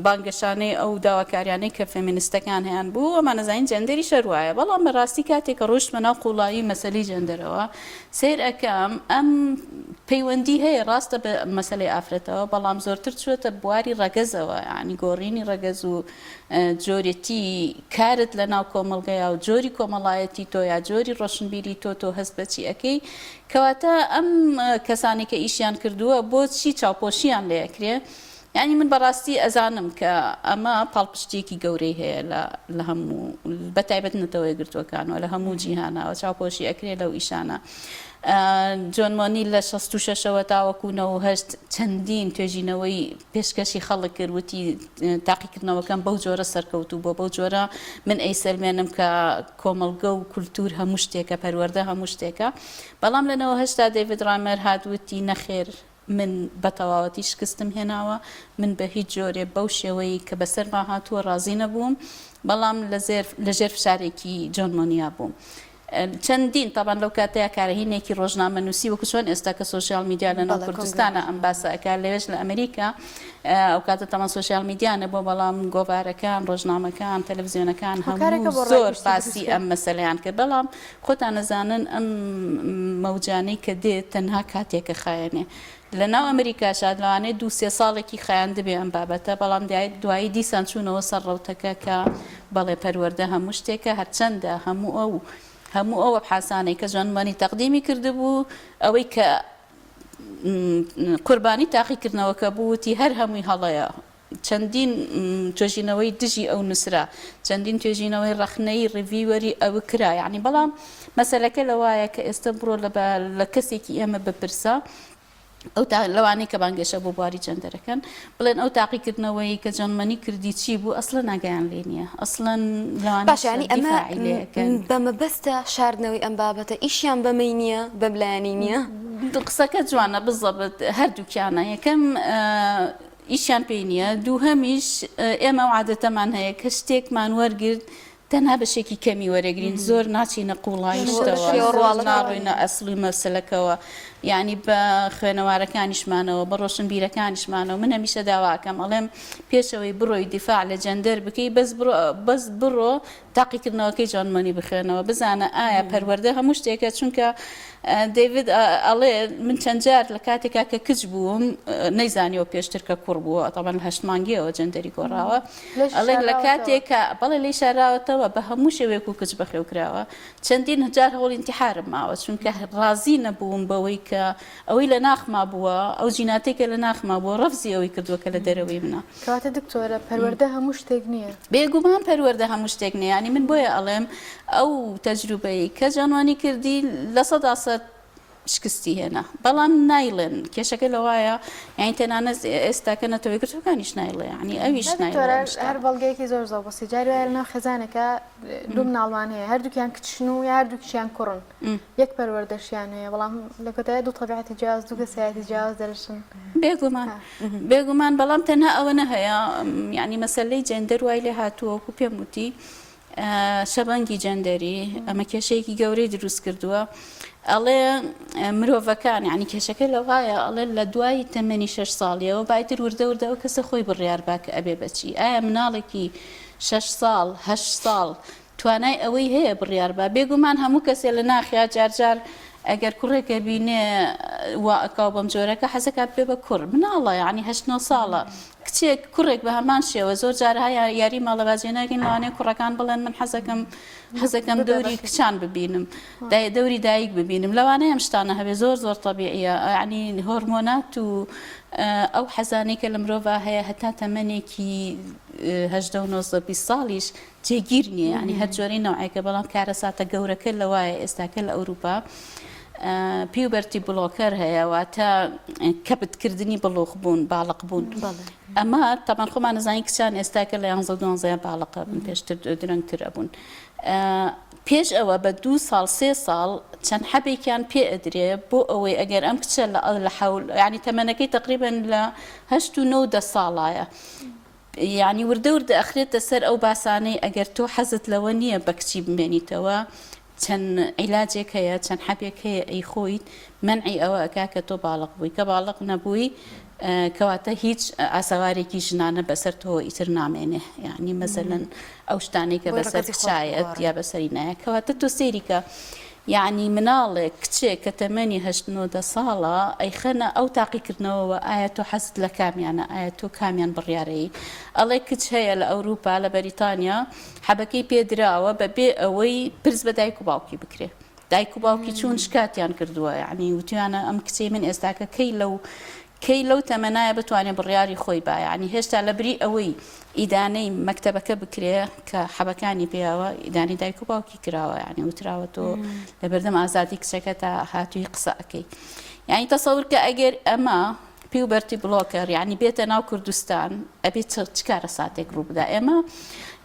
بانگەشانەی ئەو داواکاریانەی کە فێمینستەکان هەیان بوو، ئەمانەزانین جێندەریش هەر وایە، بەڵام بەڕاستی کاتێک کە ڕۆیشتمە ناو قووڵایی مەسەلەی جێندەرەوە سەیر ئەکەم ئەم پەیوەندی هەیە ڕاستە بە مەسەلەی ئافرەتەوە، بەڵام زۆرتر چووەتە بواری ڕەگەزەوە، یانی گۆڕینی ڕەگەز و جۆرێتی کارت لە ناو کۆمەڵگەیا و جۆری کۆمەڵایەتی تۆ یا جۆری ڕۆشنبیری تۆ تۆ هەست بە چی ئەکەی کەواتە ئەم کەسانەی کە ئیشیان کردووە بۆچی چاوپۆشیان لێ ئەکرێ؟ یانی من بەڕاستی ئەزانم کە ئەمە پاڵپشتییەکی گەورەی هەیە لە لە هەموو بە تایبەت نەتەوە یەکگرتووەکان و لە هەموو جیهانەوە چاوپۆشی ئەکرێ لەو ئیشانە. جۆن مۆنی لە 66 ەوە تاوەکو 98 چەندین توێژینەوەی پێشکەشی خەڵک کرد وتی تاقیکردنەوەکەم بەو جۆرە سەرکەوتوو بووە بەو جۆرە من ئەیسەلمێنم کە کۆمەڵگە و کولتوور هەموو شتێکە، پەروەردە هەموو شتێکە. بەڵام لە 98 دا دەیڤد ڕایمەر هات وتی نەخێر من بە تەواوەتی شکستم هێناوە، من بە هیچ جۆرێ بەو شێوەیەی کە بەسەرما هاتووە ڕازی نەبووم، بەڵام لە زێر لە ژێر فشارێکی جۆن مۆنیا بووم. چەندین تەبان لەو کاتەیا کارەهینێکی ڕۆژنامەنووسی وەکو چۆن ئێستا کە سۆشیال میدیا لە ناو کوردستانە ئەم باسە ئەکا لەوێش لە ئەمریکا ئەو کاتە تەمان سۆشیال میدیا نەبووە بەڵام گۆڤارەکان ڕۆژنامەکان تەلەڤزیۆنەکان هەموو زۆر باسی ئەم مەسەلەیان کرد بەڵام خۆتان ئەزانن ئەم مەوجانەی کە دێت تەنها کاتێکە خایەنێ لە ناو ئەمریکاشا لەوانەیە دوو سێ ساڵێکی خایاندبێ ئەم بابەتە، بەڵام دوایی دیسان چوونەوە سەر ڕەوتەکە کە بەڵێ پەروەردە هەموو شتێکە، هەرچەندە هەموو ئەو هەموو ئەو ئەبحاسانەی کە جۆن مەنی تەقدیمی کردبوو، ئەوەی کە قوربانی تاقیکردنەوەکە بوو وتی هەر هەمووی هەڵەیە، چەندین توێژینەوەی دژی ئەو نووسرا، چەندین توێژینەوەی ڕەخنەیی reviewer ی ئەو کرا، یانی بەڵام مەسەلەکە لەوایە کە ئێستە بڕۆ لە لە کەسێکی ئێمە بپرسە ئەو تا لەوانەی کە بانگێشە بۆ بواری جەندەرەکەن بڵێن ئەو تاقیکردنەوەی کە جۆن مەنی کردی چی بوو ئەسڵەن ئاگایان لێ نییە ئەسڵەن لەوانەیە باشە یانی ئەمە دیفاعی لێ ئەکەن. بە مەبەستە شاردنەوەی ئەم بابەتە ئیشیان بەمەی نییە بەم لایەنەی نییە؟ قسەکە جوانە بزەبت هەردووکیانە یەکەم ئیشیان پێی نییە، دووهەمیش ئێمە ئەو عادەتەمان هەیە کە شتێکمان وەرگرت تەنها بەشێکی کەمی وەرەگرین زۆر ناچینە قوڵایی شتەوە زۆر ناڕۆینە ئەسڵی مەسەلەکەوە یعنی بە خوێنەوارەکانیشمانەوە بە ڕۆشنبیرەکانیشمانەوە من هەمیشە داواکەم ئەڵێم پێشەوەی بڕۆی دیفاع لە جەندەر بکەی بەس بڕۆ بەس بڕۆ تاقیکردنەوەکەی جۆن مۆنی بخوێنەوە بزانە ئایا پەروەردە هەموو شتێکە چونکە دەیڤد ئەڵێ من چەند جار لە کاتێکا کە کچ بووم نەیزانیەوە پێشتر کە کوڕ بووە تەبەن لە هەشت مانگیەوە جەندەری گۆڕاوە ئەڵێ لە کاتێکا بەڵێ لێی شاراوەتەوە بە هەموو شێوەیەک و کچ بەخێو کراوە چەندین جار هەوڵی انتحارم ماوە چونکە ڕازی نەبووم بەوەی کە ئەوەی لە ناخما بووە ئەو جیناتێکە لە ناخما بووە ڕەفزی ئەوەی کردووە کە لە دەرەوەی منە. کەواتە دکتۆرە پەروەردە هەموو شتێک نییە؟ بێگومان پەروەردە هەموو شتێک نییە یانی من بۆیە ئەڵێم ئەو تەجروبەی کە جانوانی کردی 100% شکستی هێنا بەڵام نایڵێن کێشەکە لەوایە یانی تەنانەت ئێستاکە نەتەوە یەکگرتووەکانیش نایڵێ یانی ئەویش نایڵێ ئەم شتە. هەر بەڵگەیەکی زۆر زۆر بەسیط جاری وایە لەناو خێزانێکا دوو مناڵمان هەیە هەردووکیان کچن و یا هەردووکیان کوڕن یەک پەروەردەشیان هەیە بەڵام لە کۆتایی دوو تەبیعەتی جیاواز دوو کەسایەتی جیاواز دەرەچن. بێگومان بێگومان بەڵام تەنها ئەوە هەیە یعنی مەسەلەی جێندەر وای لێ هاتووە وەکو پێم وتی شەبەنگی جێندەری ئەمە کێشەیەکی گەورەی دروست کردووە ئەڵێ مرۆڤەکان یعنی کێشەکە لەوایە ئەڵێ لە دوای تەمەنی شەش ساڵیەوە بایتر وردە وردە ئەو کەسە خۆی بڕیار با کە ئەبێ بەچی ئایا مناڵێکی شەش ساڵ هەشت ساڵ توانای ئەوەی هەیە بڕیار با. بێگومان هەموو کەسێ لە ناخیا جار جار ئەگەر کوڕێک ئەبینێ وا ئەکا و بەم جۆرەکە حەزەکا ببێ بە کوڕ. مناڵە یانی هەشت نۆ ساڵە. کچێک کوڕێک بە هەمان شێوە زۆر جار هەیە یاری ماڵەبازیە ناکەین لەوانەیە کوڕەکان بڵێن من حەزەکەم حەزەکەم دەوری کچان ببینم دەوری دایک ببینم لەوانەیە ئەم شتانە هەبێ زۆر زۆر تەبیعیە یعنی هۆرمۆنات و ئەو حەزانەی کە لە مرۆڤ هەیە هەتا تەمەنێکی هەژدە و نۆزدە 20 ساڵیش جێگیر نییە یانی هەر جۆرەی نەوعێکە بەڵام کارەساتە گەورەکە لەوایە ئێستاکە لە ئەوروپا puberty blocker هەیە واتە کەبتکردنی بڵوغ بوون باڵق بوون ئەمە تەمان خۆمان نزانین کچان ئێستاکە لە یانزە دوانزەیان باڵقە بن پێشتر درەنگتر ئەبوون پێش ئەوە بە دوو ساڵ سێ ساڵ چەند حەبێکیان پێ ئەدرێ بۆ ئەوەی ئەگەر ئەم کچە لە حەول ینی تەمەنەکەی تقریبن لە هەشت و نۆ دە ساڵایە یانی وردە وردە ئەخرێتە سەر ئەو باسانەی ئەگەر تۆ حەزت لەوە نییە بە کچی بمێنیتەوە چەند عیلاجێک هەیە چەند حەبێک هەیە ئەیخۆیت مەنعی ئەوە ئەکا کە تۆ باڵق بووی کە باڵق نەبووی کەواتە هیچ ئاسەوارێکی ژنانە بەسەر تۆ ئیتر نامێنێ یعنی مەسەلەن ئەو شتانەی کە بەسەر کچایەت یا بەسەری نایە کەواتە تۆ سەیری کە یەعنی مناڵێک کچێک کە تەمەنی هەشت نۆ دە ساڵە ئەیخەنە ئەو تاقیکردنەوەوە ئایا تۆ حەزت لە کامیانە ئایا تۆ کامیان بڕیارەیی ئەڵێ کچ هەیە لە ئەوروپا لە بەریتانیا حەبەکەی پێ دراوە بە بێ ئەوەی پرس بە دایک و باوکی بکرێ دایک و باوکی چوون شکاتیان کردووە یەعنی وتویانە ئەم کچەی من ئێستاکە کەی لەو کەی لەو تەمەنایە بتوانێ بڕیاری خۆی با یانی هێشتا لەبری ئەوەی ئیدانەی مەکتەبەکە بکرێ کە حەبەکانی پێیاوە ئیدانەی دایک و باوکی کراوە یانی وتراوە تۆ لەبەردەم ئازادی کچەکەتا هاتووی قسە ئەکەی یانی تەسەور کە ئەگەر ئەمە puberty blocker یانی بێتە ناو کوردستان ئەبێ چ کارەساتێک ڕوو بدا ئێمە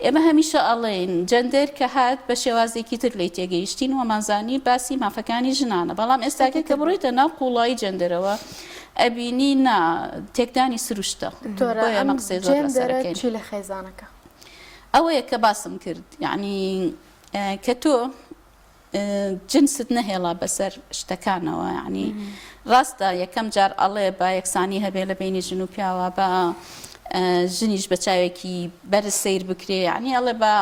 ئێمە هەمیشە ئەڵێین جەندەر کە هات بە شێوازێکی تر لێی تێگەیشتین وامانزانی باسی مافەکانی ژنانە بەڵام ئێستاکە کە بڕۆیتە ناو قوڵایی جەندەرەوە ئەبینی نا تێکدانی سروشتە دکتۆرە بۆیە ئەم ئێمە قسەی زۆر لەسەر جێندەرە ئەکەین. چی لە خێزانەکە؟ ئەوەیە کە باسم کرد یەعنی کە تۆ. جنست نەهێڵا بەسەر شتەکانەوە یعنی ڕاستە یەکەم جار ئەڵێ با یەکسانی هەبێ لە بینی ژن و پیاوە بە ژنیش بە چاوێکی بەرز سەیر بکرێ یعنی ئەڵێ بە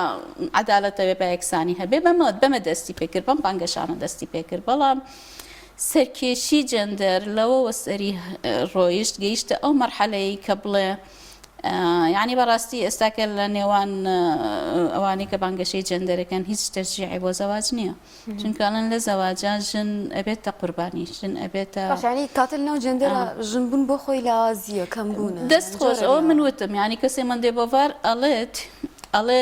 عەدالەتە بێ بە یەکسانی هەبێ بەمە بەمە دەستی پێکرد بەم بانگەشانە دەستی پێکرد بەڵام سەرکێشی جەندەر لەوەوە سەری ڕۆیشت گەیشتە ئەو مەرحەلەی کە بڵێ یانی بەڕاستی ئێستاکە لە نێوان ئەوانەی کە بانگەشەی جەندەرەکەن هیچ تەشجیعی بۆ زەواج نییە چونکە ئەڵێن لە زەواجا ژن ئەبێتە قوربانی ژن ئەبێتە باشانی کاتە لەناو جەندەرە ژن بوون بۆ خۆی لاوازییە کەم بوونە دەست خۆش ئەوە من وتم یانی کەسێ مەندێ بۆڤار ئەڵێت ئەڵێ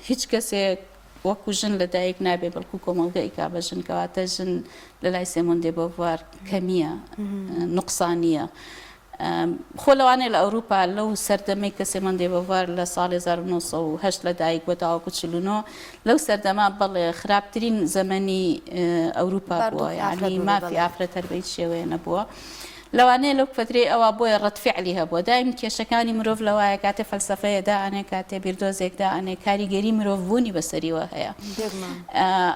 هیچ کەسێک وەکو ژن لە دایک نابێ بەڵکو کۆمەڵگە ئیکا بە ژن کەواتە ژن لە لای سێمۆن دێبۆڤوار کەمییە نوقسانییە خۆ لەوانەیە لە ئەوروپا لەو سەردەمەی کە سێمۆن دێبۆڤوار لە ساڵی 1908 لە دایک بووە تاوەکو 49 لەو سەردەمە بەڵێ خراپترین زەمەنی ئەوروپا بووە یعنی مافی ئافرەت هەر بە هیچ شێوەیە نەبووە. لەوانەیە لەو فەترەی ئەوا بۆیە ڕەد فعلی هەبووە. دایم کێشەکانی مرۆڤ لەوایە کاتێ فەلسەفەیە دائەنێ، کاتێ بیردۆزێک دائەنێ کاریگەری مرۆڤ بوونی بەسەریوە هەیە.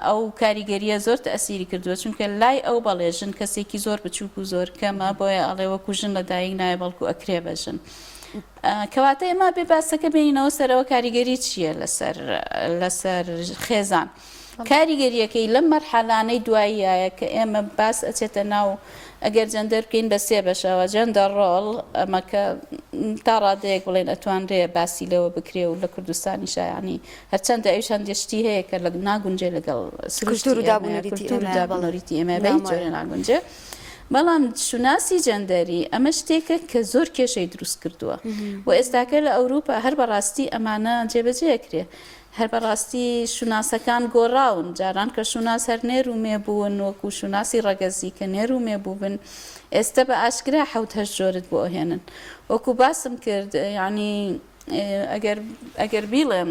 ئەو کاریگەرییە زۆر تەئسیری کردووە چونکە لای ئەو بەڵێ ژن کەسێکی زۆر بچووک و زۆر کەمە بۆیە ئەڵێ وەکوو ژن لە دایک نایە بەڵکوو ئەکرێ بە ژن. کەواتە ئێمە بێ باسەکە بێنینەوە سەرەوە کاریگەری چییە لەسەر لەسەر خێزان. کاریگەرییەکەی لەم مەرحەلانەی دواییایە کە ئێمە باس ئەچێتە ناو ئەگەر جەندەر بکەین بە سێ بەشەوە gender role ئەمە کە تا ڕادەیەک بڵێن ئەتوانرێ باسی لەوە بکرێ و لە کوردستانیشا یانی هەرچەندە ئەویش هەندێ شتی هەیە کە لە ناگونجێ لەگەڵ سروشتی کولتوور و دابونەریتی ئێمە دابونەریتی ئێمە بە هیچ جۆرێ ناگونجێ بەڵام شوناسی جەندەری ئەمە شتێکە کە زۆر کێشەی دروست کردووە و ئێستاکە لە ئەوروپا هەر بەڕاستی ئەمانە جێبەجێ ئەکرێ هەر بەڕاستی شوناسەکان گۆڕاون، جاران کە شوناس هەر نێر و مێ بوون وەکو شوناسی ڕەگەزی کە نێر و مێ بووبن، ئێستە بە ئاشکرا حەوت هەشت جۆرت بۆ ئەهێنن. وەکو باسم کرد یانی ئەگەر ئەگەر بیڵێم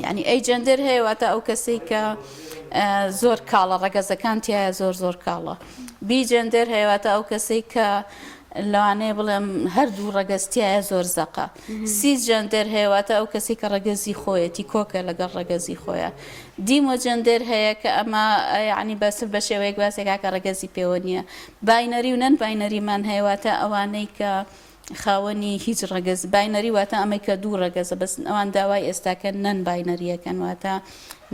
یانی agender هەیە واتە ئەو کەسەی کە زۆر کاڵە ڕەگەزەکان تیایە زۆر زۆر کاڵە. bigender هەیە واتە ئەو کەسەی کە لەوانەیە بڵێم هەردوو ڕەگەز تیایە زۆر زەقە. cisgender هەیە واتە ئەو کەسەی کە ڕەگەزی خۆیەتی کۆکە لەگەڵ ڕەگەزی خۆیا. demogender هەیە کە ئەمە یەعنی بەس بە شێوەیەک باسێکا کە ڕەگەزی پێوە نییە. binary و non-binary مان هەیە واتە ئەوانەی کە خاوەنی هیچ ڕەگەز binary واتە ئەمەی کە دوو ڕەگەزە بەس ئەوان داوای ئێستاکە non-binary یەکەن واتە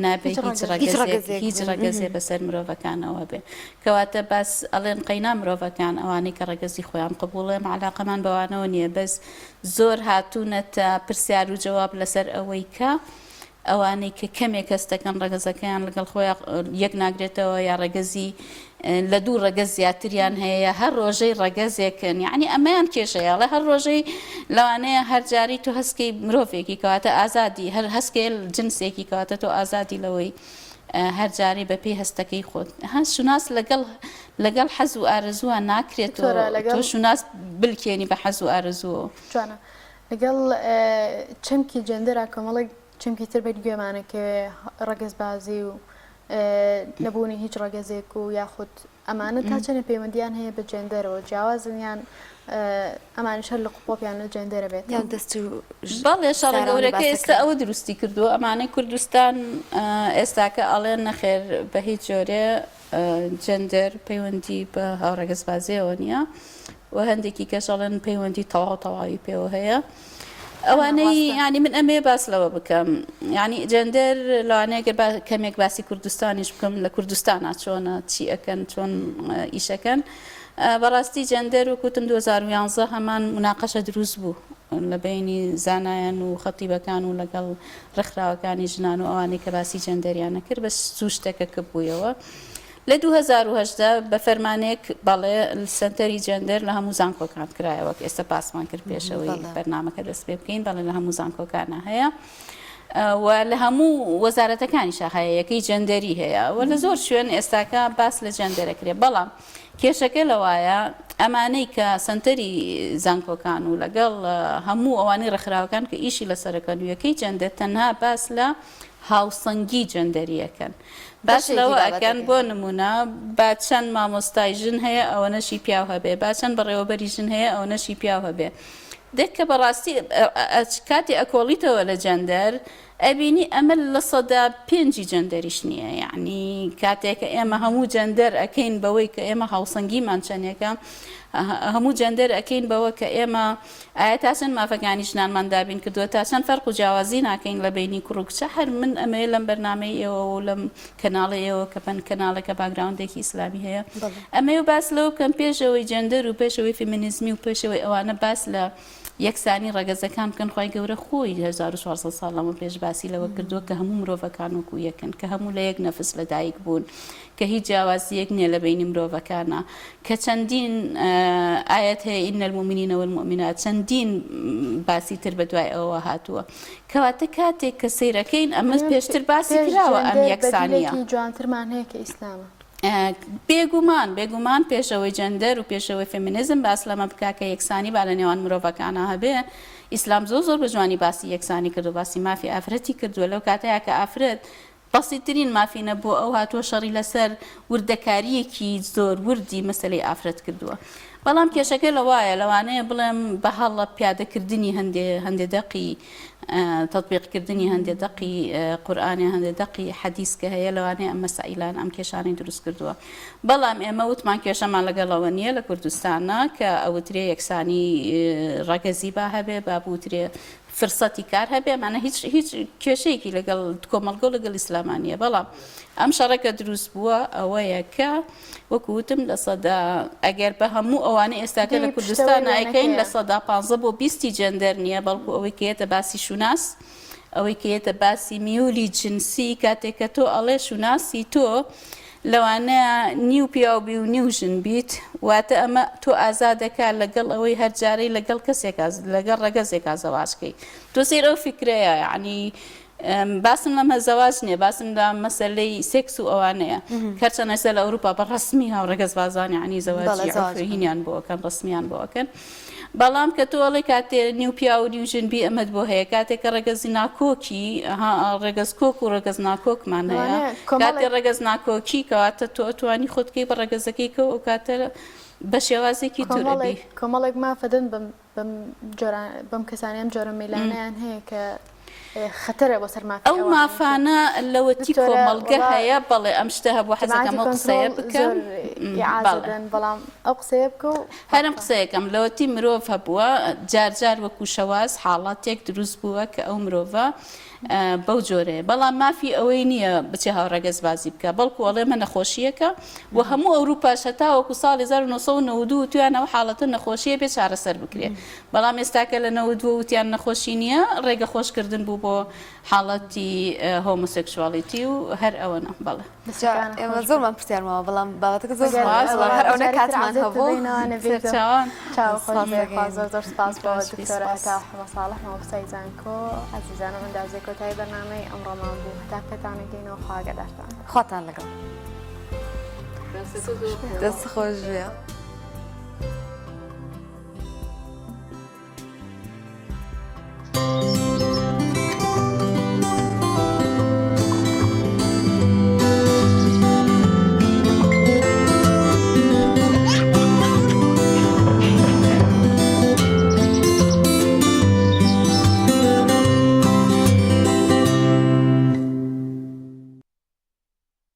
نابێ هیچ ڕەگەزێک هیچ ڕەگەزێ بەسەر مرۆڤەکانەوە بێ کەواتە باس ئەڵێن قەینا مرۆڤەکان ئەوانەی کە ڕەگەزی خۆیان قبوڵە ئێمە عەلاقەمان بەوانەوە نییە بەس زۆر هاتوونەتە پرسیار و جەواب لەسەر ئەوەی کە ئەوانەی کە کەمێک هەست دەکەن ڕەگەزەکەیان لەگەڵ خۆیان یەک ناگرێتەوە یا ڕەگەزی لە دوو ڕەگەز زیاتریان هەیە یا هەر ڕۆژەی ڕەگەزێکن یعنی ئەمەیان کێشەیە ئەڵێ هەر ڕۆژەی لەوانەیە هەر جارەی تۆ هەستکەی مرۆڤێکی کەواتە ئازادی هەر هەستکەی جنسێکی کەواتە تۆ ئازادی لەوەی هەر جارەی بەپێی هەستەکەی خۆت ها شوناس لەگەڵ لەگەڵ حەز و ئارەزووە ناکرێت تۆ شوناس بلکێنی بە حەز و ئارەزووەوە. جوانە لەگەڵ چەمکی جێندەرا کۆمەڵێک چەمکی تر بەر گوێمانەکەوێ ڕەگەزبازی و نەبوونی هیچ ڕەگەزێک و یاخود ئەمانە تا چەنێ پەیوەندیان هەیە بە جێندەرەوە جیاوازن یان ئەمانیش هەر لق و پۆپیان لە جێندەرە بێت یان دەست و بەڵێ شەڕە سارانە گەورەکە باسە ئێستا کرا. ئەوە دروستی کردووە ئەمانەی کوردستان ئێستاکە ئەڵێن نەخێر بە هیچ جۆرێ جێندەر پەیوەندی بە هاوڕەگەزبازیەوە نییە و هەندێکی کەش ئەڵێن پەیوەندی تەواو تەواوی پێوە هەیە ئەوانەی یانی من ئەمێ باس لەوە بکەم یانی جێندەر لەوانەیە گەر کەمێک باسی کوردستانیش بکەم لە کوردستانە چۆنە چی ئەکەن چۆن ئیشەکەن بەڕاستی جێندەر وەکوتم 2011 هەمان مناقەشە دروست بوو لە بینی زانایان و خەتیبەکان و لەگەڵ ڕێکخراوەکانی ژنان و ئەوانەی کە باسی جێندەریانە کرد بەس زوو شتەکە کپ بوویەوە لە 2018 بە فەرمانێک بەڵێ سەنتەری جێندەر لە هەموو زانکۆکان کرایە وەک ئێستا باسمان کرد پێشەوەی بەرنامەکە دەست پێ بکەین بەڵێ لە هەموو زانکۆکانە هەیە و لە هەموو وەزارەتەکانیشا هەیە یەکەی جێندەری هەیە و لە زۆر شوێن ئێستاکە باس لە جێندەرەکرێ بەڵام کێشەکە لەوایە ئەمانەی کە سەنتەری زانکۆکان و لەگەڵ هەموو ئەوانەی ڕێکخراوەکان کە ئیشی لەسەرەکەن و یەکەی جەندەر تەنها باس لە هاوسەنگی جەندەریەکەن باس لەوە ئەکەن بۆ نمونە با چەند مامۆستای ژن هەیە ئەوەنەشی پیاو هەبێ با چەند بەڕێوەبەری ژن هەیە ئەوەنەشی پیاو هەبێ دەک کە بەڕاستی کاتی ئەکۆڵیتەوە لە جەندەر. ئەبینی ئەمە 5%ی جەندەریش نییە یعنی کاتێک کە ئێمە هەموو جەندەر ئەکەین بەوەی کە ئێمە هاوسەنگیمان چەندێکە هەموو جەندەر ئەکەین بەوە کە ئێمە ئایا تا چەند مافەکانی ژنانمان دابین کردووە تا چەند فەرق و جیاوازی ناکەین لە بەینی کوڕ و کچە هەر من ئەمەوێ لەم بەرنامەی ئێوە و لەم کەناڵی ئێوە کە پەن کەناڵێکە باکگراوندێکی ئیسلامی هەیە ئەمەوێ باس لەوە بکەم پێشەوەی جەندەر و پێشەوەی فێمینیزمی و پێشەوەی ئەوانە باس لە یەکسانی ڕەگەزەکان بکەن خوای گەورە خۆی 1400 ساڵ لەمە پێش باسی لەوە کردووە کە هەموو مرۆڤەکان وەکو یەکن کە هەموو لە یەک نەفس لەدایک بوون کە هیچ جیاوازییەک نییە لە بەینی مرۆڤەکانا کە چەندین ئایەت هەیە ان المومنین والمومنات چەندین باسی تر بە دوای ئەوەوە هاتووە کەواتە کاتێک کە سەیرەکەین ئەمە پێشتر باسی کراوە ئەم یەکسانیە جوانترمان هەیە کە ئیسلامە. بێگومان بێگومان پێشەوەی جەندەر و پێشەوەی فێمینیزم باس لەمە بکا کە یەکسانی با لە نێوان مرۆڤەکانا هەبێ ئیسلام زۆر زۆر بە جوانی باسی یەکسانی کردو باسی مافی ئافرەتی کردووە لەو کاتەیا کە ئافرەت بەسیترین مافی نەبووە، ئەو هاتووە شەڕی لەسەر وردەکارییەکی زۆر وردی مەسەلەی ئافرەت کردووە. بەڵام کێشەکە لەوایە، لەوانەیە بڵێم بە هەڵە پیادەکردنی هەندێ هەندێ دەقی تەتبیقکردنی هەندێ دەقی قورئان یا هەندێ دەقی حەدیس کە هەیە لەوانەیە ئەم مەسائیلانە ئەم کێشانەی دروست کردووە. بەڵام ئێمە وتمان کێشەمان لەگەڵ ئەوە نییە لە کوردستانا کە ئەوترێ یەکسانی ڕەگەزی با هەبێ، با بوترێ فرسەتی کار هەبێ ئەمانە هیچ هیچ کێشەیەکی لەگەڵ کۆمەڵگە و لەگەڵ ئیسلاما نییە بەڵام ئەم شەڕە کە دروست بووە ئەوەیە کە وەکو وتم لە سەدا ئەگەر بە هەموو ئەوانە ئێستاکە لە کوردستان ئەیکەین 15% بۆ 20 جەندەر نییە بەڵکو ئەوەی کە یەتە باسی شوناس ئەوەی کە یەتە باسی میولی جنسی کاتێک کە تۆ ئەڵێ شوناسی تۆ لەوانەیە نیو پیاو بی و نیو ژن بیت، واتە ئەمە تۆ ئازاد دەکا لەگەڵ ئەوەی هەر جارەی لەگەڵ کەسێکا لەگەڵ ڕەگەزێکا زەواج کەی. تۆ سەیر ئەو فیکرەیە یەعنی باسم لەمە زەواج نییە باسم لە مەسەلەی سێکس و ئەوانەیە. هەرچەند ئێستا لە ئەوروپا بە ڕەسمی هاوڕەگەزبازان یەعنی زەواجی عورفی هینیان بۆ ئەکەن ڕەسمیان بۆ ئەکەن. بەڵام کە تۆ ئەڵێی کاتێ نیو پیاو و نیو ژن بی ئەمەت بۆ هەیە کاتێ کە ڕەگەزی ناکۆکی ها ڕەگەز کۆک و ڕەگەز ناکۆکمان هەیە کاتێ ڕەگەز ناکۆکی کەواتە تۆ ئەتوانی خۆت کەی بە ڕەگەزەکەی کە ئەو کاتە بە شێوازێکی تر ئەبی. کۆمەڵێک مافە دەن بەم بەم جۆرە بەم کەسانەی ئەم جۆرە مەیلانەیان هەیە کە خەتەرە بۆ سەر مافی ئەو مافانە لەوەتی کۆمەڵگە هەیە بەڵێ ئەم شتە هەبوو حەزەکەم ئەو قسەیە بکەم بەڵام ئەو قسەیە بکە و هەرم قسەیەکەم لەوەتی مرۆڤ هەبووە جار جار وەکو شەواز حاڵاتێک دروست بووە کە ئەو مرۆڤە بەو جۆرەیە بەڵام مافی ئەوەی نییە بچێ هاوڕەگەزبازی بکە بەڵکو ئەڵێ مە نەخۆشیەکە و هەموو ئەوروپاش هەتاوەکو ساڵی 1992 وتویان ئەو حاڵەتە نەخۆشیە بێ چارەسەر بکرێ بەڵام ئێستاکە لە 92 وتیان نەخۆشی نییە ڕێگە خۆشکردن بوو بۆ حاڵەتی هۆمۆسێکسوالیتی و هەر ئەوەنە بەڵێ. ئێمە زۆرمان پرسیار ماوە بەڵام بابەتەکە زۆر سپاس بەڵام هەر ئەونە کاتمان هەبوو. سەرچاوان. چاو خۆش بێ خوا زۆر زۆر سپاس بۆ دکتۆرە هەتا حەمە ساڵح مامۆستای زانکۆ ئازیزانم ئەندازەی کۆتایی بەرنامەی ئەمڕۆمان بوو هەتا پێتان ئەگەینەوە خوا ئاگادارتان. خواتان لەگەڵ. دەست خۆش بێ.